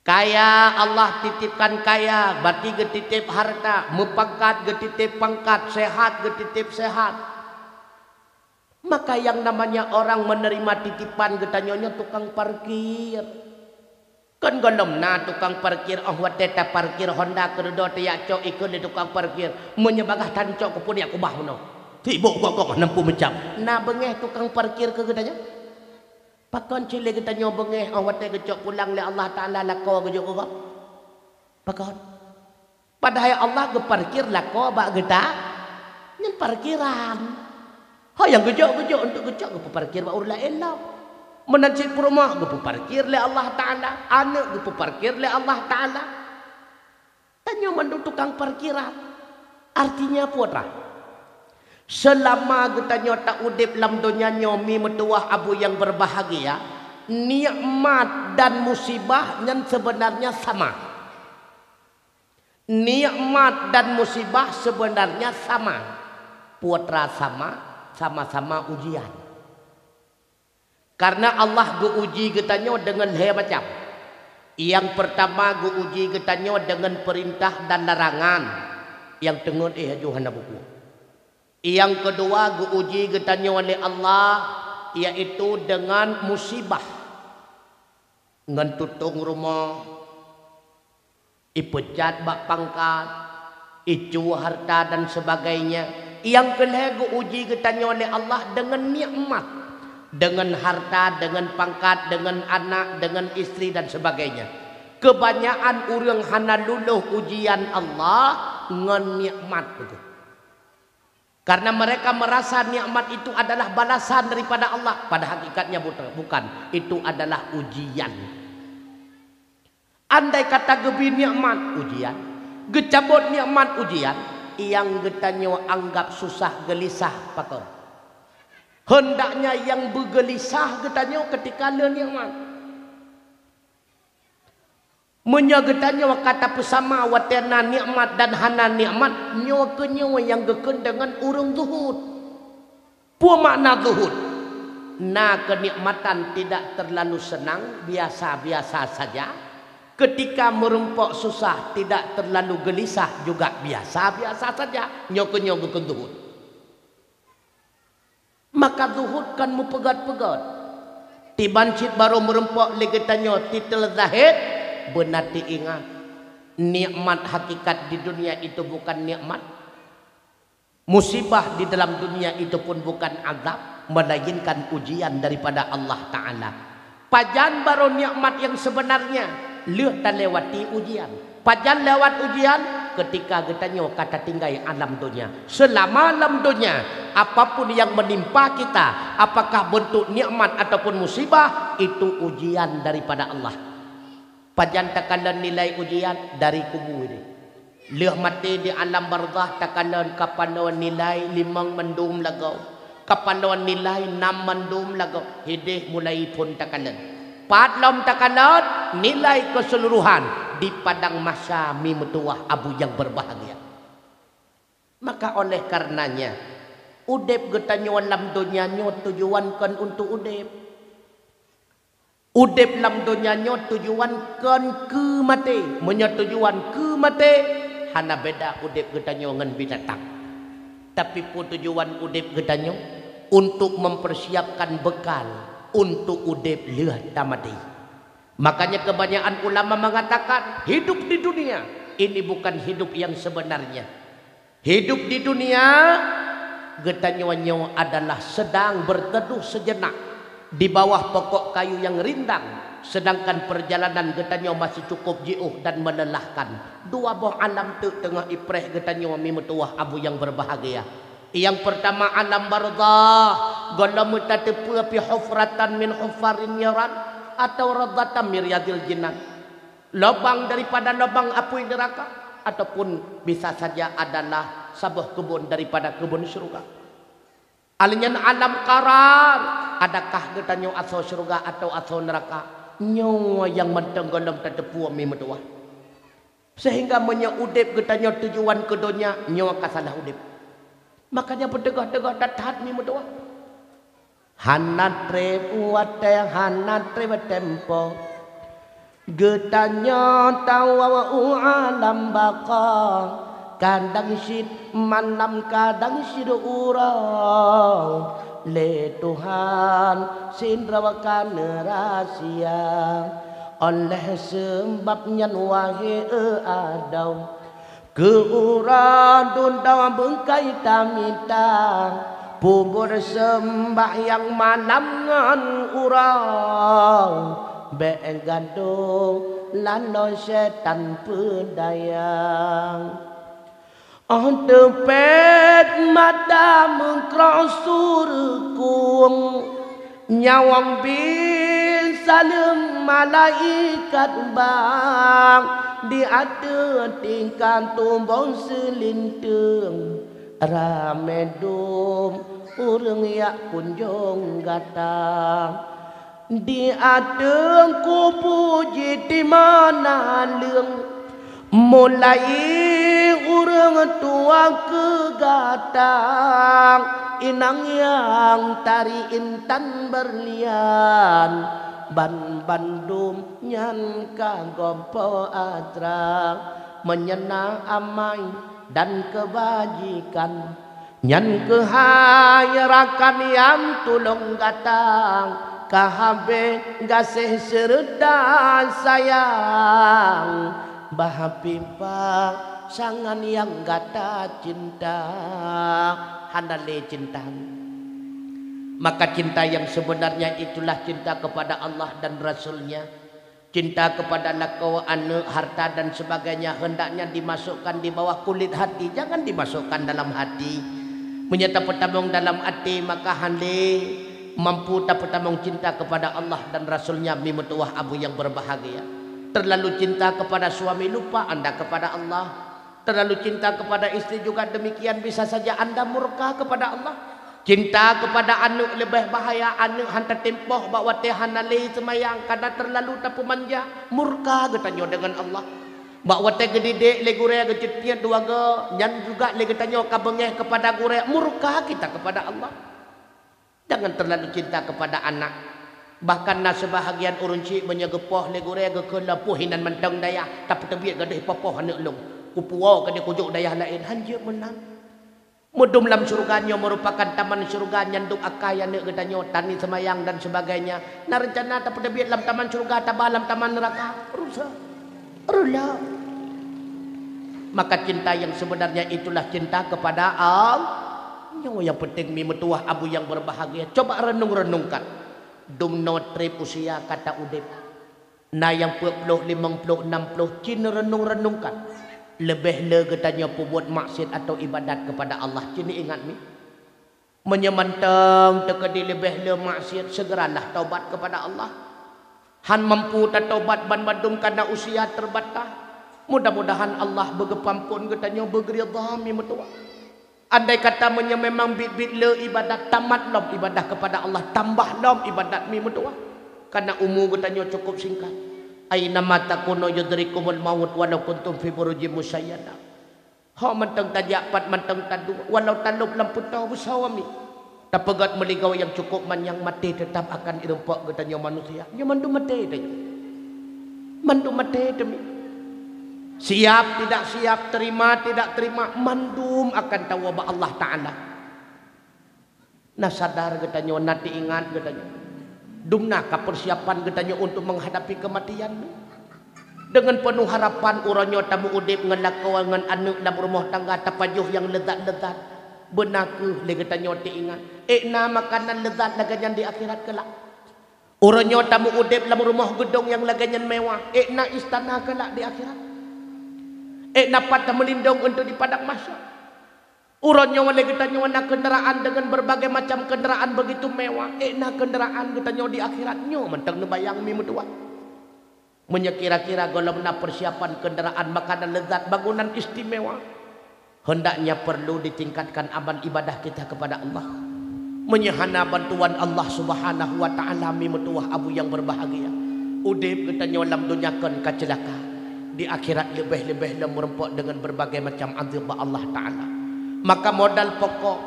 Kaya, Allah titipkan kaya, berarti geutitip hareuta, meupangkat geutitip pangkat, seuhat geutitip seuhat. Maka nyang namanya orang menerima titipan geutanyoe nyoe tukang parkir. Kon gohlom na tukang parkir, óh watée taparkir honda keududoe tajak cok ikheun lé tukang parkir, meunyoe bagaih tancok keupeue neujak keubah meunoe. Sibok gok-gok hana peue meucam. Na beungéh tukang parkir keu geutanyoe? Pakon cit lé geutanyoe beungéh óh watée geucok pulang lé Allah Taala lakoe geujok keu gob? Pakon? Padahai Allah geuparkir lakoe bak geuta-, nyan parkiran. Ho nyang geujok-geujok untuk geucok geupeuparkir bak ureuëng laén lom. Meunan cit peurumoh geupeuparkir lé Allah Taala, aneuëk geupeuparkir lé Allah Taala. Tanyoe mandum tukang parkiran. Artinya, putra, seulama geutanyoe taudeb lam donya nyoe, mimeutuwah abu nyang berbahagia, nikmat dan musibah nyan sebenarnya sama. Nikmat dan musibah sebenarnya sama. Putra sama, sama-sama ujian. Karena Allah geuuji geutanyoe deungon lhée macam. Nyang peurtama geuuji geutanyoe deungon peurintah dan larangan nyang teungeut éh laju hana bukon. Nyang keudua geuuji geutanyoe lé Allah, yaitu deungon musibah. Ngon tutong rumoh, ipeucat bak pangkat, icu hareuta dan sebagainya. Nyang keulhée geuuji geutanyoe lé Allah deungon nikmat, deungon hareuta, deungon pangkat, deungon anak, deungon istri dan sebagainya. Keubanyakan ureuëng hana lulôh ujian Allah ngon nikmat beutôi. Karena mereka merasa nikmat itu adalah balasan daripada Allah, pada hakikatnya buta-, bukan. Itu adalah ujian. Andai kata geubi nikmat, ujian. Geucabot nikmat, ujian. Nyang geutanyoe anggap susah geulisah, pakon? Heundaknya nyang beugeulisah geutanyoe keutika le nikmat. Meunyoe geutanyoe ka tapeusama watée na nikmat dan hana nikmat, nyoe keuh nyoe nyang geukheun deungon ureuëng zuhud. Peue makna zuhud? Na keunikmatan tidak terlalu senang, biasa-biasa saja. Keutika meurumpok susah, tidak terlalu geulisah, juga biasa-biasa saja. Nyoe keuh nyoe geukheun zuhud. Maka zuhud kon meupeugét-peugét. Tiban cit barô meurumpok lé geutanyoe titel zahid, beuna teuingat, nikmat hakikat di dunia itu bukan nikmat. Musibah di dalam dunia itu pun bukan azab, melainkan ujian daripada Allah Ta'ala. Pajan barô nikmat nyang sebenarnya? Lheueh talewati ujian. Pajan lewat ujian? Keutika geutanyoe ka tatinggai alam donya. Seulama lam donya, apapun nyang meunimpa kita, apakah beuntuk nikmat ataupun musibah, itu ujian daripada Allah. Pajan takalon nilai ujian? Dari kubu ini. Lheueh maté di alam barzah takalon ka panoe nilai limong mandum lagoe, ka panoe nilai nam mandum lagoe, hideh mulai phon takalon. Pat lom takalon nilai keseluruhan di padang mahsya, mi meutuwah abu nyang berbahagia. Maka oleh karenanya, udeb geutanyoe lam donya nyoe tujuan kon untuk udeb. Udeb lam donya nyoe tujuan kon keu maté. Meunyoe tujuan keu maté, hana beda udeb geutanyoe ngon binatang. Tapi peue tujuan udeb geutanyoe? Untuk mempersiapkan bekal untuk udeb lheueh tamaté. Makanya kebanyakan ulama mengatakan hidup di dunia ini bukan hidup yang sebenarnya. Hidup di dunia geutanyoe nyoe adalah sedang berteduh sejenak di bawah pokok kayu yang rindang, sedangkan perjalanan geutanyoe masih cukup jiôh dan melelahkan. Dua boh alam teuk teungoh ipreh geutanyoe, mi meutuwah abu nyang berbahagia. Nyang pertama alam barzah, gohlom meutateupeue pih hufratan min hufarin niran atau rawdatan min riyadil jinan. Lobang daripada lobang apui neuraka, ataupun bisa saja adalah saboh keubon daripada keubon syeuruga. Alinyan alam qarar, adakah geutanyoe asoe syeuruga atawa asoe neuraka? Nyoe nyang mantong gohlom tateupeue, mi meutuwah. Sehingga meunyoe udeb geutanyoe tujuan keu donya, nyoe ka salah udeb. Makanya beuteugoh-teugoh that-that, mi meutuwah. Hana treb watée, hana treb tempo. Geutanyoe tawoe u alam baqa, kadang cit malam, kadang cit uroe. Lé Tuhan sidroe ka neurasia, oleh seubab nyan, wahé adoe, keu uroe dudoe beungkai tamita, pubur seumbahyang malam ngon uroe, bék gadôh laloe syetan peudaya. Óh teupet mata meukroh sureukong, nyawöng bit saleuem malaikat bang, di ateueh tingkat tuboh seulinteung, ramé dum ureuëng jak kunjong gata. Di ateueh kubu jitimoh naleueng, mulai ureuëng tuha keu gata, inong nyang tari intan beurlian, ban bandum nyan ka gob po atra, meunyoe na amai dan keubajikan. Nyan keuhai rakan nyang tulông gata, ka habéh gaséh seureuta sayang, bah pih pasangan nyang gata cinta, hana lé cinta. Maka cinta yang sebenarnya itulah cinta kepada Allah dan Rasul-Nya. Cinta kepada lakoe, aneuëk, harta dan sebagainya hendaknya dimasukkan di bawah kulit hati, jangan dimasukkan dalam hati. Meunyoe tapeutamong dalam até, maka hana lé mampu tapeutamong cinta kepada Allah dan Rasul-Nya, mi meutuwah abu nyang berbahagia. Terlalu cinta kepada suami, lupa anda kepada Allah. Terlalu cinta kepada istri juga demikian, bisa saja anda murka kepada Allah. Cinta keupada aneuëk leubeh bahaya. Aneuëk han tatimpoh bak watée hana lé seumayang, kana teurlalu tapeumanja, murka geutanyoe deungon Allah. Bak watée geudidek lé gurée geuceutiet dua goe, nyan juga lé geutanyoe ka beungéh keupada gurée, murka kita keupada Allah. Jangan terlalu cinta kepada anak. Bahkan na seubahagian ureuëng syiek meunyoe geupoh lé gurée geukheun lom, "Poh inan mantong dayah, tapeuteubiet gadôh ipoh-poh aneuëk lôn. Kupuwoe keudeh kujok dayah laén." Hanjeuet meunan. Meudum lam syeuruga nyoe meurupakan taman syeuruga, nyan dum akai aneuëk geutanyoe, tani seumayang dan sebagainya. Na reuncana tapeuteubiet lam taman syeuruga, taba lam taman neuraka. Rusak. Rula. Maka cinta yang sebenarnya itulah cinta kepada Allah. Nyoe nyang penting mi meutuwah abu nyang berbahagia. Coba renung-renungkan. Dumnoe treb usia ka ta udeb. Na nyang peuet ploh, limong ploh, nam ploh, ci neurenung-renungkan. Leubeh le geutanyoe peubuet maksiat atau ibadat kepada Allah. Ci neuingat mi. Meunyoe mantong teukeudi leubeh le maksiat, segeralah taubat kepada Allah. Han mampu tatobat banmandum karena usia terbatas. Mudah-mudahan Allah beugeupampon geutanyoe, beugeuridha mi meutuwah. Andai kata meunyoe memang biet-biet le ibadat, tamat lom ibadah kepada Allah, tambah lom ibadat mi meutuwah. Karena umu geutanyoe cukup singkat. Aina ma takunu yudrikumul maut walau kuntum fi burujim musyayyadah. Ho mantong tajak, pat mantong taduek, walau talôb lam peutoe beusoe mi. Tapeugét meuligoe nyang cukôp manyang, maté teutab akan irumpok geutanyoe manusia. Nyoe mandum maté tanyoe. Mandum maté teumi. Siap tidak siap, terima tidak terima, mandum akan tawoe bak Allah Taala. Na sadar geutanyoe, na teuingat geutanyoe. Dumna ka persiapan geutanyoe untuk menghadapi kematian. Deungon peunoh harapan uroe nyoe tameuudeb ngon lakoe ngon aneuëk lam rumoh tangga tapajoh nyang leuzat-leuzat. Beuna kheueh lé geutanyoe teuingat, ék na makanan leuzat lagée nyan di akhirat keulak. Uroe nyoe tameuudeb lam rumoh geudong nyang lagée nyan mewah, ék na istana keulak di akhirat. Ék na pat tameulindong untuk di padang mahsyar. Uroe nyoe lé geutanyoe na keundaraan deungon berbagai macam keundaraan begitu mewah, ék na keundaraan geutanyoe di akhirat. Nyoe mantong neubayang mi meutuwah. Meunyoe kira-kira gohlom na persiapan keundaraan, makanan leuzat, bangunan istimewa, hendaknya perlu ditingkatkan amal ibadah kita kepada Allah. Meunyoe hana bantuan Allah Subhanahu wa Taala, mi meutuwah abu nyang berbahagia, udeb geutanyoe lam donya kon ka ceulaka, di akhirat leubeh-leubeh lom meurumpok deungon berbagai macam azab bak Allah Taala. Maka modal pokok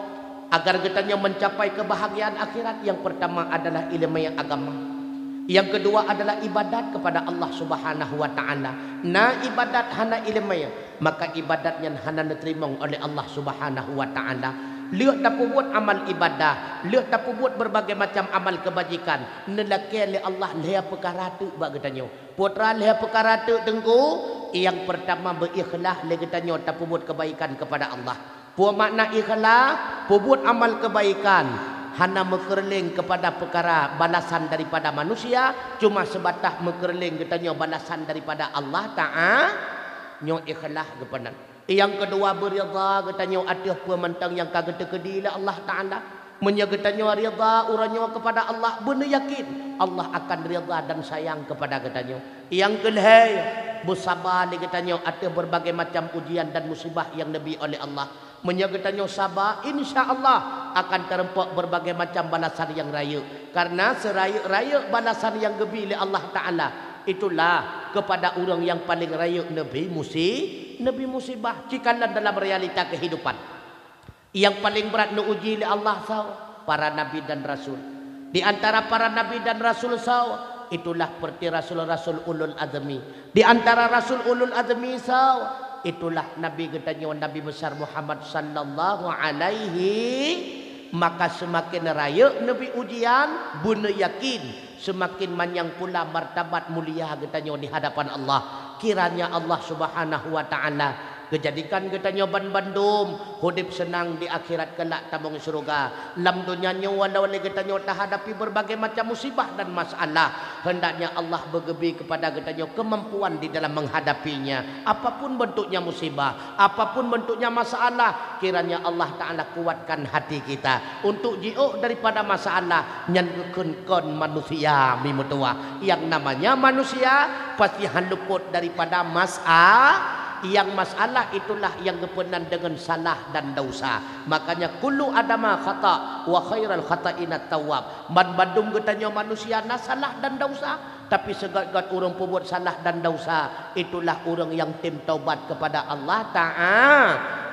agar geutanyoe mencapai kebahagiaan akhirat, yang pertama adalah ileumèe agama. Yang kedua adalah ibadat kepada Allah Subhanahu wa Taala. Na ibadat hana ileumèe, maka ibadat nyan hana neuteurimong oleh Allah Subhanahu wa Taala. Lheueh tapeubuet amal ibadah, lheueh tapeubuet berbagai macam amal kebajikan, neulakée lé Allah lhée peukara teuk bak geutanyoe. Peue teuma lhée peukara teuk, Teungku? Nyang pertama, beuikhlaih lé geutanyoe tapeubuet keubaikan kepada Allah. Peue makna ikhlaih? Peubuet amal keubaikan hana meukeureuléng keupada peukara balasan daripada manusia, cuma seubatas meukeureuléng geutanyoe balasan daripada Allah Taala. Nyoe ikhlaih geupeugah. Nyang keudua, beuridha geutanyoe ateueh peue mantong nyang ka geuteukeudi lé Allah Taala. Meunyoe geutanyoe ridha uroe nyoe keupada Allah, beuneuyakin Allah akan ridha dan sayang keupada geutanyoe. Nyang keulhée, beusaba lé geutanyoe ateueh berbagai macam ujian dan musibah nyang neubi oleh Allah. Meunyoe geutanyoe saba, insya Allah akan teurumpok berbagai macam balasan nyang rayeuk. Karena seurayeuk-rayeuk balasan nyang geubi lé Allah Taala, itulah keupada ureuëng nyang paleng rayeuk neubi musi-, neubi musibah. Cikalon dalam realita keuhidupan. Nyang paleng brat neuuji lé Allah soe? Para nabi dan rasul. Di antara para nabi dan rasul soe? Itulah seperti rasul-rasul ulul azmi. Di antara rasul ulul azmi soe? Itulah Nabi geutanyoe, Nabi Besar Muhammad sallallahu alaihi. Maka seumaken rayeuk neubi ujian, beuneuyakin seumaken manyang pula martabat mulia geutanyoe di hadapan Allah. Kiranya Allah Subhanahu wa Taala geujadikan geutanyoe banmandum udeb seunang di akhirat, keulak tamong syeuruga. Lam donya nyoe walau lé geutanyoe tahadapi berbagai macam musibah dan masalah, hendaknya Allah beugeubri keupada geutanyoe keumampuan di dalam menghadapinya. Apapun bentuknya musibah, apapun bentuknya masalah, kiranya Allah Taala kuatkan hati kita untuk jiôh daripada masalah nyan. Geukheun kon manusia mi meutuwah, nyang namanya manusia pasti han luput daripada masa-, Nyang masalah itulah nyang geupeunan deungon salah dan desya. Makanya kullu adama khata wa khairul khata'ina tawwab. Banmandum geutanyoe manusia na salah dan desya, tapi seugét-gét ureuëng peubuet salah dan desya, itulah ureuëng nyang tem taubat kepada Allah Ta'a.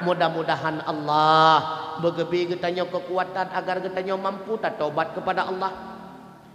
Mudah-mudahan Allah beugeubri geutanyoe keukuatan agar geutanyoe mampu tataubat kepada Allah.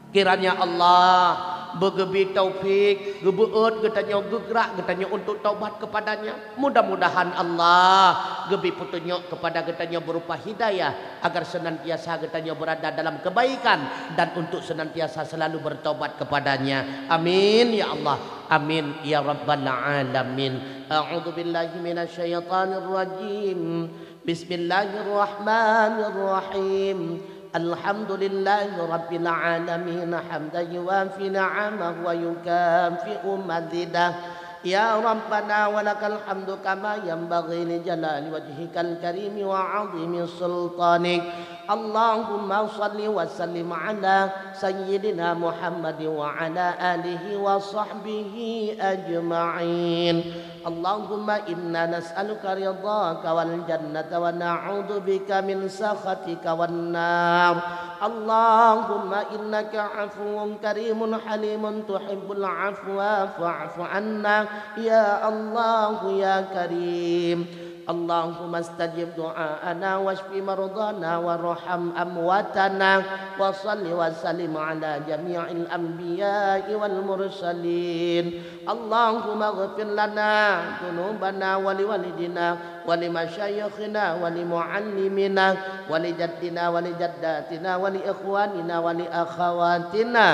Kiranya Allah beugeubri taufik, geubeuet geutanyoe, geugrak geutanyoe untuk taubat kepada-Nya. Mudah-mudahan Allah geubri peutunyok kepada geutanyoe berupa hidayah, agar senantiasa geutanyoe berada dalam kebaikan dan untuk senantiasa selalu bertaubat kepada-Nya. Amin ya Allah. Amin ya rabbal alamin. A'udzubillahi minasyaitonirrajim. Bismillahirrahmanirrahim. Alhamdulillahi rabbil alamin, hamdan yuwafi ni'amahu wa yukafi'u mazidah. Ya Rabbana wa lakal hamdu kama yanbaghi li jalali wajhikal karimi wa 'azimi sultanik. Allahumma shalli wa sallim ala sayyidina Muhammad wa ala alihi wa sahbihi ajma'in. Allahumma inna nas'aluka ridhaka wal jannata wa na'udzubika min sakhatika wan nar. Allahumma innaka afuwun karimun halimun tuhibbul afwa fa'fu anna. Ya Allah ya Karim. Allahumma stajib du'aana wasyfi mardhana warham amwatana wa shalli wa sallim ala jami'il anbiya'i wal mursalin. Allahumma ighfir lana dzunubana wa liwalidina wa limasyayikhina wa limuallimina wa lijaddina wa lijaddatina wa liikhwanina wa liakhawatina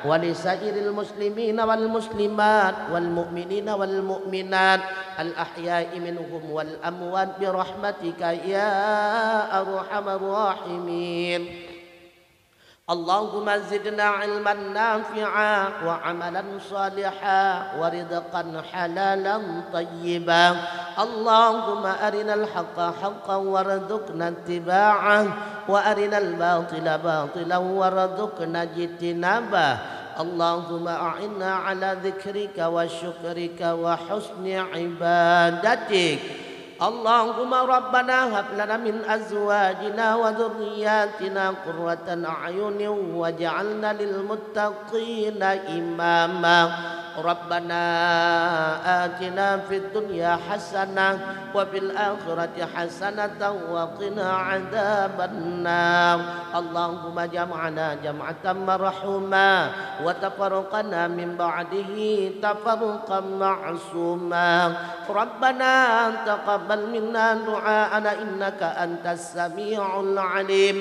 wa lisairil muslimina wal muslimat wal mu'minina wal mu'minat al ahya'i minhum wal amwat bi rahmatika ya arhamar rahimin. Allahumma zidna ilman nafi'a wa amalan saliha wa rizqan halalan tayyiba. Allahumma arinal haqqa haqqan warzuqna ittiba'ah wa arinal batila batilan warzuqna ijtinabah. Allahumma a'inna ala dzikrika wa syukrika wa husni ibadatik. Allahumma rabbana hab lana min azwajina wa dzurriyyatina qurrata a'yunin waj'alna lil muttaqina imama. Rabbana atina fid dunya hasanah wa fil akhirati hasanatan wa qina adzabannar. Allahumma jam'ana jam'atan marhuma wa tafarraqana min ba'dihi tafarruqan ma'suma. Rabbana taqabbal minna du'aana innaka antas sami'ul alim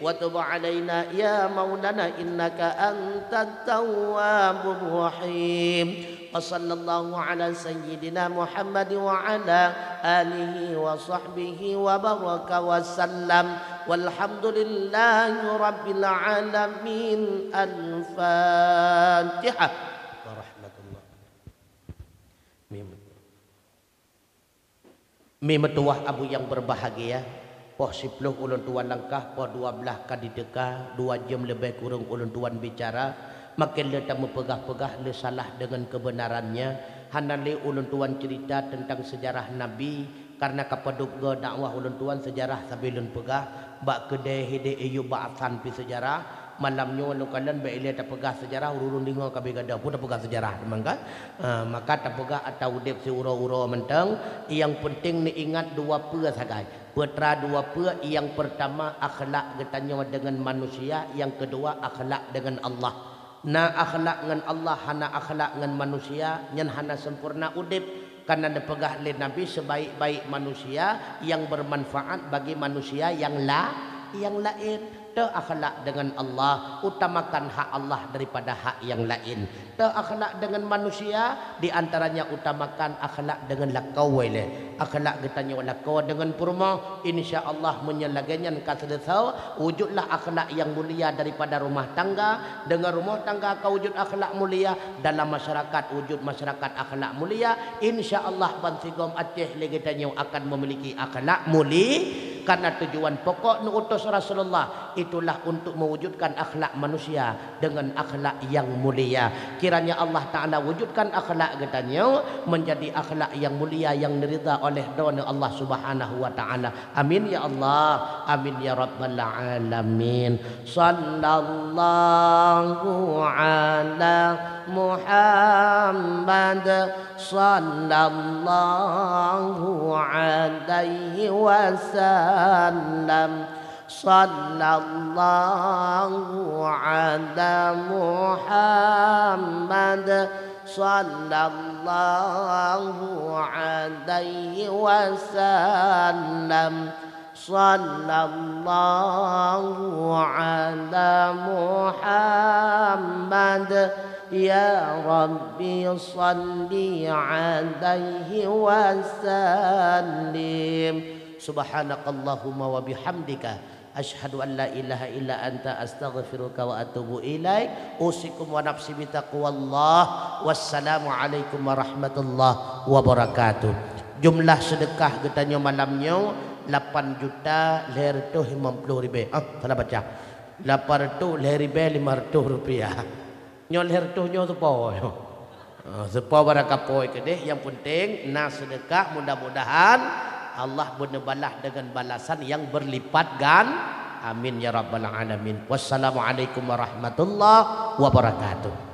wa tub alaina ya maulana innaka antat tawwabur rahim. Wa sallallahu ala sayyidina Muhammad wa ala alihi wa sahbihi wa baraka wa sallam. Walhamdulillahi rabbil alamin. Al-Fatihah. Warahmatullah. Mim. Mi meutuwah abu nyang beureubahagia, poh siploh ulôn tuan langkah, poh dua blaih ka jiteuka, dua jeuem leubeh kureueng ulôn tuan bicara, maken le tameupeugah-peugah le salah deungon keubeunaran nyan. Hana le ulôn tuan ceurita teuntang seujarah Nabi, kareuna ka padub goe dakwah ulôn tuan seujarah sabe lôn peugah, bak keudè hidék iyup bak asan pi seujarah. Malam nyoe lôn kalon bèk ilèe tapeugah seujarah, ureueng-ureueng deungoe ka abéh gadôh peue tapeugah seujarah teuma kan. Ah, maka tapeugah atra udép siuroe-uroe mantong, nyang peunteng neuingat dua peue sagai. Peutra dua peue, nyang peurtama akhlak geutanyoe deungon manusia, nyang keudua akhlak deungon Allah. Na akhlak ngon Allah, hana akhlak ngon manusia, nyan hana sempurna udép. Kareuna neupeugah lé Nabi, sebaik-baik manusia yang bermanfaat bagi manusia yang la-, yang laén. Teu akhlak deungon Allah, utamakan hak Allah daripada hak yang laén. Teu akhlak deungon manusia, di antaranya utamakan akhlak deungon lakoe lé. Akhlak geutanyoe lakoe deungon peurumoh, insya Allah meunyoe lagèe nyan ka seuleusoe, wujudlah akhlak yang mulia daripada rumah tangga. Deungon rumoh tangga ka wujud akhlak mulia, dalam masyarakat wujud masyarakat akhlak mulia, insya Allah bansigom Aceh lé geutanyoe akan memiliki akhlak muli-, Karena tujuan pokok neuutus Rasulullah itulah untuk mewujudkan akhlak manusia dengan akhlak yang mulia. Kiranya Allah Ta'ala wujudkan akhlak geutanyoe menjadi akhlak yang mulia yang diridha oleh droeneuh Allah Subhanahu wa Ta'ala. Amin ya Allah. Amin ya Rabbal Alamin. Sallallahu ala Muhammad. Sallallahu alaihi wasallam. Sallallahu ala Muhammad. Sallallahu alaihi wasallam. Sallallahu ala Muhammad. Ya Rabbi, salli alaihi wasallim. Subhanakallahumma wa bihamdika, asyhadu an la ilaha illa anta, astaghfiruka wa atubu ilaik. Usikum wa nafsi bitaqwallah. Wassalamualaikum warahmatullahi wabarakatuh. Jumlah sedekah geutanyoe malam nyoe lapan juta lhèe reutôh limong ploh ribèe. Ah, salah baca. Lapan reutôh lhèe ribèe limong reutôh rupiah. Nyoe lhèe reutôh nyoe seupôt. Ah, seupôt barangkapeue keudéh, nyang peunteng na sedekah, mudah-mudahan Allah beuneubalah deungon balasan nyang berlipat gan-, amin ya rabbal alamin. Wassalamualaikum warahmatullahi wabarakatuh.